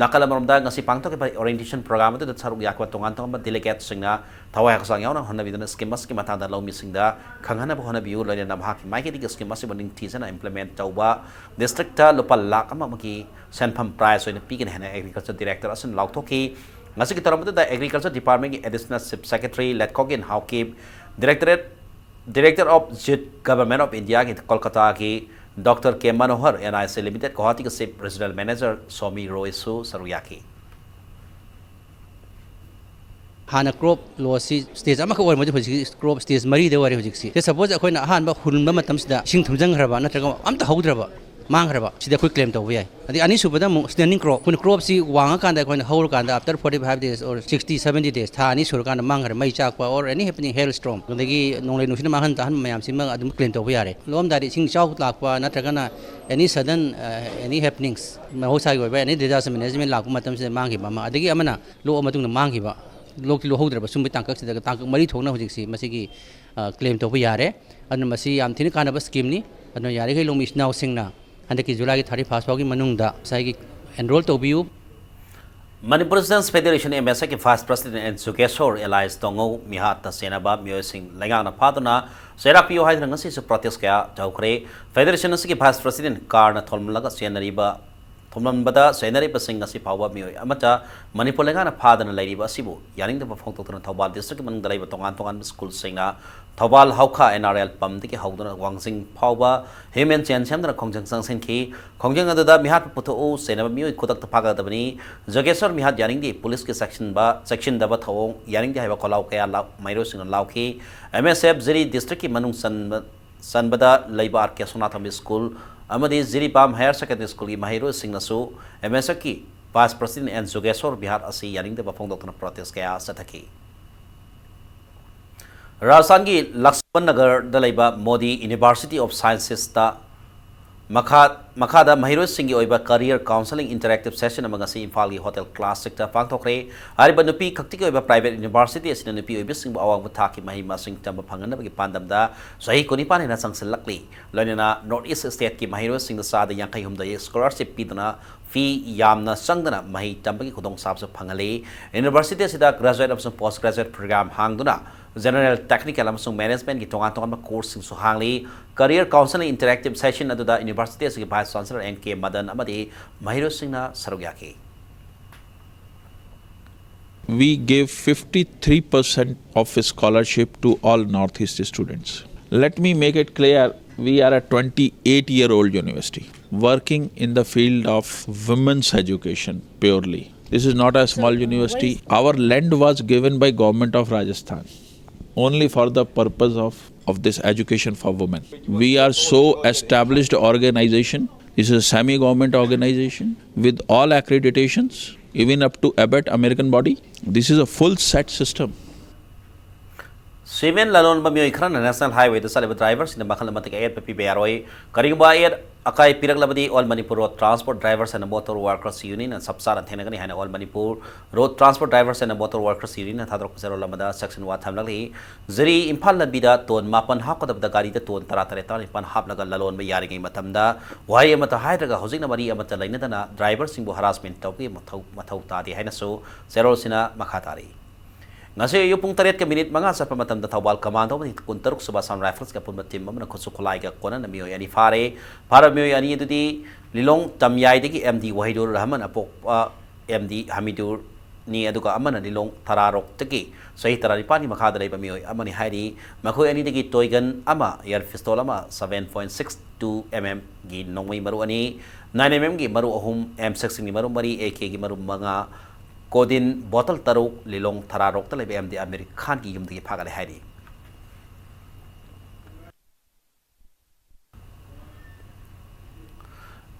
ꯅꯥꯀꯜ ꯑꯃꯔꯣꯝꯗ ꯉꯁꯤ ꯄꯥꯡꯊꯣꯛꯈꯤꯕ orientation program ꯑꯗꯨꯗ ꯁꯔꯨꯛ ꯌꯥꯈꯤꯕ ꯇꯣꯉꯥꯟ ꯇꯣꯉꯥꯟꯕ delegateꯁꯤꯡꯅ ꯊꯋꯥꯏ ꯍꯛꯆꯥꯡ ꯌꯥꯎꯅ ꯍꯣꯠꯅꯕꯤꯗꯨꯅ scheme ꯑꯁꯤꯒꯤ ꯃꯇꯥꯡꯗ ꯂꯧꯃꯤꯁꯤꯡꯗ ꯈꯪꯍꯟꯅꯕ ꯍꯣꯠꯅꯕꯤꯌꯨ꯫ ꯂꯣꯏꯅꯅ ꯃꯍꯥꯛꯀꯤ ꯃꯥꯏꯀꯩꯗꯒꯤ scheme ꯑꯁꯤꯕꯨ ꯅꯤꯡꯊꯤꯖꯅ implement ꯇꯧꯕ districtꯇ ꯂꯨꯄꯥ ꯂꯥꯈ ꯑꯃ ꯑꯃꯒꯤ ꯁꯦꯟꯐꯝ prize ꯑꯣꯏꯅ ꯄꯤꯒꯅꯤ ꯍꯥꯏꯅ Agriculture Director ꯑꯁꯤꯅ ꯂꯥꯎꯊꯣꯛꯈꯤ꯫ ꯉꯁꯤꯒꯤ ꯊꯧꯔꯝ ꯑꯗꯨꯗ Agriculture Departmentꯀꯤ Additional Chief Secretary ꯂꯦꯠꯀꯣꯒꯤꯟ Haokip, Directorate, Director of Youth, Government of Indiaꯒꯤ ꯀꯣꯜꯀꯇꯥꯒꯤ Doctor K ꯃꯅꯣꯍꯔ, NIC Limited ꯒꯨꯋꯥꯍꯥꯇꯤꯒꯤ Chief Regional Manager Somi ꯔꯣꯏꯁꯨ ꯁꯔꯨꯛ ꯌꯥꯈꯤ꯫ ꯍꯥꯟꯅ crop lossꯁꯤ stage ꯑꯃꯈꯛ ꯑꯣꯏꯔꯝꯕꯗꯤ ꯍꯧꯖꯤꯛꯇꯤ crop stage ꯃꯔꯤꯗ ꯑꯣꯏꯔꯦ ꯍꯧꯖꯤꯛꯁꯤ꯫ Suppose ꯑꯩꯈꯣꯏꯅ ꯑꯍꯥꯟꯕ ꯍꯨꯟꯕ ꯃꯇꯝꯁꯤꯗ ꯏꯁꯤꯡ ꯊꯨꯝꯖꯤꯟꯈ꯭ꯔꯕ ꯅꯠꯇ꯭ꯔꯒ ꯑꯝꯇ ꯍꯧꯗ꯭ꯔꯕ, ꯃꯥꯡꯈ꯭ꯔꯕ, ꯁꯤꯗ ꯑꯩꯈꯣꯏ claim ꯇꯧꯕ ꯌꯥꯏ꯫ ꯑꯗꯩ ꯑꯅꯤꯁꯨꯕꯗ ꯑꯃꯨꯛ standing crop, ꯑꯩꯈꯣꯏꯅ cropꯁꯤ ꯋꯥꯡꯉꯀꯥꯟꯗ ꯑꯩꯈꯣꯏꯅ ꯍꯧꯔꯀꯥꯟꯗ after forty five days or sixty seventy days, ꯊꯥ ꯑꯅꯤ ꯁꯨꯔꯀꯥꯟꯗ ꯃꯥꯡꯈ꯭ꯔꯦ, ꯃꯩ ꯆꯥꯛꯄ or any happening, hailstorm, ꯑꯗꯒꯤ ꯅꯣꯡꯂꯩ ꯅꯨꯡꯁꯤꯠꯅ ꯃꯥꯡꯍꯟ ꯇꯥꯍꯟꯕ ꯃꯌꯥꯝꯁꯤꯃ ꯑꯗꯨꯝ claim ꯇꯧꯕ ꯌꯥꯔꯦ꯫ ꯂꯣꯛꯑꯝꯗꯥꯏꯗ ꯏꯁꯤꯡ ꯏꯆꯥꯎ ꯂꯥꯛꯄ ꯅꯠꯇ꯭ꯔꯒꯅ any sudden, uh, any happenings, ꯃꯍꯧꯁꯥꯒꯤ ꯑꯣꯏꯕ any disaster management ꯂꯥꯛꯄ ꯃꯇꯝꯁꯤꯗ ꯃꯥꯡꯈꯤꯕ ꯑꯃ, ꯑꯗꯒꯤ ꯑꯃꯅ ꯂꯣꯛꯑ ꯃꯇꯨꯡꯗ ꯃꯥꯡꯈꯤꯕ, ꯂꯣꯛꯇꯤ ꯂꯣꯛꯍꯧꯗ꯭ꯔꯕ, ꯁꯨꯝꯕ ꯇꯥꯡꯀꯛꯁꯤꯗ, ꯇꯥꯡꯀꯛ ꯃꯔꯤ ꯊꯣꯛꯅ ꯍꯧꯖꯤꯛꯁꯤ ꯃꯁꯤꯒꯤ, ꯑ, claim ꯇꯧꯕ ꯌꯥꯔꯦ꯫ ꯑꯗꯨꯅ ꯃꯁꯤ ꯌꯥꯝ ꯊꯤꯅ ꯀꯥꯟꯅꯕ schemeꯅꯤ꯫ ꯑꯗꯨꯅ ꯌꯥꯔꯤꯈꯩ ꯂꯧꯃꯤ ꯏꯆꯤꯟ ꯏꯅꯥꯎꯁꯤꯡꯅ ꯍꯟꯗꯛꯀꯤ Julyꯒꯤ thirty first ꯐꯥꯎꯒꯤ ꯃꯅꯨꯡꯗ ꯉꯁꯥꯏꯒꯤ enroll ꯇꯧꯕꯤꯌꯨ꯫ Manipur Students Federation, MSFꯀꯤ Vice President N Jugeshor alias ꯇꯣꯉꯧ ꯃꯤꯍꯥꯠꯇ ꯆꯦꯟꯅꯕ ꯃꯤꯑꯣꯏꯁꯤꯡ ꯂꯩꯉꯥꯛꯅ ꯐꯥꯗꯨꯅ ꯆꯩꯔꯥꯛ ꯄꯤꯌꯨ ꯍꯥꯏꯗꯨꯅ ꯉꯁꯤꯁꯨ protest ꯀꯌꯥ ꯇꯧꯈ꯭ꯔꯦ꯫ Federation ꯑꯁꯤꯒꯤ Vice President ꯀꯥꯔꯅ ꯊꯣꯝꯂꯒ ꯆꯦꯟꯅꯔꯤꯕ, ꯊꯣꯝꯂꯝꯕꯗ ꯆꯦꯟꯅꯔꯤꯕꯁꯤꯡ ꯑꯁꯤ ꯐꯥꯎꯕ ꯃꯤꯑꯣꯏ ꯑꯃꯠꯇ ꯃꯅꯤꯄꯨꯔ ꯂꯩꯉꯥꯛꯅ ꯐꯥꯗꯅ ꯂꯩꯔꯤꯕ ꯑꯁꯤꯕꯨ ꯌꯥꯅꯤꯡꯗꯕ ꯐꯣꯡꯗꯣꯛꯇꯨꯅ ꯊꯧꯕꯥꯜ districtꯀꯤ ꯃꯅꯨꯡꯗ ꯂꯩꯕ ꯇꯣꯉꯥꯟ ꯇꯣꯉꯥꯟꯕ schoolꯁꯤꯡꯅ ꯊꯧꯕꯥꯜ ꯍꯧꯈꯥ NRL pumpꯗꯒꯤ ꯍꯧꯗꯨꯅ ꯋꯥꯡꯖꯤꯡ ꯐꯥꯎꯕ human chain ꯁꯦꯝꯗꯨꯅ ꯈꯣꯡꯖꯪ ꯆꯪꯁꯤꯟꯈꯤ꯫ ꯈꯣꯡꯖꯪ ꯑꯗꯨꯗ ꯃꯤꯍꯥꯠꯄꯨ ꯄꯨꯊꯣꯛꯎ, ꯆꯦꯟꯅꯕ ꯃꯤꯑꯣꯏ ꯈꯨꯗꯛꯇ ꯐꯥꯒꯗꯕꯅꯤ, ꯖꯒꯦꯁꯣꯔ ꯃꯤꯍꯥꯠ ꯌꯥꯅꯤꯡꯗꯦ, ꯄꯨꯂꯤꯁꯀꯤ ꯆꯦꯛꯁꯤꯟꯕ, ꯆꯦꯛꯁꯤꯟꯗꯕ ꯊꯧꯑꯣꯡ ꯌꯥꯅꯤꯡꯗꯦ ꯍꯥꯏꯕ ꯈꯣꯜꯂꯥꯎ ꯀꯌꯥ ꯂꯥꯎ-, ꯃꯍꯩꯔꯣꯏꯁꯤꯡꯅ ꯂꯥꯎꯈꯤ꯫ MSF ꯖꯤꯔꯤ districtꯀꯤ ꯃꯅꯨꯡ ꯆꯟꯕ, ꯆꯟꯕꯗ ꯂꯩꯕ R K ꯁꯣꯅꯥꯇꯣꯝꯕꯤ school ꯑꯃꯗꯤ Jiribam Higher Secondary Schoolꯒꯤ ꯃꯍꯩꯔꯣꯏꯁꯤꯡꯅꯁꯨ MSFꯀꯤ Vice President N Jugeshor ꯃꯤꯍꯥꯠ ꯑꯁꯤ ꯌꯥꯅꯤꯡꯗꯕ ꯐꯣꯡꯗꯣꯛꯇꯨꯅ protest ꯀꯌꯥ ꯆꯠꯊꯈꯤ꯫ ꯔꯥꯖꯁꯊꯥꯟꯒꯤ ꯂꯛꯁꯃꯟ ꯅꯒꯔꯗ ꯂꯩꯕ Modi University of Sciencesꯇ ꯃꯈꯥ, ꯃꯈꯥꯗ ꯃꯍꯩꯔꯣꯏꯁꯤꯡꯒꯤ ꯑꯣꯏꯕ career counselling interactive session ꯑꯃ ꯉꯁꯤ ꯏꯝꯐꯥꯜꯒꯤ Hotel Classicꯇ ꯄꯥꯡꯊꯣꯛꯈ꯭ꯔꯦ꯫ ꯍꯥꯏꯔꯤꯕ ꯅꯨꯄꯤ ꯈꯛꯇꯒꯤ ꯑꯣꯏꯕ private university ꯑꯁꯤꯅ ꯅꯨꯄꯤ ꯑꯣꯏꯕꯤꯁꯤꯡꯕꯨ ꯑꯋꯥꯡꯕ ꯊꯥꯛꯀꯤ ꯃꯍꯩ ꯃꯁꯤꯡ ꯇꯝꯕ ꯐꯪꯍꯟꯅꯕꯒꯤ ꯄꯥꯟꯗꯝꯗ ꯆꯍꯤ ꯀꯨꯟꯅꯤꯄꯥꯟ ꯍꯦꯟꯅ ꯆꯪꯁꯤꯜꯂꯛꯂꯤ꯫ ꯂꯣꯏꯅꯅ North East stateꯀꯤ ꯃꯍꯩꯔꯣꯏꯁꯤꯡꯗ ꯆꯥꯗ ꯌꯥꯡꯈꯩ ꯍꯨꯝꯗꯣꯏ scholarship ꯄꯤꯗꯨꯅ ꯐꯤ ꯌꯥꯝꯅ ꯆꯪꯗꯅ ꯃꯍꯩ ꯇꯝꯕꯒꯤ ꯈꯨꯗꯣꯡꯆꯥꯕꯁꯨ ꯐꯪꯍꯜꯂꯤ꯫ University ꯑꯁꯤꯗ graduate ꯑꯃꯁꯨꯡ post graduate program ꯍꯥꯡꯗꯨꯅ general, technical ꯑꯃꯁꯨꯡ managementꯀꯤ ꯇꯣꯉꯥꯟ ꯇꯣꯉꯥꯟꯕ courseꯁꯤꯡꯁꯨ ꯍꯥꯡꯂꯤ꯫ Career counselling interactive session ꯑꯗꯨꯗ university ꯑꯁꯤꯒꯤ Vice Chancellor N K ꯃꯗꯟ ꯑꯃꯗꯤ ꯃꯍꯩꯔꯣꯏꯁꯤꯡꯅ ꯁꯔꯨꯛ ꯌꯥꯈꯤ꯫ We gave fifty-three percent of scholarship to all Northeast students. Let me make it clear, we are a twenty-eight year old university working in the field of women's education purely. This is not a small university. Our land was given by Government of Rajasthan. only for the purpose of, of this education for women. We are so established organization. This is a semi-government organization with all accreditations, even up to ABET, American body. This is a full set system. ꯁꯤꯃꯦꯟ ꯂꯂꯣꯟꯕ ꯃꯤꯑꯣꯏ ꯈꯔꯅ national ꯍꯥꯏꯋꯦꯗ ꯆꯠꯂꯤꯕ ꯗ꯭ꯔꯥꯏꯚꯔꯁꯤꯡꯗ ꯃꯈꯜ ꯑꯃꯠꯇꯒꯤ ꯑꯌꯦꯠꯄ ꯄꯤꯕ ꯌꯥꯔꯣꯏ꯫ ꯀꯔꯤꯒꯨꯝꯕ ꯑꯌꯦꯠ ꯑꯀꯥꯏ ꯄꯤꯔꯛꯂꯕꯗꯤ All Manipur Road Transport Drivers and Motor Workers Union ꯅ ꯆꯞ ꯆꯥꯅ ꯊꯦꯡꯅꯒꯅꯤ ꯍꯥꯏꯅ All Manipur Road Transport Drivers and Motor Workers Union ꯅ ꯊꯥꯗꯣꯔꯛꯄ ꯆꯦꯔꯣꯜ ꯑꯃꯗ section one ꯊꯝꯂꯛꯂꯤ꯫ ꯖꯤꯔꯤ ꯏꯝꯐꯥꯜ ꯂꯝꯕꯤꯗ ꯇꯣꯟ ꯃꯥꯄꯟ ꯍꯥꯞꯀꯗꯕꯗ ꯒꯥꯔꯤꯗ ꯇꯣꯟ ꯇꯔꯥ ꯇꯔꯦꯠ, ꯇꯔꯥ ꯅꯤꯄꯥꯟ ꯍꯥꯞꯂꯒ ꯂꯂꯣꯟꯕ ꯌꯥꯔꯤꯉꯩ ꯃꯇꯝꯗ ꯋꯥꯍꯩ ꯑꯃꯠꯇ ꯍꯥꯏꯗ꯭ꯔꯒ ꯍꯧꯖꯤꯛꯅ ꯃꯔꯤ ꯑꯃꯠꯇ ꯂꯩꯅꯗꯅ ꯗ꯭ꯔꯥꯏꯚꯔꯁꯤꯡꯕꯨ ꯍꯔꯥꯁꯃꯦꯟ ꯇꯧꯕꯒꯤ ꯃꯊꯧ ꯃꯊꯧ ꯇꯥꯗꯦ ꯍꯥꯏꯅꯁꯨ ꯆꯦꯔꯣꯜꯁꯤꯅ ꯃꯈꯥ ꯇꯥꯔꯤ꯫ ꯉꯁꯤ ꯑꯌꯨꯛ ꯄꯨꯡ ꯇꯔꯦꯠꯀ ꯃꯤꯅꯤꯠ ꯃꯉꯥ ꯆꯠꯄ ꯃꯇꯝꯗ ꯊꯧꯕꯥꯜ ꯀꯃꯥꯟꯗꯣ ꯑꯃꯗꯤ ꯀꯨꯟꯇꯔꯨꯛ ꯁꯨꯕ ꯑꯁꯥꯝ ꯔꯥꯏꯐꯜꯁꯀꯤ ꯑꯄꯨꯟꯕ ꯇꯤꯝ ꯑꯃꯅ ꯈꯨꯠꯁꯨ ꯈꯨꯠꯂꯥꯏꯒ ꯀꯣꯟꯅꯅ ꯃꯤꯑꯣꯏ ꯑꯅꯤ ꯐꯥꯔꯦ꯫ ꯐꯥꯔꯕ ꯃꯤꯑꯣꯏ ꯑꯅꯤ ꯑꯗꯨꯗꯤ ꯂꯤꯂꯣꯡ ꯇꯝꯌꯥꯏꯗꯒꯤ ꯑꯦꯝ ꯗꯤ ꯋꯥꯍꯤꯗꯨꯔ ꯔꯍꯃꯟ, ꯑꯄꯣꯛꯄ ꯑꯦꯝ ꯗꯤ ꯍꯃꯤꯗꯨꯔꯅꯤ, ꯑꯗꯨꯒ ꯑꯃꯅ ꯂꯤꯂꯣꯡ ꯊꯔꯥꯔꯣꯛꯇꯒꯤ ꯆꯍꯤ ꯇꯔꯥꯅꯤꯄꯥꯟꯒꯤ ꯃꯈꯥꯗ ꯂꯩꯕ ꯃꯤꯑꯣꯏ ꯑꯃꯅꯤ ꯍꯥꯏꯔꯤ꯫ ꯃꯈꯣꯏ ꯑꯅꯤꯗꯒꯤ ꯇꯣꯏꯒꯟ ꯑꯃ, ꯑꯦꯌꯔ ꯄꯤꯁꯇꯣꯜ ꯑꯃ, seven point six two M M ꯒꯤ ꯅꯣꯡꯃꯩ ꯃꯔꯨ ꯑꯅꯤ, nine M M ꯒꯤ ꯃꯔꯨ ꯑꯍꯨꯝ, M sixteen ꯒꯤ ꯃꯔꯨ ꯃꯔꯤ, A K ꯒꯤ ꯃꯔꯨ ꯃꯉꯥ, ꯀꯣꯗꯤꯟ ꯕꯣꯇꯜ ꯇꯔꯨꯛ ꯂꯤꯂꯣꯡ ꯊꯔꯥꯔꯣꯛꯇ ꯂꯩꯕ ꯑꯦꯝ ꯗꯤ ꯑꯃꯤꯔ ꯈꯥꯟꯒꯤ ꯌꯨꯝꯗꯒꯤ ꯐꯥꯒꯠꯂꯦ ꯍꯥꯏꯔꯤ꯫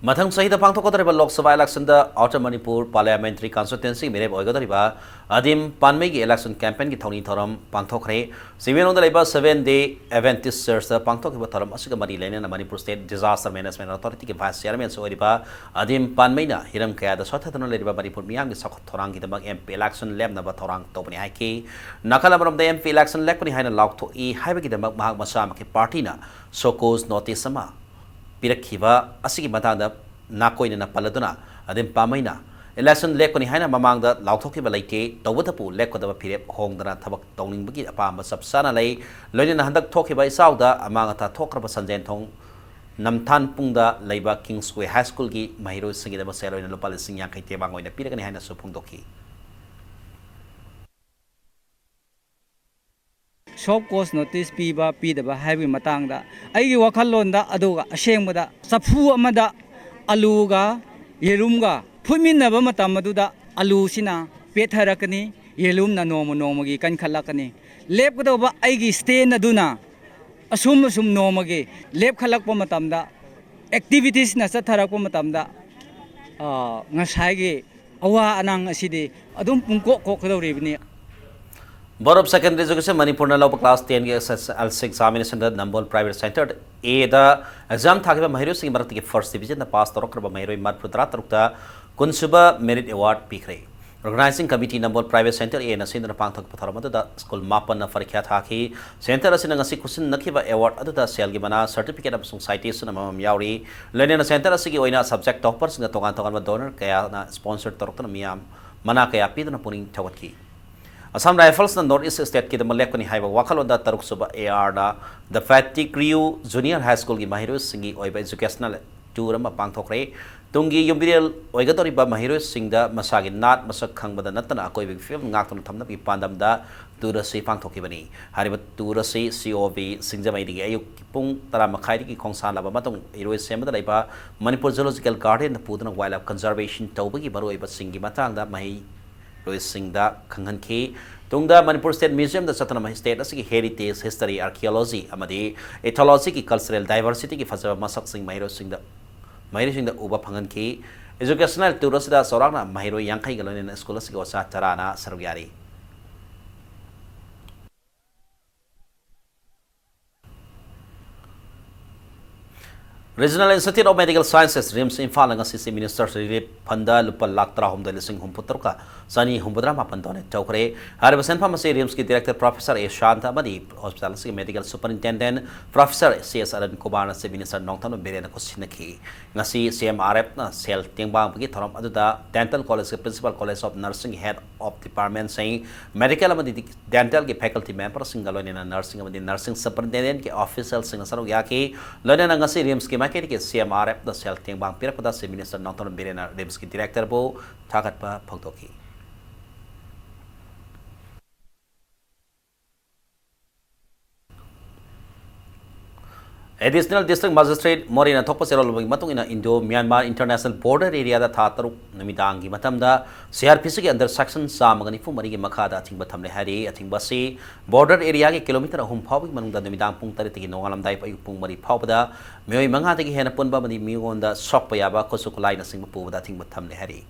ꯃꯊꯪ ꯆꯍꯤꯗ ꯄꯥꯡꯊꯣꯛꯀꯗꯧꯔꯤꯕ ꯂꯣꯛ ꯁꯚꯥ ꯏꯂꯦꯛꯁꯟꯗ ꯑꯥꯎꯇꯔ ꯃꯅꯤꯄꯨꯔ ꯄꯥꯔꯂꯤꯌꯥꯃꯦꯟꯇꯔꯤ ꯀꯟꯁꯇꯤꯇ꯭ꯋꯦꯟꯁꯤꯒꯤ ꯃꯤꯔꯦꯞ ꯑꯣꯏꯒꯗꯧꯔꯤꯕ ꯑꯗꯤꯝ ꯄꯥꯟꯃꯩꯒꯤ ꯏꯂꯦꯛꯁꯟ ꯀꯦꯝꯄꯦꯟꯒꯤ ꯊꯧꯔꯤ ꯊꯧꯔꯝ ꯄꯥꯡꯊꯣꯛꯈ꯭ꯔꯦ꯫ ꯆꯤꯡꯃꯩꯔꯣꯡꯗ ꯂꯩꯕ Seventh Day Adventist Churchꯇ ꯄꯥꯡꯊꯣꯛꯈꯤꯕ ꯊꯧꯔꯝ ꯑꯁꯤꯒ ꯃꯔꯤ ꯂꯩꯅꯅ Manipur State Disaster Management Authorityꯒꯤ vice chairmanꯁꯨ ꯑꯣꯏꯔꯤꯕ ꯑꯗꯤꯝ ꯄꯥꯟꯃꯩꯅ ꯍꯤꯔꯝ ꯀꯌꯥꯗ ꯁꯣꯠꯊꯗꯨꯅ ꯂꯩꯔꯤꯕ ꯃꯅꯤꯄꯨꯔ ꯃꯤꯌꯥꯝꯒꯤ ꯆꯥꯎꯈꯠ ꯊꯧꯔꯥꯡꯒꯤꯗꯃꯛ M P election ꯂꯦꯞꯅꯕ ꯊꯧꯔꯥꯡ ꯇꯧꯕꯅꯤ ꯍꯥꯏꯈꯤ꯫ ꯅꯥꯀꯜ ꯑꯃꯔꯣꯝꯗ M P election ꯂꯦꯞꯀꯅꯤ ꯍꯥꯏꯅ ꯂꯥꯎꯊꯣꯛꯏ ꯍꯥꯏꯕꯒꯤꯗꯃꯛ ꯃꯍꯥꯛ ꯃꯁꯥꯃꯛꯀꯤ partyꯅ show cause notice ꯑꯃ ꯄꯤꯔꯛꯈꯤꯕ ꯑꯁꯤꯒꯤ ꯃꯇꯥꯡꯗ ꯅꯥꯀꯣꯏꯅꯅ ꯄꯜꯂꯗꯨꯅ ꯑꯗꯤꯝ ꯄꯥꯟꯃꯩꯅ election ꯂꯦꯞꯀꯅꯤ ꯍꯥꯏꯅ ꯃꯃꯥꯡꯗ ꯂꯥꯎꯊꯣꯛꯈꯤꯕ ꯂꯩꯇꯦ, ꯇꯧꯕꯇꯕꯨ ꯂꯦꯞꯀꯗꯕ ꯐꯤꯔꯦꯞ ꯍꯣꯡꯗꯅ ꯊꯕꯛ ꯇꯧꯅꯤꯡꯕꯒꯤ ꯑꯄꯥꯝꯕ ꯆꯞ ꯆꯥꯅ ꯂꯩ꯫ ꯂꯣꯏꯅꯅ ꯍꯟꯗꯛ ꯊꯣꯛꯈꯤꯕ ꯏꯆꯥꯎꯗ ꯑꯃꯥꯡ ꯑꯇꯥ ꯊꯣꯛꯈ꯭ꯔꯕ ꯁꯟꯖꯦꯟꯊꯣꯡ ꯅꯝꯊꯥꯟꯄꯨꯡꯗ ꯂꯩꯕ Kingsway High Schoolꯒꯤ ꯃꯍꯩꯔꯣꯏꯁꯤꯡꯒꯤꯗꯃꯛ ꯁꯦꯜ ꯑꯣꯏꯅ ꯂꯨꯄꯥ ꯂꯤꯁꯤꯡ ꯌꯥꯡꯈꯩ ꯇꯦꯡꯕꯥꯡ ꯑꯣꯏꯅ ꯄꯤꯔꯒꯅꯤ ꯍꯥꯏꯅꯁꯨ ꯐꯣꯡꯗꯣꯛꯈꯤ꯫ Show cause notice ꯄꯤꯕ ꯄꯤꯗꯕ ꯍꯥꯏꯕꯒꯤ ꯃꯇꯥꯡꯗ ꯑꯩꯒꯤ ꯋꯥꯈꯜꯂꯣꯟꯗ, ꯑꯗꯨꯒ ꯑꯁꯦꯡꯕꯗ, ꯆꯐꯨ ꯑꯃꯗ ꯑꯂꯨꯒ ꯌꯦꯔꯨꯝꯒ ꯐꯨꯠꯃꯤꯟꯅꯕ ꯃꯇꯝ ꯑꯗꯨꯗ ꯑꯂꯨꯁꯤꯅ ꯄꯦꯠꯊꯔꯛꯀꯅꯤ, ꯌꯦꯂꯨꯝꯅ ꯅꯣꯡꯃ ꯅꯣꯡꯃꯒꯤ ꯀꯟꯈꯠꯂꯛꯀꯅꯤ꯫ ꯂꯦꯞꯀꯗꯧꯕ ꯑꯩꯒꯤ stand ꯑꯗꯨꯅ ꯑꯁꯨꯝ ꯑꯁꯨꯝ ꯅꯣꯡꯃꯒꯤ ꯂꯦꯞꯈꯠꯂꯛꯄ ꯃꯇꯝꯗ, activitiesꯅ ꯆꯠꯊꯔꯛꯄ ꯃꯇꯝꯗ, ꯑ, ꯉꯁꯥꯏꯒꯤ ꯑꯋꯥ ꯑꯅꯥꯡ ꯑꯁꯤꯗꯤ ꯑꯗꯨꯝ ꯄꯨꯡꯀꯣꯛ ꯀꯣꯛꯀꯗꯧꯔꯤꯕꯅꯤ꯫ Board of Secondary Education ꯃꯅꯤꯄꯨꯔꯅ ꯂꯧꯕ class tenꯒꯤ S S L C examinationꯗ ꯅꯝꯕꯣꯜ Private Center Aꯗ exam ꯊꯥꯈꯤꯕ ꯃꯍꯩꯔꯣꯏꯁꯤꯡꯒꯤ ꯃꯔꯛꯇꯒꯤ first divisionꯗ pass ꯇꯧꯔꯛꯈ꯭ꯔꯕ ꯃꯍꯩꯔꯣꯏ ꯃꯔꯤꯐꯨ ꯇꯔꯥ ꯇꯔꯨꯛꯇ ꯀꯨꯟꯁꯨꯕ merit award ꯄꯤꯈ꯭ꯔꯦ꯫ Organizing Committee ꯅꯝꯕꯣꯜ Private Center Aꯅ ꯁꯤꯟꯗꯨꯅ ꯄꯥꯡꯊꯣꯛꯄ ꯊꯧꯔꯝ ꯑꯗꯨꯗ ꯁ꯭ꯀꯨꯜ ꯃꯥꯄꯟꯅ ꯄꯔꯤꯈ꯭ꯌꯥ ꯊꯥꯈꯤ꯫ Center ꯑꯁꯤꯅ ꯉꯁꯤ ꯈꯨꯠꯁꯤꯟꯅꯈꯤꯕ award ꯑꯗꯨꯗ ꯁꯦꯜꯒꯤ ꯃꯅꯥ, certificate ꯑꯃꯁꯨꯡ citation ꯑꯃꯃꯝ ꯌꯥꯎꯔꯤ꯫ ꯂꯣꯏꯅꯅ center ꯑꯁꯤꯒꯤ ꯑꯣꯏꯅ subject topperꯁꯤꯡꯗ ꯇꯣꯉꯥꯟ ꯇꯣꯉꯥꯟꯕ donor ꯀꯌꯥꯅ sponsor ꯇꯧꯔꯛꯇꯨꯅ ꯃꯤꯌꯥꯝ ꯃꯅꯥ ꯀꯌꯥ ꯄꯤꯗꯨꯅ ꯄꯨꯛꯅꯤꯡ ꯊꯧꯒꯠꯈꯤ꯫ Assam Riflesꯅ North East stateꯀꯤꯗꯃꯛ ꯂꯦꯞꯀꯅꯤ ꯍꯥꯏꯕ ꯋꯥꯈꯜꯂꯣꯟꯗ ꯇꯔꯨꯛꯁꯨꯕ ARꯗ The Pettigrew Junior High Schoolꯒꯤ ꯃꯍꯩꯔꯣꯏꯁꯤꯡꯒꯤ ꯑꯣꯏꯕ educational tour ꯑꯃ ꯄꯥꯡꯊꯣꯛꯈ꯭ꯔꯦ꯫ ꯇꯨꯡꯒꯤ ꯌꯨꯝꯕꯤꯔꯦꯜ ꯑꯣꯏꯒꯗꯧꯔꯤꯕ ꯃꯍꯩꯔꯣꯏꯁꯤꯡꯗ ꯃꯁꯥꯒꯤ ꯅꯥꯠ ꯃꯁꯛ ꯈꯪꯕꯗ ꯅꯠꯇꯅ ꯑꯀꯣꯏꯕꯒꯤ ꯐꯤꯕꯝ ꯉꯥꯛꯇꯨꯅ ꯊꯝꯅꯕꯒꯤ ꯄꯥꯟꯗꯝꯗ tour ꯑꯁꯤ ꯄꯥꯡꯊꯣꯛꯈꯤꯕꯅꯤ꯫ ꯍꯥꯏꯔꯤꯕ tour ꯑꯁꯤ COV ꯁꯤꯡꯖꯃꯩꯗꯒꯤ ꯑꯌꯨꯛꯀꯤ ꯄꯨꯡ ꯇꯔꯥ ꯃꯈꯥꯏꯗꯒꯤ ꯈꯣꯡꯁꯥꯟꯂꯕ ꯃꯇꯨꯡ ꯏꯔꯣꯏꯁꯦꯝꯕꯗ ꯂꯩꯕ ꯃꯅꯤꯄꯨꯔ Zoological Gardenꯗ ꯄꯨꯗꯨꯅ wildlife conservation ꯇꯧꯕꯒꯤ ꯃꯔꯨꯑꯣꯏꯕꯁꯤꯡꯒꯤ ꯃꯇꯥꯡꯗ ꯃꯍꯩ ꯂꯣꯏꯁꯤꯡꯗ ꯈꯪꯍꯟꯈꯤ꯫ ꯇꯨꯡꯗ ꯃꯅꯤꯄꯨꯔ State Museumꯗ ꯆꯠꯇꯨꯅ ꯃꯍꯩ state ꯑꯁꯤꯒꯤ heritage, history, archaeology ꯑꯃꯗꯤ ethnologyꯒꯤ cultural diversityꯒꯤ ꯐꯖꯕ ꯃꯁꯛꯁꯤꯡ ꯃꯍꯩꯔꯣꯏꯁꯤꯡꯗ, ꯃꯍꯩꯔꯣꯏꯁꯤꯡꯗ ꯎꯕ ꯐꯪꯍꯟꯈꯤ꯫ Educational tour ꯑꯁꯤꯗ ꯆꯥꯎꯔꯥꯛꯅ ꯃꯍꯩꯔꯣꯏ ꯌꯥꯡꯈꯩꯒ ꯂꯣꯏꯅꯅ ꯁ꯭ꯀꯨꯜ ꯑꯁꯤꯒꯤ ꯑꯣꯖꯥ ꯇꯔꯥꯅ ꯁꯔꯨꯛ ꯌꯥꯔꯤ꯫ Regional Institute of Medical Sciences, RIMS ꯏꯝꯐꯥꯜꯅ ꯉꯁꯤ Chief Minister's Relief Fundꯗ ꯂꯨꯄꯥ ꯂꯥꯈ ꯇꯔꯥꯍꯨꯝꯗꯣꯏ ꯂꯤꯁꯤꯡ ꯍꯨꯝꯐꯨ ꯇꯔꯨꯛꯀ ꯆꯅꯤ ꯍꯨꯝꯐꯨꯇꯔꯥ ꯃꯥꯄꯟ donate ꯇꯧꯈ꯭ꯔꯦ꯫ ꯍꯥꯏꯔꯤꯕ ꯁꯦꯟꯐꯝ ꯑꯁꯤ RIMSꯀꯤ Director Professor ꯑꯦ ꯁꯥꯟꯇ ꯑꯃꯗꯤ hospital ꯑꯁꯤꯒꯤ Medical Superintendent Professor C S Arun ꯀꯨꯃꯥꯔꯅ Chief Minister ꯅꯣꯡꯊꯣꯝꯕꯝ ꯕꯤꯔꯦꯟꯅ ꯈꯨꯠꯁꯤꯟꯅꯈꯤ꯫ ꯉꯁꯤ CMRFꯅ ꯁꯦꯜ ꯇꯦꯡꯕꯥꯡꯕꯒꯤ ꯊꯧꯔꯝ ꯑꯗꯨꯗ Dental College Principal College of Nursing Head of Departmentꯁꯤꯡ, medical ꯑꯃꯗꯤ dentalꯒꯤ faculty memberꯁꯤꯡꯒ ꯂꯣꯏꯅꯅ nursing ꯑꯃꯗꯤ nursing superintendentꯀꯤ officialꯁꯤꯡꯅ ꯁꯔꯨꯛ ꯌꯥꯈꯤ꯫ ꯂꯣꯏꯅꯅ ꯉꯁꯤ RIMSꯀꯤ ꯃꯥꯏꯀꯩꯗꯒꯤ CMRFꯗ ꯁꯦꯜ ꯇꯦꯡꯕꯥꯡ ꯄꯤꯔꯛꯄꯗ Chief Minister ꯅꯣꯡꯊꯣꯝꯕꯝ ꯕꯤꯔꯦꯟꯅ RIMSꯀꯤ Directorꯕꯨ ꯊꯥꯒꯠꯄ ꯐꯣꯡꯗꯣꯛꯈꯤ꯫ Additional District Magistrate ꯃꯣꯔꯦꯅ ꯊꯣꯛꯄ ꯆꯦꯔꯣꯜ ꯑꯃꯒꯤ ꯃꯇꯨꯡ ꯏꯟꯅ, Indo Myanmar International Border Area ꯗ ꯊꯥ ꯇꯔꯨꯛ ꯅꯨꯃꯤꯗꯥꯡꯒꯤ ꯃꯇꯝꯗ C R P C ꯒꯤ under section ꯆꯥꯝꯃꯒ ꯅꯤꯐꯨ ꯃꯔꯤꯒꯤ ꯃꯈꯥꯗ ꯑꯊꯤꯡꯕ ꯊꯝꯂꯦ ꯍꯥꯏꯔꯤ꯫ ꯑꯊꯤꯡꯕ ꯑꯁꯤ border area ꯒꯤ kilometre ꯑꯍꯨꯝ ꯐꯥꯎꯕꯒꯤ ꯃꯅꯨꯡꯗ ꯅꯨꯃꯤꯗꯥꯡ ꯄꯨꯡ ꯇꯔꯦꯠꯇꯒꯤ ꯅꯣꯡꯉꯥꯜꯂꯝꯗꯥꯏ ꯑꯌꯨꯛ ꯄꯨꯡ ꯃꯔꯤ ꯐꯥꯎꯕꯗ ꯃꯤꯑꯣꯏ ꯃꯉꯥꯗꯒꯤ ꯍꯦꯟꯅ ꯄꯨꯟꯕ ꯑꯃꯗꯤ ꯃꯤꯉꯣꯟꯗ ꯁꯣꯛꯄ ꯌꯥꯕ ꯈꯨꯠꯁꯨ ꯈꯨꯠꯂꯥꯏꯅꯆꯤꯡꯕ ꯄꯨꯕꯗ ꯑꯊꯤꯡꯕ ꯊꯝꯂꯦ ꯍꯥꯏꯔꯤ꯫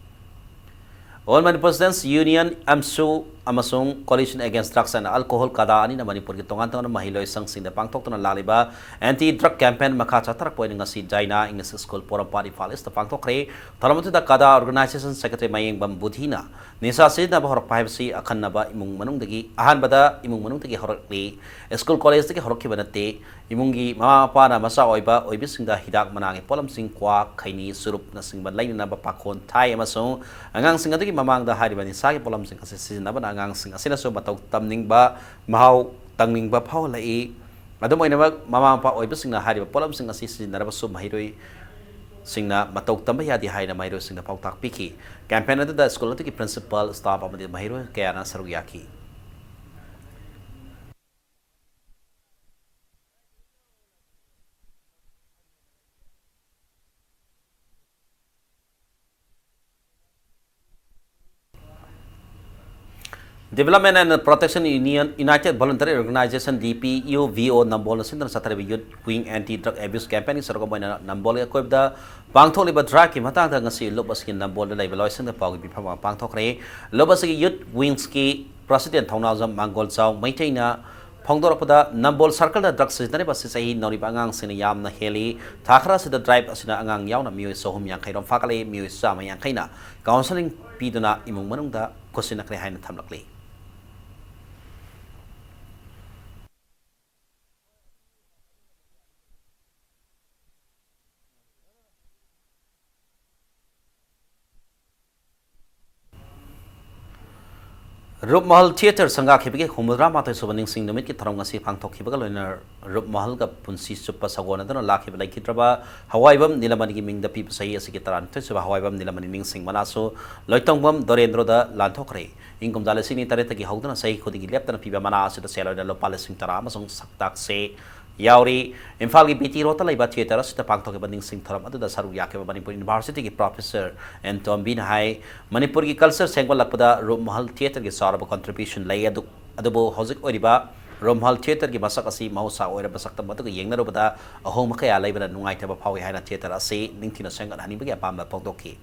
All Manipur Students Union, AMSU, ꯑꯃꯁꯨꯡ Coalition Against Drugs and Alcohol, ꯀꯗꯥ, ꯑꯅꯤꯅ ꯃꯅꯤꯄꯨꯔꯒꯤ ꯇꯣꯉꯥꯟ ꯇꯣꯉꯥꯟꯕ ꯃꯍꯩꯂꯣꯏꯁꯪꯁꯤꯡꯗ ꯄꯥꯡꯊꯣꯛꯇꯨꯅ ꯂꯥꯛꯂꯤꯕ anti drug campaign ꯃꯈꯥ ꯆꯠꯊꯔꯛꯄ ꯑꯣꯏꯅ ꯉꯁꯤ ꯖꯥꯏꯅꯥ English School, ꯄꯣꯔꯣꯝꯄꯥꯠ, ꯏꯝꯐꯥꯜ East ꯇ ꯄꯥꯡꯊꯣꯛꯈ꯭ꯔꯦ꯫ ꯊꯧꯔꯝ ꯑꯗꯨꯗ ꯀꯗꯥ organization secretary ꯃꯌꯦꯡꯕꯝ ꯕꯨꯙꯤꯅ ꯅꯤꯁꯥ ꯁꯤꯖꯤꯟꯅꯕ ꯍꯧꯔꯛꯄ ꯍꯥꯏꯕꯁꯤ ꯑꯈꯟꯅꯕ ꯏꯃꯨꯡ ꯃꯅꯨꯡꯗꯒꯤ, ꯑꯍꯥꯟꯕꯗ ꯏꯃꯨꯡ ꯃꯅꯨꯡꯗꯒꯤ ꯍꯧꯔꯛꯂꯤ, school college ꯇꯒꯤ ꯍꯧꯔꯛꯈꯤꯕ ꯅꯠꯇꯦ꯫ ꯏꯃꯨꯡꯒꯤ ꯃꯃꯥ ꯃꯄꯥꯅ ꯃꯆꯥ ꯑꯣꯏꯕ ꯑꯣꯏꯕꯤꯁꯤꯡꯗ ꯍꯤꯗꯥꯛ ꯃꯅꯥꯒꯤ ꯄꯣꯠꯂꯝꯁꯤꯡ, ꯀ꯭ꯋꯥ, ꯈꯩꯅꯤ, ꯆꯨꯔꯨꯞꯅꯆꯤꯡꯕ ꯂꯩꯅꯅꯕ ꯄꯥꯈꯣꯟ ꯊꯥꯏ ꯑꯃꯁꯨꯡ ꯑꯉꯥꯡꯁꯤꯡ ꯑꯗꯨꯒꯤ ꯃꯃꯥꯡꯗ ꯍꯥꯏꯔꯤꯕ ꯅꯤꯁꯥꯒꯤ ꯄꯣꯠꯂꯝꯁꯤꯡ ꯑꯁꯤ ꯁꯤꯖꯤꯟꯅꯕꯅ ꯑꯉꯥꯡꯁꯤꯡ ꯑꯁꯤꯅꯁꯨ ꯃꯇꯧ ꯇꯝꯅꯤꯡꯕ, ꯃꯍꯥꯎ ꯇꯪꯅꯤꯡꯕ ꯐꯥꯎꯍꯜꯂꯛꯏ꯫ ꯑꯗꯨꯝ ꯑꯣꯏꯅꯃꯛ, ꯃꯃꯥ ꯃꯄꯥ ꯑꯣꯏꯕꯁꯤꯡꯅ ꯍꯥꯏꯔꯤꯕ ꯄꯣꯠꯂꯝꯁꯤꯡ ꯑꯁꯤ ꯁꯤꯖꯤꯟꯅꯔꯕꯁꯨ ꯃꯍꯩꯔꯣꯏꯁꯤꯡꯅ ꯃꯇꯧ ꯇꯝꯕ ꯌꯥꯗꯦ ꯍꯥꯏꯅ ꯃꯍꯩꯔꯣꯏꯁꯤꯡꯗ ꯄꯥꯎꯇꯥꯛ ꯄꯤꯈꯤ꯫ Campaign ꯑꯗꯨꯗ school ꯑꯗꯨꯒꯤ principal, staff ꯑꯃꯗꯤ ꯃꯍꯩꯔꯣꯏ ꯀꯌꯥꯅ ꯁꯔꯨꯛ ꯌꯥꯈꯤ꯫ Development and Protection Union, United Voluntary Organization, D P U V O, ꯅꯝꯕꯣꯜꯅ ꯁꯤꯟꯗꯨꯅ ꯆꯠꯊꯔꯤꯕ Youth Wing Anti Drug Abuse Campaign ꯒꯤ ꯁꯔꯨꯛ ꯑꯃ ꯑꯣꯏꯅ ꯅꯝꯕꯣꯜꯒꯤ ꯑꯀꯣꯏꯕꯗ ꯄꯥꯡꯊꯣꯛꯂꯤꯕ drive ꯀꯤ ꯃꯇꯥꯡꯗ ꯉꯁꯤ ꯂꯨꯞ ꯑꯁꯤꯒꯤ ꯅꯝꯕꯣꯜꯗ ꯂꯩꯕ ꯂꯣꯏꯁꯪꯗ ꯄꯥꯎꯒꯤ ꯄꯤꯐꯝ ꯑꯃ ꯄꯥꯡꯊꯣꯛꯈ꯭ꯔꯦ꯫ ꯂꯨꯞ ꯑꯁꯤꯒꯤ Youth Wings ꯀꯤ President ꯊꯧꯅꯥꯎꯖꯝ ꯃꯥꯡꯒꯣꯜꯆꯥꯎ ꯃꯩꯇꯩꯅ ꯐꯣꯡꯗꯣꯔꯛꯄꯗ, ꯅꯝꯕꯣꯜ circle ꯗ drug ꯁꯤꯖꯤꯟꯅꯔꯤꯕ ꯑꯁꯤ ꯆꯍꯤ ꯅꯧꯔꯤꯕ ꯑꯉꯥꯡꯁꯤꯡꯅ ꯌꯥꯝꯅ ꯍꯦꯜꯂꯤ꯫ ꯊꯥ ꯈꯔ ꯑꯁꯤꯗ drive ꯑꯁꯤꯅ ꯑꯉꯥꯡ ꯌꯥꯎꯅ ꯃꯤꯑꯣꯏ ꯆꯍꯨꯝ ꯌꯥꯡꯈꯩ ꯔꯣꯝ ꯐꯥꯒꯠꯂꯛꯏ, ꯃꯤꯑꯣꯏ ꯆꯥꯝꯃ ꯌꯥꯡꯈꯩꯅ counselling ꯄꯤꯗꯨꯅ ꯏꯃꯨꯡ ꯃꯅꯨꯡꯗ ꯈꯨꯠꯁꯤꯟꯅꯈ꯭ꯔꯦ ꯍꯥꯏꯅ ꯊꯝꯂꯛꯂꯤ꯫ ꯔꯨꯞꯃꯍꯜ Theatre ꯁꯪꯒꯥꯈꯤꯕꯒꯤ ꯍꯨꯝꯐꯨꯇꯔꯥ ꯃꯥꯊꯣꯏ ꯁꯨꯕ ꯅꯤꯡꯁꯤꯡ ꯅꯨꯃꯤꯠꯀꯤ ꯊꯧꯔꯝ ꯉꯁꯤ ꯄꯥꯡꯊꯣꯛꯈꯤꯕꯒ ꯂꯣꯏꯅꯅ ꯔꯨꯞꯃꯍꯜꯒ ꯄꯨꯟꯁꯤ ꯆꯨꯞꯄ ꯁꯥꯒꯣꯟꯅꯗꯨꯅ ꯂꯥꯛꯈꯤꯕ ꯂꯩꯈꯤꯗ꯭ꯔꯕ ꯍꯋꯥꯏꯕꯝ ꯅꯤꯂꯃꯅꯤꯒꯤ ꯃꯤꯡꯗ ꯄꯤꯕ ꯆꯍꯤ ꯑꯁꯤꯒꯤ ꯇꯔꯥꯅꯤꯊꯣꯏ ꯁꯨꯕ ꯍꯋꯥꯏꯕꯝ ꯅꯤꯂꯃꯅꯤ ꯅꯤꯡꯁꯤꯡ ꯃꯅꯥꯁꯨ ꯂꯣꯏꯇꯣꯡꯕꯝ ꯗꯣꯔꯦꯟꯗ꯭ꯔꯣꯗ ꯂꯥꯟꯊꯣꯛꯈ꯭ꯔꯦ꯫ ꯏꯪ ꯀꯨꯝꯖꯥ ꯂꯤꯁꯤꯡ ꯑꯅꯤ ꯇꯔꯦꯠꯇꯒꯤ ꯍꯧꯗꯨꯅ ꯆꯍꯤ ꯈꯨꯗꯤꯡꯒꯤ ꯂꯦꯞꯇꯅ ꯄꯤꯕ ꯃꯅꯥ ꯑꯁꯤꯗ ꯁꯦꯜ ꯑꯣꯏꯅ ꯂꯨꯄꯥ ꯂꯤꯁꯤꯡ ꯇꯔꯥ ꯑꯃꯁꯨꯡ ꯁꯛꯇꯥꯛꯁꯦ ꯌꯥꯎꯔꯤ꯫ ꯏꯝꯐꯥꯜꯒꯤ ꯕꯤ ꯇꯤ ꯔꯣꯗꯇ ꯂꯩꯕ ꯊꯤꯌꯦꯇꯔ ꯑꯁꯤꯗ ꯄꯥꯡꯊꯣꯛꯈꯤꯕ ꯅꯤꯡꯁꯤꯡ ꯊꯧꯔꯝ ꯑꯗꯨꯗ ꯁꯔꯨꯛ ꯌꯥꯈꯤꯕ ꯃꯅꯤꯄꯨꯔ ꯌꯨꯅꯤꯚꯔꯁꯤꯇꯤꯒꯤ ꯄ꯭ꯔꯣꯐꯦꯁꯔ ꯑꯦꯟ ꯇꯣꯝꯕꯤꯅ ꯍꯥꯏ, ꯃꯅꯤꯄꯨꯔꯒꯤ ꯀꯜꯆꯔ ꯁꯦꯝꯒꯠꯂꯛꯄꯗ ꯔꯨꯞꯃꯍꯜ ꯊꯤꯌꯦꯇꯔꯒꯤ ꯆꯥꯎꯔꯕ ꯀꯟꯇ꯭ꯔꯤꯕ꯭ꯌꯨꯁꯟ ꯂꯩ꯫ ꯑꯗꯨ-, ꯑꯗꯨꯕꯨ ꯍꯧꯖꯤꯛ ꯑꯣꯏꯔꯤꯕ ꯔꯨꯞꯃꯍꯜ ꯊꯤꯌꯦꯇꯔꯒꯤ ꯃꯁꯛ ꯑꯁꯤ ꯃꯍꯧꯁꯥ ꯑꯣꯏꯔꯕ ꯁꯛꯇꯝ ꯑꯗꯨꯒ ꯌꯦꯡꯅꯔꯨꯕꯗ ꯑꯍꯣꯡꯕ ꯀꯌꯥ ꯂꯩꯕꯅ ꯅꯨꯡꯉꯥꯏꯇꯕ ꯐꯥꯎꯏ ꯍꯥꯏꯅ ꯊꯤꯌꯦꯇꯔ ꯑꯁꯤ ꯅꯤꯡꯊꯤꯅ ꯁꯦꯝꯒꯠꯍꯟꯅꯤꯡꯕꯒꯤ ꯑꯄꯥꯝꯕ ꯐꯣꯡꯗꯣꯛꯈꯤ꯫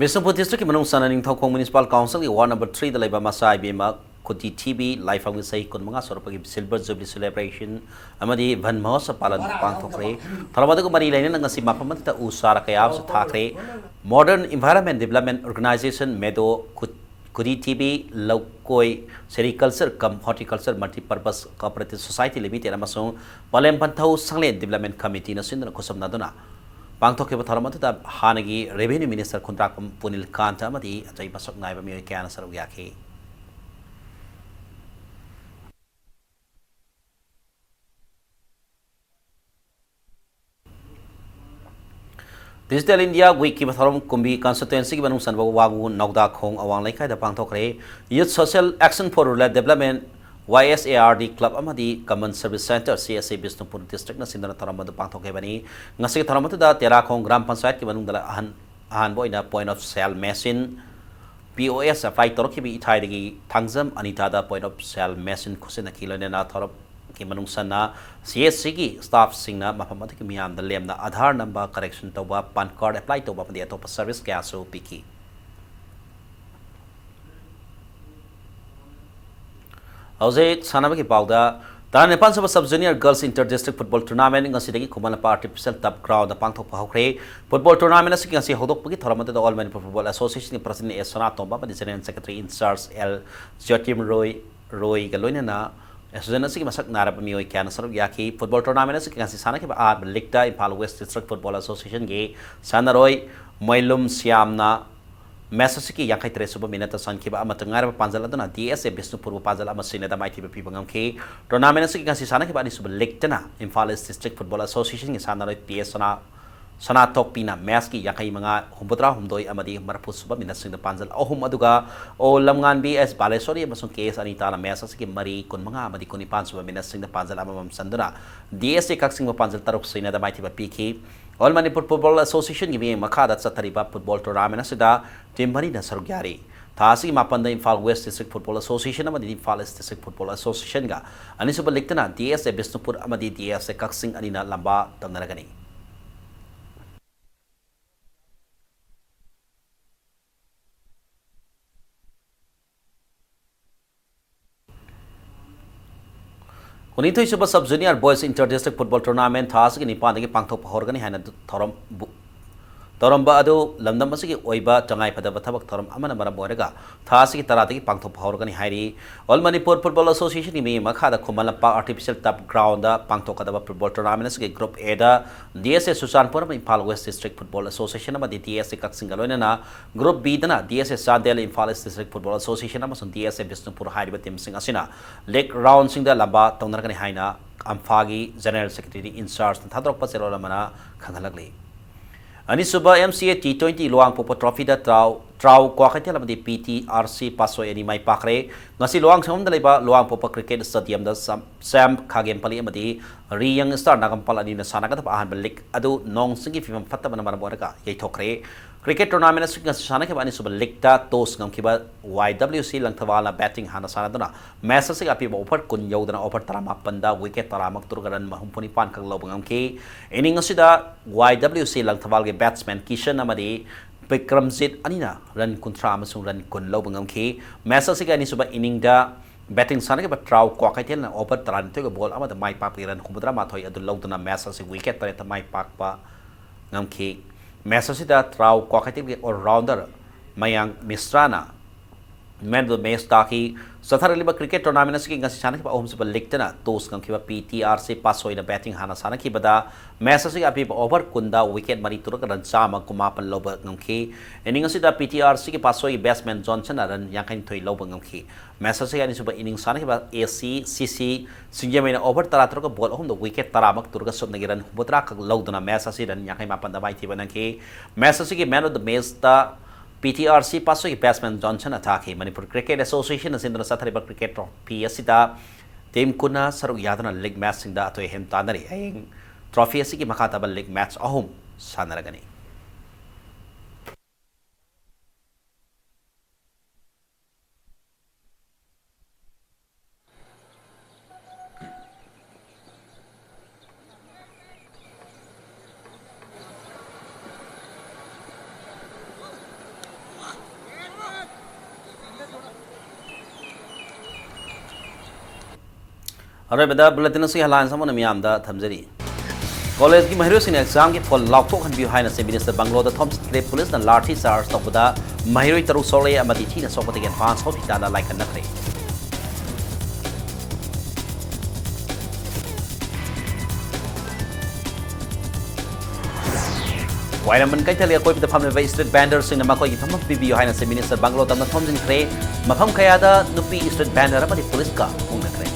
ꯕꯤꯁꯅꯨꯄꯨꯔ ꯗꯤꯁꯇ꯭ꯔꯤꯛꯀꯤ ꯃꯅꯨꯡ ꯆꯟꯅ ꯅꯤꯡꯊꯧꯈꯣꯡ ꯃ꯭ꯌꯨꯅꯤꯁꯤꯄꯥꯜ ꯀꯥꯎꯟꯁꯤꯜꯒꯤ ꯋꯥꯔꯗ ꯅꯝꯕꯔ ꯊ꯭ꯔꯤꯗ ꯂꯩꯕ ꯃꯆꯥ ꯏꯕꯦꯝꯃ ꯈꯨꯗꯤ ꯊꯤꯕꯤ ꯂꯥꯏꯐꯝꯒꯤ ꯆꯍꯤ ꯀꯨꯟꯃꯉꯥ ꯁꯨꯔꯛꯄꯒꯤ ꯁꯤꯜꯚꯔ ꯖꯨꯕꯂꯤ ꯁꯦꯂꯦꯕ꯭ꯔꯦꯁꯟ ꯑꯃꯗꯤ ꯚꯟ ꯃꯍꯣꯠꯁꯕ ꯄꯥꯂꯟ ꯄꯥꯡꯊꯣꯛꯈ꯭ꯔꯦ꯫ ꯊꯧꯔꯝ ꯑꯗꯨꯒ ꯃꯔꯤ ꯂꯩꯅꯅ ꯉꯁꯤ ꯃꯐꯝ ꯑꯗꯨꯗ ꯎ ꯆꯥꯔ ꯀꯌꯥ ꯑꯃꯁꯨ ꯊꯥꯈ꯭ꯔꯦ꯫ ꯃꯣꯗꯔꯟ ꯏꯟꯚꯥꯏꯔꯟꯃꯦꯟ ꯗꯤꯕꯂꯞꯃꯦꯟ ꯑꯣꯔꯒꯅꯥꯏꯖꯦꯁꯟ ꯃꯦꯗꯣ ꯈꯨ-, ꯈꯨꯗꯤ ꯊꯤꯕꯤ ꯂꯧꯀꯣꯏ ꯁꯦꯔꯤꯀꯜꯆꯔ ꯀꯝ horticulture multipurpose cooperative society limited ꯑꯃꯁꯨꯡ ꯄꯂꯦꯝ ꯄꯟꯊꯧ ꯁꯪꯂꯦꯟ ꯗꯤꯕꯂꯞꯃꯦꯟ ꯀꯃꯤꯇꯤꯅ ꯁꯤꯟꯗꯨꯅ ꯈꯨꯠꯁꯝꯅꯗꯨꯅ ꯄꯥꯡꯊꯣꯛꯈꯤꯕ ꯊꯧꯔꯝ ꯑꯗꯨꯗ ꯍꯥꯟꯅꯒꯤ ꯔꯦꯚꯦꯅ꯭ꯌꯨ ꯃꯤꯅꯤꯁꯇꯔ ꯈꯨꯟꯗ꯭ꯔꯥꯛꯄꯝ ꯄꯨꯅꯤꯜ ꯀꯥꯟꯇ ꯑꯃꯗꯤ ꯑꯇꯩ ꯃꯁꯛ ꯅꯥꯏꯕ ꯃꯤꯑꯣꯏ ꯀꯌꯥꯅ ꯁꯔꯨꯛ ꯌꯥꯈꯤ꯫ ꯗꯤꯖꯤꯇꯦꯜ ꯏꯟꯗꯤꯌꯥ ꯋꯤꯛꯀꯤ ꯊꯧꯔꯝ ꯀꯨꯝꯕꯤ ꯀꯟꯁꯇꯤꯇ꯭ꯋꯦꯟꯁꯤꯒꯤ ꯃꯅꯨꯡ ꯆꯟꯕ ꯋꯥꯡꯉꯨ ꯅꯧꯗꯥꯈꯣꯡ ꯑꯋꯥꯡ ꯂꯩꯀꯥꯏꯗ ꯄꯥꯡꯊꯣꯛꯈ꯭ꯔꯦ꯫ Youth Social Action for Rural Development, Y S A R D club ꯑꯃꯗꯤ Common Service Centre, C S C, Bishnupur ꯗꯤꯁꯇ꯭ꯔꯤꯛꯅ ꯁꯤꯟꯗꯨꯅ ꯊꯧꯔꯝ ꯑꯗꯨ ꯄꯥꯡꯊꯣꯛꯈꯤꯕꯅꯤ꯫ ꯉꯁꯤꯒꯤ ꯊꯧꯔꯝ ꯑꯗꯨꯗ ꯇꯦꯔꯥꯈꯣꯡ ꯒ꯭ꯔꯥꯝ ꯄꯟꯆꯥꯌꯠꯀꯤ ꯃꯅꯨꯡꯗ ꯑꯍꯟ-, ꯑꯍꯥꯟꯕ ꯑꯣꯏꯅ point of sale machine, P O S apply ꯇꯧꯔꯛꯈꯤꯕ ꯏꯊꯥꯏꯗꯒꯤ Thangjam ꯑꯅꯤꯇꯥꯗ point of sale machine ꯈꯨꯠꯁꯤꯟꯅꯈꯤ꯫ ꯂꯣꯏꯅꯅ ꯊꯧꯔꯝꯒꯤ ꯃꯅꯨꯡ ꯆꯟꯅ C S C ꯒꯤ staff ꯁꯤꯡꯅ ꯃꯐꯝ ꯑꯗꯨꯒꯤ ꯃꯤꯌꯥꯝꯗ ꯂꯦꯝꯅ ꯑꯙꯥꯔ ꯅꯝꯕ, correction ꯇꯧꯕ, PAN card apply ꯇꯧꯕ ꯑꯃꯗꯤ ꯑꯇꯣꯞꯄ service ꯀꯌꯥꯁꯨ ꯄꯤꯈꯤ꯫ ꯍꯧꯖꯤꯛ ꯁꯥꯟꯅꯕꯒꯤ ꯄꯥꯎꯗ, ꯇꯔꯥꯅꯤꯄꯥꯟ ꯁꯨꯕ Sub Junior Girls Inter District Football Tournament ꯉꯁꯤꯗꯒꯤ Khuman Lampak Artificial Turf Ground ꯗ ꯄꯥꯡꯊꯣꯛꯄ ꯍꯧꯈ꯭ꯔꯦ꯫ Football tournament ꯑꯁꯤꯒꯤ ꯉꯁꯤ ꯍꯧꯗꯣꯛꯄꯒꯤ ꯊꯧꯔꯝ ꯑꯗꯨꯗ All Manipur Football Association ꯒꯤ President ꯑꯦꯁ ꯁꯅꯥꯇꯣꯝꯕ ꯑꯃꯗꯤ General Secretary in charge L Jyotim Roy, ꯔꯣꯏꯒ ꯂꯣꯏꯅꯅ association ꯑꯁꯤꯒꯤ ꯃꯁꯛ ꯅꯥꯏꯔꯕ ꯃꯤꯑꯣꯏ ꯀꯌꯥꯅ ꯁꯔꯨꯛ ꯌꯥꯈꯤ꯫ Football tournament ꯑꯁꯤꯒꯤ ꯉꯁꯤ ꯁꯥꯟꯅꯈꯤꯕ ꯑꯍꯥꯟꯕ league ꯇ Imphal West District Football Association ꯒꯤ ꯁꯥꯟꯅꯔꯣꯏ ꯃꯣꯏꯂꯨꯝ ꯁ꯭ꯌꯥꯝꯅ Match ꯑꯁꯤꯒꯤ ꯌꯥꯡꯈꯩ ꯇꯔꯦꯠ ꯁꯨꯕ ꯃꯤꯅꯠꯇ ꯆꯟꯈꯤꯕ ꯑꯃꯇ ꯉꯥꯏꯔꯕ ꯄꯥꯟꯖꯜ ꯑꯗꯨꯅ D S A ꯕꯤꯁꯅꯨꯄꯨꯔꯕꯨ ꯄꯥꯟꯖꯜ ꯑꯃ ꯁꯤꯅꯗ ꯃꯥꯏꯊꯤꯕ ꯄꯤꯕ ꯉꯝꯈꯤ꯫ Tournament ꯑꯁꯤꯒꯤ ꯉꯁꯤ ꯁꯥꯟꯅꯈꯤꯕ ꯑꯅꯤꯁꯨꯕ ꯂꯤꯒꯇꯅ Imphal East District Football Association ꯒꯤ ꯁꯥꯟꯅꯔꯣꯏ T S ꯁꯅꯥ ꯁꯅꯥꯊꯣꯛꯄꯤꯅ ꯃꯦꯠꯁꯀꯤ ꯌꯥꯡꯈꯩ ꯃꯉꯥ, ꯍꯨꯝꯐꯨꯇꯔꯥ ꯍꯨꯝꯗꯣꯏ ꯑꯃꯗꯤ ꯃꯔꯤꯐꯨ ꯁꯨꯕ ꯃꯤꯅꯠꯁꯤꯡꯗ ꯄꯥꯟꯖꯜ ꯑꯍꯨꯝ, ꯑꯗꯨꯒ ꯑꯣ ꯂꯝꯉꯥꯟꯕꯤ ꯑꯦꯁ ꯕꯥꯂꯦꯁꯣꯔꯤ ꯑꯃꯁꯨꯡ ꯀꯦ ꯑꯦꯁ ꯑꯅꯤꯇꯥꯅ ꯃꯦꯠꯁ ꯑꯁꯤꯒꯤ ꯃꯔꯤ, ꯀꯨꯟꯃꯉꯥ ꯑꯃꯗꯤ ꯀꯨꯟꯅꯤꯄꯥꯟ ꯁꯨꯕ ꯃꯤꯅꯠꯁꯤꯡꯗ ꯄꯥꯟꯖꯜ ꯑꯃꯃꯝ ꯆꯟꯗꯨꯅ D S A ꯀꯛꯆꯤꯡꯕꯨ ꯄꯥꯟꯖꯜ ꯇꯔꯨꯛ ꯁꯤꯅꯗ ꯃꯥꯏꯊꯤꯕ ꯄꯤꯈꯤ꯫ All Manipur Football Association ꯒꯤ ꯃꯤꯠꯌꯦꯡ ꯃꯈꯥꯗ ꯆꯠꯊꯔꯤꯕ ꯐꯨꯠꯕꯣꯜ tournament ꯑꯁꯤꯗ ꯇꯤꯝ ꯃꯔꯤꯅ ꯁꯔꯨꯛ ꯌꯥꯔꯤ꯫ ꯊꯥ ꯑꯁꯤꯒꯤ ꯃꯥꯄꯟꯗ Imphal West District Football Association ꯑꯃꯗꯤ Imphal East District Football Association ꯒ ꯑꯅꯤꯁꯨꯕ ꯂꯤꯒꯇꯅ D S A ꯕꯤꯁꯅꯨꯄꯨꯔ ꯑꯃꯗꯤ D S A ꯀꯛꯆꯤꯡ ꯑꯅꯤꯅ ꯂꯝꯕꯥ ꯇꯧꯅꯔꯒꯅꯤ꯫ ꯀꯨꯟꯅꯤꯊꯣꯏ ꯁꯨꯕ Sub Junior Boys Inter District Football Tournament ꯊꯥ ꯑꯁꯤꯒꯤ ꯅꯤꯄꯥꯟꯗꯒꯤ ꯄꯥꯡꯊꯣꯛꯄ ꯍꯧꯔꯒꯅꯤ ꯍꯥꯏꯅ ꯊꯧꯔꯝ ꯕꯨ-, ꯇꯧꯔꯝꯕ ꯑꯗꯨ ꯂꯝꯗꯝ ꯑꯁꯤꯒꯤ ꯑꯣꯏꯕ ꯇꯉꯥꯏ ꯐꯗꯕ ꯊꯕꯛ ꯊꯧꯔꯝ ꯑꯃꯅ ꯃꯔꯝ ꯑꯣꯏꯔꯒ ꯊꯥ ꯑꯁꯤꯒꯤ ꯇꯔꯥꯗꯒꯤ ꯄꯥꯡꯊꯣꯛꯄ ꯍꯧꯔꯒꯅꯤ ꯍꯥꯏꯔꯤ꯫ All Manipur Football Association ꯒꯤ ꯃꯤꯠꯌꯦꯡ ꯃꯈꯥꯗ Khuman Lampak Artificial Turf Ground ꯗ ꯄꯥꯡꯊꯣꯛꯀꯗꯕ ꯐꯨꯠꯕꯣꯜ tournament ꯑꯁꯤꯒꯤ Group A the D S A Churachandpur ꯑꯃ Imphal West District Football Association ꯑꯃꯗꯤ D S A ꯀꯛꯆꯤꯡꯒ ꯂꯣꯏꯅꯅ Group B ꯗꯅ D S A Chandel, Imphal East District Football Association ꯑꯃꯁꯨꯡ D S A ꯕꯤꯁꯅꯨꯄꯨꯔ ꯍꯥꯏꯔꯤꯕ ꯇꯤꯝꯁꯤꯡ ꯑꯁꯤꯅ ꯂꯤꯒ ꯔꯥꯎꯟꯁꯤꯡꯗ ꯂꯝꯕꯥ ꯇꯧꯅꯔꯒꯅꯤ ꯍꯥꯏꯅ ꯑꯝꯐꯥꯒꯤ General Secretary in charge ꯅ ꯊꯥꯗꯣꯔꯛꯄ ꯆꯦꯔꯣꯜ ꯑꯃꯅ ꯈꯪꯍꯜꯂꯛꯂꯤ꯫ ꯑꯅꯤꯁꯨꯕ M C A T twenty ꯂꯨꯋꯥꯡꯄꯣꯛꯄ trophy ꯗ ꯇ꯭ꯔꯥꯎ, ꯇ꯭ꯔꯥꯎ ꯀ꯭ꯋꯥꯀꯩꯊꯦꯜ ꯑꯃꯗꯤ P T R C ꯄꯥꯠꯁꯣꯏ ꯑꯅꯤ ꯃꯥꯏ ꯄꯥꯛꯈ꯭ꯔꯦ꯫ ꯉꯁꯤ ꯂꯨꯋꯥꯡꯁꯪꯕꯝꯗ ꯂꯩꯕ ꯂꯨꯋꯥꯡꯄꯣꯛꯄ cricket stadium ꯗ ꯁꯝ-, ꯁ꯭ꯌꯥꯝ ꯈꯥꯒꯦꯝꯄꯜꯂꯤ ꯑꯃꯗꯤ ꯔꯤ ꯌꯪ ꯁ꯭ꯇꯥꯔ ꯅꯥꯒꯝꯄꯥꯜ ꯑꯅꯤꯅ ꯁꯥꯟꯅꯒꯗꯕ ꯑꯍꯥꯟꯕ ꯂꯤꯒ ꯑꯗꯨ ꯅꯣꯡ ꯆꯤꯡꯒꯤ ꯐꯤꯕꯝ ꯐꯠꯇꯕꯅ ꯃꯔꯝ ꯑꯣꯏꯔꯒ ꯌꯩꯊꯣꯛꯈ꯭ꯔꯦ꯫ Cricket tournament ꯑꯁꯤ ꯉꯁꯤ ꯁꯥꯟꯅꯈꯤꯕ ꯑꯅꯤꯁꯨꯕ ꯂꯤꯒꯇ toss ꯉꯝꯈꯤꯕ Y W C ꯂꯪꯊꯕꯥꯜꯅ batting ꯍꯥꯟꯅ ꯁꯥꯟꯅꯗꯨꯅ ꯃꯦꯆ ꯑꯁꯤꯒꯤ ꯑꯄꯤꯕ over ꯀꯨꯟ ꯌꯧꯗꯅ over ꯇꯔꯥꯃꯥꯄꯟꯗ wicket ꯇꯔꯥꯃꯛ ꯇꯨꯔꯒ run ꯍꯨꯝꯐꯨꯅꯤꯄꯥꯟ ꯈꯛ ꯂꯧꯕ ꯉꯝꯈꯤ꯫ Inning ꯑꯁꯤꯗ Y W C ꯂꯪꯊꯕꯥꯜꯒꯤ batsman Kisan ꯑꯃꯗꯤ ꯕꯤꯀ꯭ꯔꯝꯖꯤꯠ ꯑꯅꯤꯅ run ꯀꯨꯟꯊ꯭ꯔꯥ ꯑꯃꯁꯨꯡ run ꯀꯨꯟ ꯂꯧꯕ ꯉꯝꯈꯤ꯫ ꯃꯦꯆ ꯑꯁꯤꯒꯤ ꯑꯅꯤꯁꯨꯕ inningꯗ batting ꯁꯥꯟꯅꯈꯤꯕ ꯇ꯭ꯔꯥꯎ ꯀ꯭ꯋꯥꯀꯩꯊꯦꯜꯅ over ꯇꯔꯥꯅꯤꯊꯣꯏꯒ ball ꯑꯃꯗ ꯃꯥꯏ ꯄꯥꯛꯄꯒꯤ run ꯍꯨꯝꯐꯨꯇꯔꯥ ꯃꯥꯊꯣꯏ ꯑꯗꯨ ꯂꯧꯗꯨꯅ ꯃꯦꯆ ꯑꯁꯤ wicket ꯇꯔꯦꯠꯇ ꯃꯥꯏ ꯄꯥꯛꯄ ꯉꯝꯈꯤ꯫ ꯃꯦꯆ ꯑꯁꯤꯗ ꯇ꯭ꯔꯥꯎ ꯀ꯭ꯋꯥꯀꯩꯊꯦꯜꯒꯤ all rounder ꯃꯌꯥꯡ ꯃꯤꯁ꯭ꯔꯥꯅ man of the match ꯇꯥꯈꯤ꯫ ꯆꯠꯊꯔꯛꯂꯤꯕ cricket tournament ꯑꯁꯤꯒꯤ ꯉꯁꯤ ꯁꯥꯟꯅꯈꯤꯕ ꯑꯍꯨꯝꯁꯨꯕ ꯂꯤꯛꯇꯅ toss ꯉꯝꯈꯤꯕ ꯄꯤ ꯇꯤ ꯑꯥꯔ ꯁꯤ ꯄꯥꯠꯁꯣꯏꯅ batting ꯍꯥꯟꯅ ꯁꯥꯟꯅꯈꯤꯕꯗ match ꯑꯁꯤꯒꯤ ꯑꯄꯤꯕ over ꯀꯨꯟꯗ wicket ꯃꯔꯤ ꯇꯨꯔꯒ run ꯆꯥꯝꯃ ꯀꯨꯟꯃꯥꯄꯟ ꯂꯧꯕ ꯉꯝꯈꯤ꯫ Inning ꯑꯁꯤꯗ ꯄꯤ ꯇꯤ ꯑꯥꯔ ꯁꯤꯒꯤ ꯄꯥꯠꯁꯣꯏꯒꯤ batsman ꯖꯣꯟꯁꯟꯅ run ꯌꯥꯡꯈꯩꯅꯤꯊꯣꯏ ꯂꯧꯕ ꯉꯝꯈꯤ꯫ Match ꯑꯁꯤꯒꯤ ꯑꯅꯤꯁꯨꯕ inning ꯁꯥꯟꯅꯈꯤꯕ ꯑꯦ ꯁꯤ ꯁꯤ ꯁꯤ ꯁꯤꯡꯖꯃꯩꯅ over ꯇꯔꯥ ꯇꯔꯨꯛꯀ ball ꯑꯍꯨꯝꯗ wicket ꯇꯔꯥꯃꯛ ꯇꯨꯔꯒ ꯁꯨꯞꯅꯒꯤ run ꯍꯨꯝꯐꯨꯇꯔꯥ ꯈꯛ ꯂꯧꯗꯨꯅ match ꯑꯁꯤ run ꯌꯥꯡꯈꯩ ꯃꯥꯄꯟꯗ ꯃꯥꯏꯊꯤꯕ ꯅꯪꯈꯤ꯫ Match ꯑꯁꯤꯒꯤ man of the matchꯇ ꯄꯤ ꯇꯤ ꯑꯥꯔ ꯁꯤ ꯄꯥꯠꯁꯣꯏꯒꯤ batsman ꯖꯣꯟꯁꯟꯅ ꯊꯥꯈꯤ꯫ ꯃꯅꯤꯄꯨꯔ Cricket Associationꯅ ꯁꯤꯟꯗꯨꯅ ꯆꯠꯊꯔꯤꯕ cricket trophy ꯑꯁꯤꯗ team ꯀꯨꯟꯅ ꯁꯔꯨꯛ ꯌꯥꯗꯨꯅ league matchꯁꯤꯡꯗ ꯑꯊꯣꯏ ꯑꯍꯦꯟ ꯇꯥꯟꯅꯔꯤ꯫ ꯍꯌꯦꯡ trophy ꯑꯁꯤꯒꯤ ꯃꯈꯥ ꯇꯥꯕ league match ꯑꯍꯨꯝ ꯁꯥꯟꯅꯔꯒꯅꯤ꯫ ꯑꯔꯣꯏꯕꯗ bulletin ꯑꯁꯤꯒꯤ headlines ꯑꯃꯅ ꯃꯤꯌꯥꯝꯗ ꯊꯝꯖꯔꯤ꯫ Collegeꯀꯤ ꯃꯍꯩꯔꯣꯏꯁꯤꯡꯅ examꯒꯤ ꯐꯣꯜ ꯂꯥꯎꯊꯣꯛꯍꯟꯕꯤꯌꯨ ꯍꯥꯏꯅ Chief Minister ꯕꯪꯒꯂꯣꯗ ꯊꯣꯝꯖꯤꯟꯈ꯭ꯔꯦ꯫ Policeꯅ ꯂꯥꯊꯤ charge ꯇꯧꯕꯗ ꯃꯍꯩꯔꯣꯏ ꯇꯔꯨꯛ ꯁꯣꯛꯂꯦ ꯑꯃꯗꯤ ꯊꯤꯅ ꯁꯣꯛꯄꯗꯒꯤ advance hospitalꯗ ꯂꯥꯏꯀꯠꯅꯈ꯭ꯔꯦ꯫ ꯈ꯭ꯋꯥꯏꯔꯝꯕꯟ ꯀꯩꯊꯦꯜꯒꯤ ꯑꯀꯣꯏꯕꯗ ꯐꯝꯂꯤꯕ street vendorꯁꯤꯡꯅ ꯃꯈꯣꯏꯒꯤ ꯐꯝꯐꯝ ꯄꯤꯕꯤꯌꯨ ꯍꯥꯏꯅ Chief Minister ꯕꯪꯒꯂꯣꯗ ꯊꯣꯝꯖꯤꯟꯈ꯭ꯔꯦ꯫ ꯃꯐꯝ ꯀꯌꯥꯗ ꯅꯨꯄꯤ street vendor ꯑꯃꯗꯤ policeꯀ ꯎꯅꯈ꯭ꯔꯦ꯫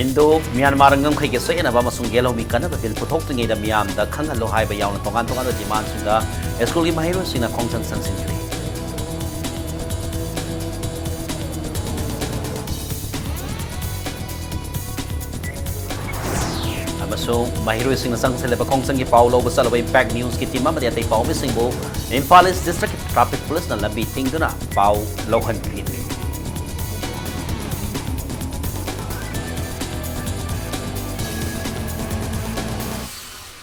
Indo Myanmar ꯉꯝꯈꯩꯒꯤ ꯁꯣꯏꯅꯅꯕ ꯑꯃꯁꯨꯡ ꯌꯦꯜꯍꯧꯃꯤ ꯀꯟꯅꯕ bill ꯄꯨꯊꯣꯛꯇ꯭ꯔꯤꯉꯩꯗ ꯃꯤꯌꯥꯝꯗ ꯈꯪꯍꯜꯂꯨ ꯍꯥꯏꯕ ꯌꯥꯎꯅ ꯇꯣꯉꯥꯟ ꯇꯣꯉꯥꯟꯕ demandꯁꯤꯡꯗ schoolꯒꯤ ꯃꯍꯩꯔꯣꯏꯁꯤꯡꯅ ꯈꯣꯡꯖꯪ ꯆꯪꯁꯤꯟꯈ꯭ꯔꯦ꯫ ꯑꯃꯁꯨꯡ ꯃꯍꯩꯔꯣꯏꯁꯤꯡꯅ ꯆꯪꯁꯤꯜꯂꯤꯕ ꯈꯣꯡꯖꯪꯒꯤ ꯄꯥꯎ ꯂꯧꯕ ꯆꯠꯂꯨꯕ Impact Newsꯀꯤ team ꯑꯃꯗꯤ ꯑꯇꯩ ꯄꯥꯎꯃꯤꯁꯤꯡꯕꯨ ꯏꯝꯐꯥꯜ East Districtꯀꯤ traffic policeꯅ ꯂꯝꯕꯤ ꯊꯤꯡꯗꯨꯅ ꯄꯥꯎ ꯂꯧꯍꯟꯈꯤ꯫